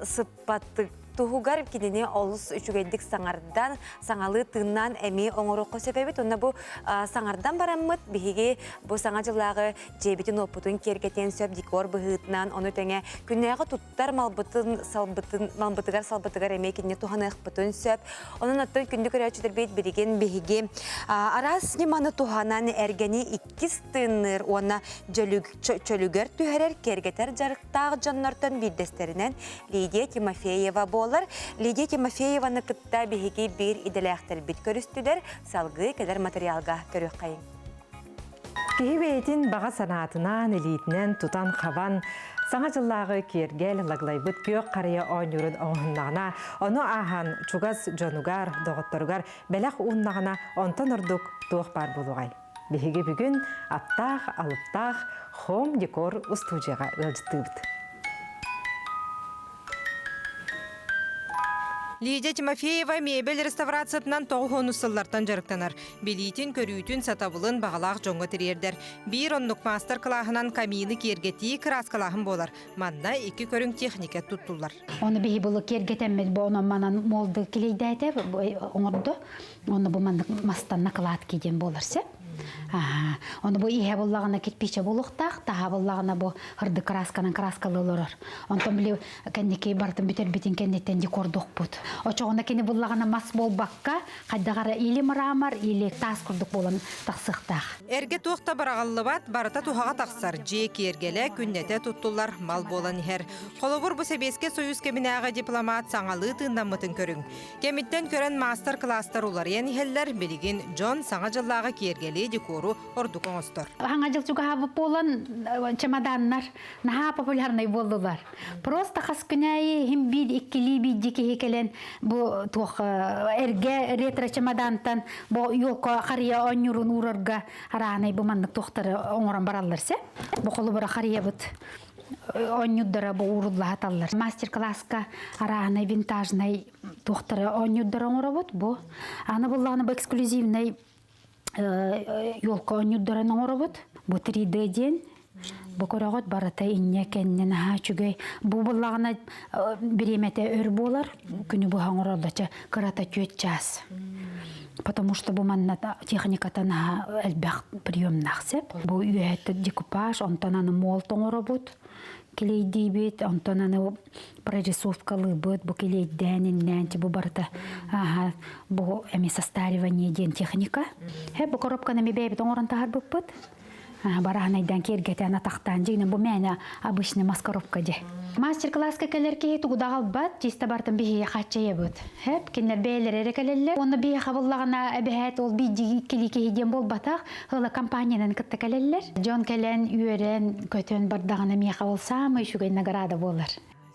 S1: сыппаттык туһугар кинини олус үчүгэйдик саҥардан, саҥалыы тыыннаан эмиэ оҥоруохха сөп эбит. Онно бу саҥардан бараммыт биһиги бу саҥа дьыллааҕы дьиэбитин-уоппутун киэргэтиэн сөп декор быһыытынан, ону тэҥэ күннээҕи туттар малбытын, салбытын, малбытыгар салбытыгар эмиэ кинини туһаныахпытын сөп. Онон оттон күндү көрөөччүлэрбит билигин биһиги араас ньыманы туһанан эргэни иккис тыынныыр уонна чөлүгэр түһэрэр, киэргэтэр дьарыктаах дьоннортон биирдэстэринэн Лидия Тимофеева буолар. Лидия Тимофееваны кытта биһиги биир идэлээхтэрбит көрүстүлэр. Салгыы кэлэр материалга көрүөххэйиҥ.
S24: Киһи бэйэтин баҕа санаатынан, илиитинэн тутан-хабан, Саҥа дьыллааҕы киэргэл лаглайбыт күөх харыйа оонньуурун оҥоһуннаҕына, ону ааһан чугас дьонугар, доҕотторугар бэлэх ууннаҕына, онтон ордук туох баар буолуоҕай? Биһиги бүгүн аптаах, алыптаах Home Decor устуудьуйаҕа ыалдьыттыыбыт.
S22: Лидия Тимофеева мебель реставрациятынан тоҕус сыллартан дьарыктанар. Билиитин, көрүүтүн, сатабылын баҕалаах дьоҥҥо тириэрдэр. Биир оннук маастар-кылааһынан камины киэргэтии, кырааскалааһын буолар. Манна икки көрүҥ техника туттуллар.
S23: Оны биһи булу киэргэтэммит бу онон манан молды килейдээтэ оҥордо. Онно бу маннык мастан накладки диэн буолар сөп. Аха. Оны бу иһэ буллаҕына кирпичэ буолуохтаах, таһа буллаҕына бу хырдык красканан краскалы олорор. Онтон били кэнники барытын бүтэрбитин кэнниттэн декордуохпут. Очоҕуна кини буллаҕына мас буолбакка, хайдах эрэ или мрамор, или таас курдук буолан тахсыахтаах.
S22: Эргэ туох да быраҕыллыбат, барыта туһаҕа тахсар, дьиэ киэргэлэ күннэтэ туттуллар мал буолан иһэр. Холобур, бу Сэбиэскэй Союз кэминээҕи дипломат саҥалыы тыыннаммытын көрүҥ. Кэмиттэн көрөн маастар-кылаастар уларыйан иһэллэр, билигин дьон Саҥа дьыллааҕы киэргэли, декору ордук оҥостор.
S23: Саҥа дьыл чугаһаабыт буолан, чемоданнар наһаа популярнай буоллулар. Просто хас күн аайы иһин биир иккилии биирдии киһи кэлэн бу туох эргэ ретро чемодантан бу елка харыйа оонньуурун уурарга араанай бу маннык туохтары оҥорон бараллар се. Бу холобура харыйабыт оонньуурдара бу ууруллаһаталлар. Мастер-класска арааһынай винтажнай туохтары оонньуурдары оҥоробут бу. Аны буллаҕына бу эксклюзивнай елка оонньуурдарын оҥоробут. Бу 3D диэн бу көрөҕүт барыта инньэ кэннэ наһаа үчүгэй. Бу буллаҕына бириэмэтэ өр буолар. Күнү быһа оҥороллоча кырата түөрт чаас. Потому что бу манна техниката наһаа элбэх приемнаах сеп. Бу үөһэттэ декупаж, онтон аны молт оҥоробут, килейдиибит, онтон аны прорисовкалыыбыт, бу килейдээн иннээн бу барыта аха бу эми состаривание диэн техника. Хэ бу коробканы эми бэйэбит оҥорон таһарбыппыт. Бараһынайдан киэргэтэн атахтаан дьиҥинэн бу мээнэ обычный мас коробка дьэ. Мастер-класска кэлэр киһи тугу да аҕалбат, чисто бартын биһиги хааччайабыт. Хэп, кинилэр бэйэлэрэ эрэ кэлэллэр. Уонна биһиэхэ буллаҕына эбэһээт ол биирдии иккилии киһи диэн буолбатах, ыла компаниянан кытта кэлэллэр. Дьон кэлэн, үөрэн, көтөн бардаҕына миэхэ ол саамай үчүгэй награда буолар.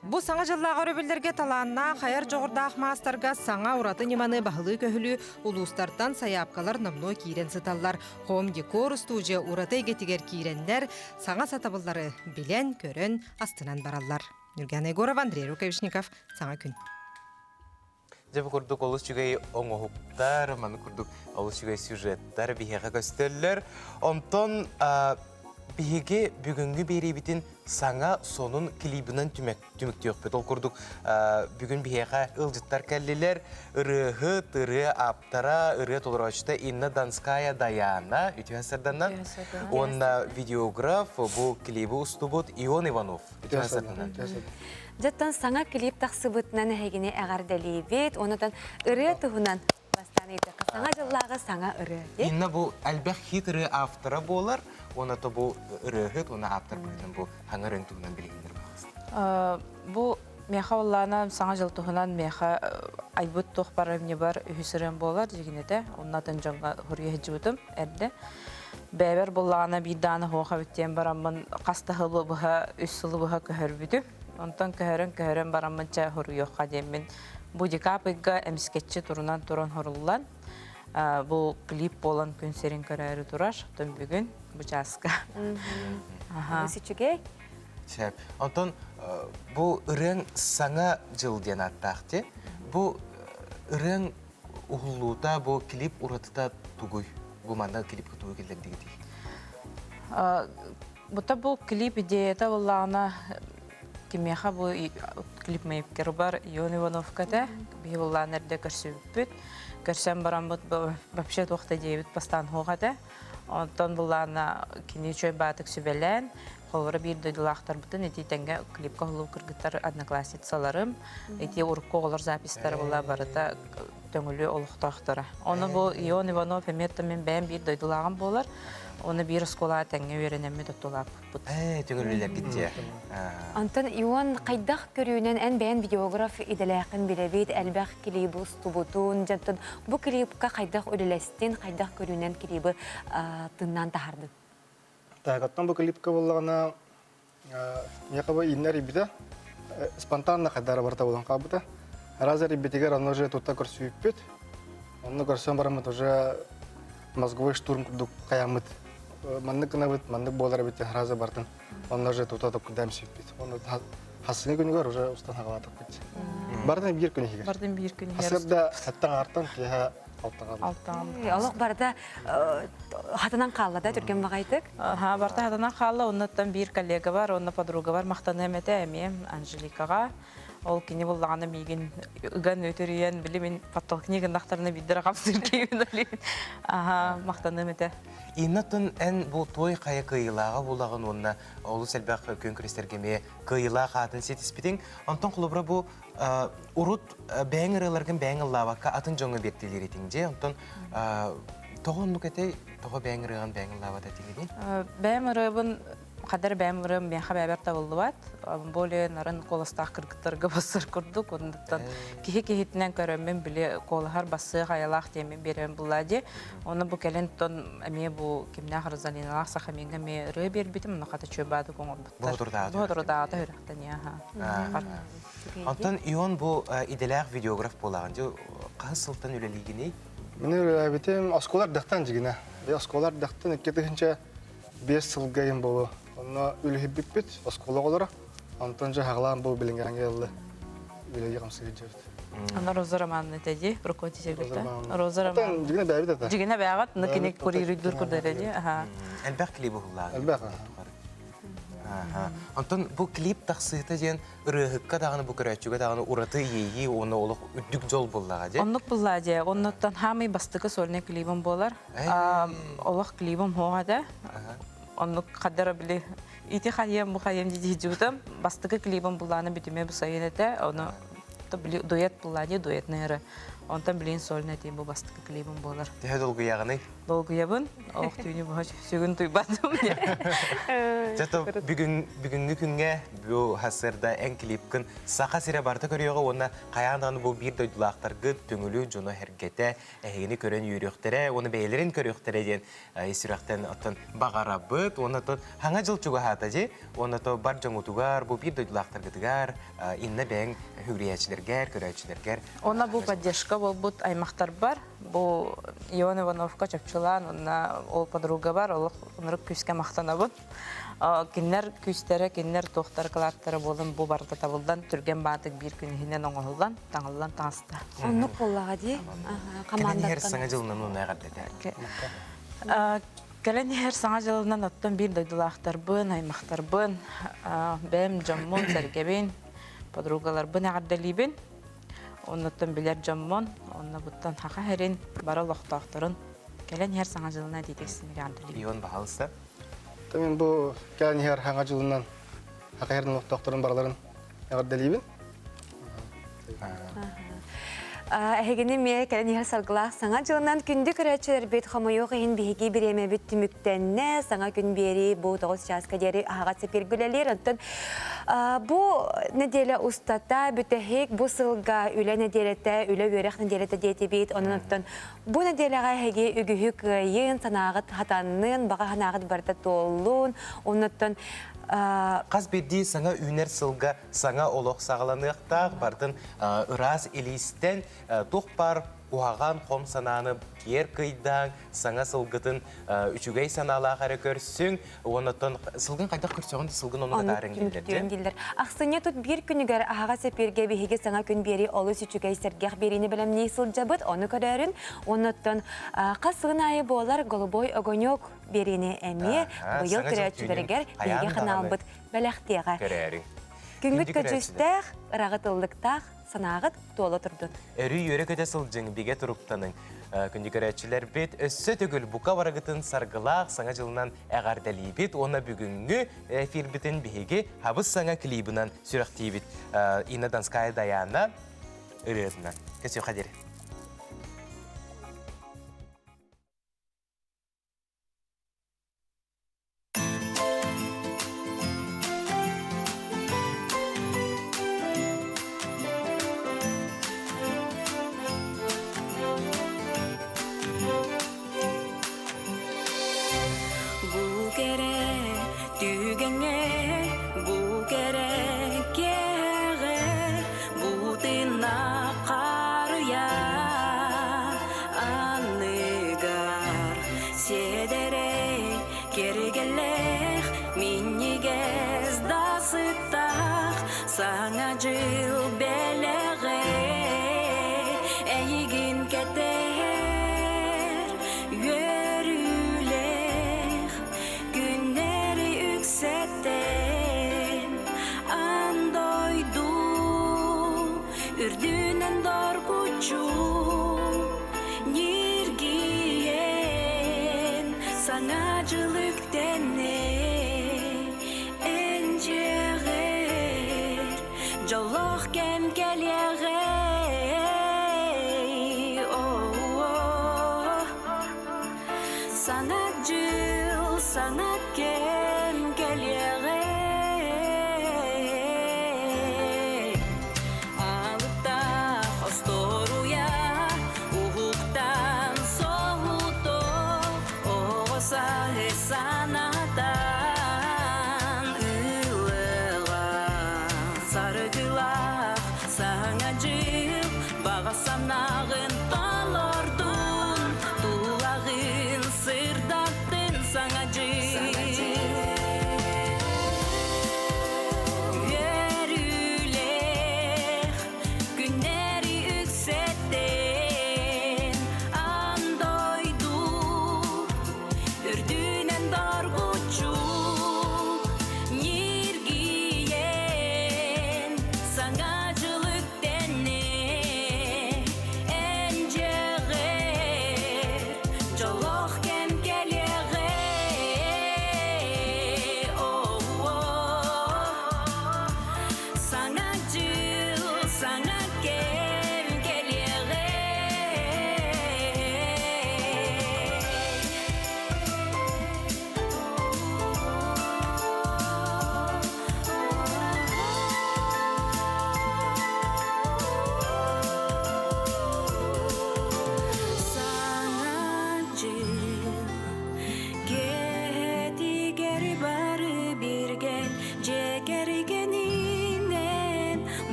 S22: Бу Саҥа дьыллааҕы өрөбүллэргэ талааннаах, айар дьоҕурдаах маастарга саҥа ураты ньыманы баһылыы-көһүлүү улуустартан сайаапкалар номнуо киирэн сыталлар. Home Decor устуудьуйа ураты эйгэтигэр киирэннэр, саҥа сатабыллары билэн-көрөн, астынан бараллар. Нюргана Егорова, Андрей Рукавишников, Саҥа күн.
S2: Дьэ бу курдук олус үчүгэй оҥоһуктар, маны курдук олус үчүгэй сюжеттар биһиэхэ көстөллөр. Онтон биһиги бүгүҥҥү биэриибитин саҥа сонун клибынан түмүктүөхпүт. Ол курдук бүгүн биһиэхэ ыалдьыттар кэллилэр. Ырыаһыт, ырыа ааптара, ырыа толорооччута Инна Донская Даяна үтүө сарданан уонна видеограф бу клиби устубут Ион Иванов үтүө сарданан.
S1: Дьэттэн саҥа клип тахсыбытынан эһигини эҕэрдэлиибит. Онутан ырыа туһунан бастаан ыйытыахха. Саҥа дьыллааҕы саҥа ырыа.
S2: Инна бу элбэх хит ырыа автора буолар. Уонна то бу ырыаһыт уонна ааптар быһыытынан бу саҥа ырыаҥ туһунан билиһиннэр баҕастын.
S6: Бу миэхэ оллаана саҥа дьыл туһунан миэхэ айбыт туох барымньыбар үһүс ырыам буолар дьигинэтэ. Онно атын дьоҥҥо хуруйа сылдьыбытым эрдэ. Бэйэбэр буллаҕына биир даҕаны суох эбит диэн бараммын хас да сылы быһа, үс сылы быһа көһөрбүтүм. Онтон көһөрөн-көһөрөн бараммын чэ хоруйуохха диэммин бу декабрь ыйга эмискэччи турунан туран хоруллан бу клип буолан күн сирин көрөөрү турар. Оттон бүгүн бу чааска.
S1: Үчүгэй.
S2: Сөп. Онтон бу ырыаҥ Саҥа дьыл диэн ааттаах дии. Бу ырыаҥ уһуллуута, бу клип уратыта тугуй? Бу манна клипка тугу киллэрдигитий?
S6: Бута бу клип идеята буоллаҕына кимиэхэ бу клип мейкербар Ион Ивановка этэ. Биһи буллаан эрдэ көрсүбүппүт. Көрсөн бараммыт вообще туох да диэбит бастаан суох этэ. Онтон буллаана кини үчүгэй баатык сүбэлээн, холобура биир дойдулаахтарбытын ити тэҥҥэ клипка уһулуу кыргыттар одноклассницаларым, ити урукку оҕолор записьтара була барыта Төҥүлү олохтоохторо. Ону бу Ион Иванов эмиэ мин бэйэм биир дойдулааҕым буолар. Оны биир оскуолаҕа тэҥҥэ үөрэнэммит оттулааппыппыт.
S2: Ээ, төҥүлүлэргит дьэ.
S1: Онтон Ион хайдах көрүүнэн эн бэйэн видеограф идэлээххин билэбит, элбэх клибы устубутун, дьонтон бу клипка хайдах үлэлэстин, хайдах көрүүнэн клибы тыннаан таһардын?
S8: Так, оттон бу клипка буоллаҕына Якобы иннэр ирбитэ спонтанно хайдара барыта буолан хаалбыта. Раза ирбитигэр онно уже тутта көрсүбүппүт. Онно көрсөн бараммыт уже мозговой штурм курдук хаяммыт. Маннык гынабыт, маннык буолар эбит диэн раза бартын. Онно уже тута токкудаам сүүппүт. Онно хассыҥы күнүгэр уже устан хагалаатахпыт. Бартын биир күн иһигэр.
S6: Бартын биир күн иһигэр.
S8: Хасырда саттан артан киэһэ алтаҕа.
S1: Олох барыта хатанан хаалла да түргэн баҕайытык?
S6: Аха, барыта хатанан хаалла. Оннуттан биир коллега бар, онно подруга бар махтаныам этэ эмиэ Анжеликаҕа. Ол кини буллаҕына миигин ыган өтөрүйэн, били мин подтолкни гыннахтарына биирдэрэ хамсыыр киһибин олин. Аха, махтаныам этэ.
S2: Иннаттан эн бу той хайа кыайыылааҕа буолаҕын уонна олус элбэх күөн күрэстэргэ эмиэ кыайыылаах аатын ситиспитиҥ. Онтон холобура бу урут бэйэҥ ырыаларгын бэйэҥ ыллаабакка атын дьоҥҥо биэртилиир этиҥ дьэ. Онтон тоҕо оннук этэй? Тоҕо бэйэҥ ырыаҕын бэйэҥ ыллаабат этиҥиний?
S6: Бэйэм ырыабын Хадэр бэйэм ырыам миэхэ бэйэбэр табыллыбат. Более нарын куоластаах кыргыттарга бассар курдук. Оннуттан киһи киһитинэн көрөммүн били куолаһар бассыах айалаах диэммин биэрэбин буллаа дии. Оны бу кэлин тон эмиэ бу кимнээх Розалиналаах Сахамиҥҥа эмиэ ырыа биэрбитим. Ону хата чүөбаадык оҥорбуттар. Боотурдаата үрэхтэн яха.
S2: Онтон Ион бу идэлээх видеограф буолаҕын. Дьэ хаһыс сылтан үлэлиигиний?
S8: Мин үлэлээбитим оскуола эрдэхтэн дьигинэ. Оскуола эрдэхтэн 2000 5 сылга им болу. Онно үлүһүбүппүт оскуола оҕолоро. Онтон дьэ хаҕалаан бу билиҥҥээҥҥэ ылла. Үлэлии хамсыы сылдьабыт.
S6: Ана Роза Романовна теди, руководитель Роза
S8: Романовна. Дьигинэ бэйэбит ата.
S6: Дьигинэ бэйэҕит, но кини курируйдуур курдары ди.
S2: Элбэх клип уһуллаах.
S8: Элбэх.
S2: Онтон бу клип тахсыыта диэн ырыаһыкка даҕаны бу көрөөччүгэ даҕаны ураты иэйии уонна олох үрдүк дьол буллаҕа дии.
S6: Оннук буллаа дии. Оннуттан хаамый бастакы сольный клибым буолар. Олох клибым хоҕа да. Оннук хадара били ити хайыам бу хайыам дии дьиһдьибитим. Бастакы клибым буллааны бүтүмэ бу сайын этэ. Ону били дуэт буллаа дии дуэтный ыры. Онтон билин сольный этим бу бастакы клибым буолар.
S2: Төһө долгуйаҕыный?
S6: Долгуйабын. Ох түүнү быһа сүгүн туйбатым.
S2: Зато бүгүн бүгүҥҥү күҥҥэ бу хасырда эн клипкын Саха сирэ барыта көрүөҕэ уонна хайаан даҕаны бу биир дойдулаахтаргыт түҥүлү дьоно эргэтэ эһигини көрөн үөрүөхтэрэ уонна бэйэлэрин көрүөхтэрэ диэн ис сүрэхтэн оттон баҕарабыт уонна оттон хаҥа дьыл чугаһаата дии уонна то бар дьоҥутугар бу биир дойдулаахтаргытыгар инна бэйэҥ хүгүрүйээччилэргэр көрөөччүлэргэр
S6: Онно бу поддержка буолбут аймахтарбар Бу Ион Ивановка чопчулаан уонна ол подругабар олох ынырык күүскэ махтанабын. Кинилэр күүстэрэ, кинилэр туохтара кылааттара буолан бу барыта табыллан, түргэн баатык биир күн иһинэн оҥоһуллан, таҥыллан таҕыста.
S1: Оннук буоллаҕа дии.
S2: Кэлэн иһэр саҥа дьылынан уонна эҕэрдэтэ.
S6: Кэлэн иһэр саҥа дьылынан оттон биир дойдулаахтарбын, аймахтарбын, бэйэм дьоммун, сэргэбин, подругаларбын эҕэрдэлиибин. Оннуттан билэр дьоммун, онно буттан хаха хэрин, бары олохтоохторун кэлэн иһэр саҥа дьылынан этиитик синигандылыыбын.
S2: Ион баһалыста.
S8: Мен бу кэлэн иһэр саҥа дьылынан хаха хэрин олохтоохторун барыларын эҕэрдэлиибин.
S1: Эһигини эмиэ кэлэн иһэр саргылаах саҥа дьылынан күндү көрөөччүлэрбит хомойуох иһин биһиги бириэмэбит түмүктэннэ. Саҥа күн биэрии бу 9 чааска диэри аһаҕас эфиргэ үлэлиир. Оттон Бу нэдиэлэ устата бүтэһик бу сылга үлэ нэдиэлэтэ, үлэ-үөрэх нэдиэлэтэ диэтибит. Онон оттон бу нэдиэлэҕэ эһиги үгүһү кыайын, санааҕыт хатаннын, баҕа санааҕыт барыта туоллун. Оннуттан
S2: Хас биирдии саҥа үүнэр сылга саҥа олох саҕаланыахтаах, бардын ыраас илиистэн туох баар куһаҕан хом санааны киэр кыйдааҥ, саҥа сылгытын үчүгэй санаалаах эрэ көрсүҥ, уонна сылгын хайдах көрсөҕүн сылгын ону кытаарыҥ дииллэр
S1: дииллэр. Ахсынньы тут биир күнүгэр аһаҕас эпииргэ биһиги саҥа күн биэрии олус үчүгэй сэргэх биэриини бэлэмнии сылдьабыт, ону көрөөрүн, уоннаттан хас сылын аайы буолар Голубой огонек биэриини эмиэ быйыл көрөөччүлэригэр биһиги ханаалбыт бэлэхтиэҕэ.
S2: Көрөөрүҥ.
S1: Күҥҥүт көдьүүстээх, ыраҕыт ыллыктаах, санааҕыт туола турдун.
S2: Өрүү үөрэ-көтө сылдьыҥ, бигэ туруктаныҥ. Күндү көрөөччүлэрбит, өссө төгүл бука барыгытын саргылаах Саҥа дьылынан эҕэрдэлиибит уонна бүгүҥҥү эфирбитин биһиги хабыс саҥа клибынан сүрэхтиибит. Инна Донская Даяна ырыатынан. Кесүөхэ диэри.
S10: Бу кэрэ түгэҥҥэ, бу кэрэ кэҕэ, бу тыыннаах харыйа анныгар Сиэдэрэй кэргэлээх, минньигэс да сыттаах Саҥа дьыл бэлэҕэ эйигин кэтэһэр үөрүүлээх күннэри үксэтэн аан дойду. Үрдүнэн доргуччу Ньиргийэн Саҥа дьыл үктэннэ Эн дьиэҕэр Дьоллоох кэм.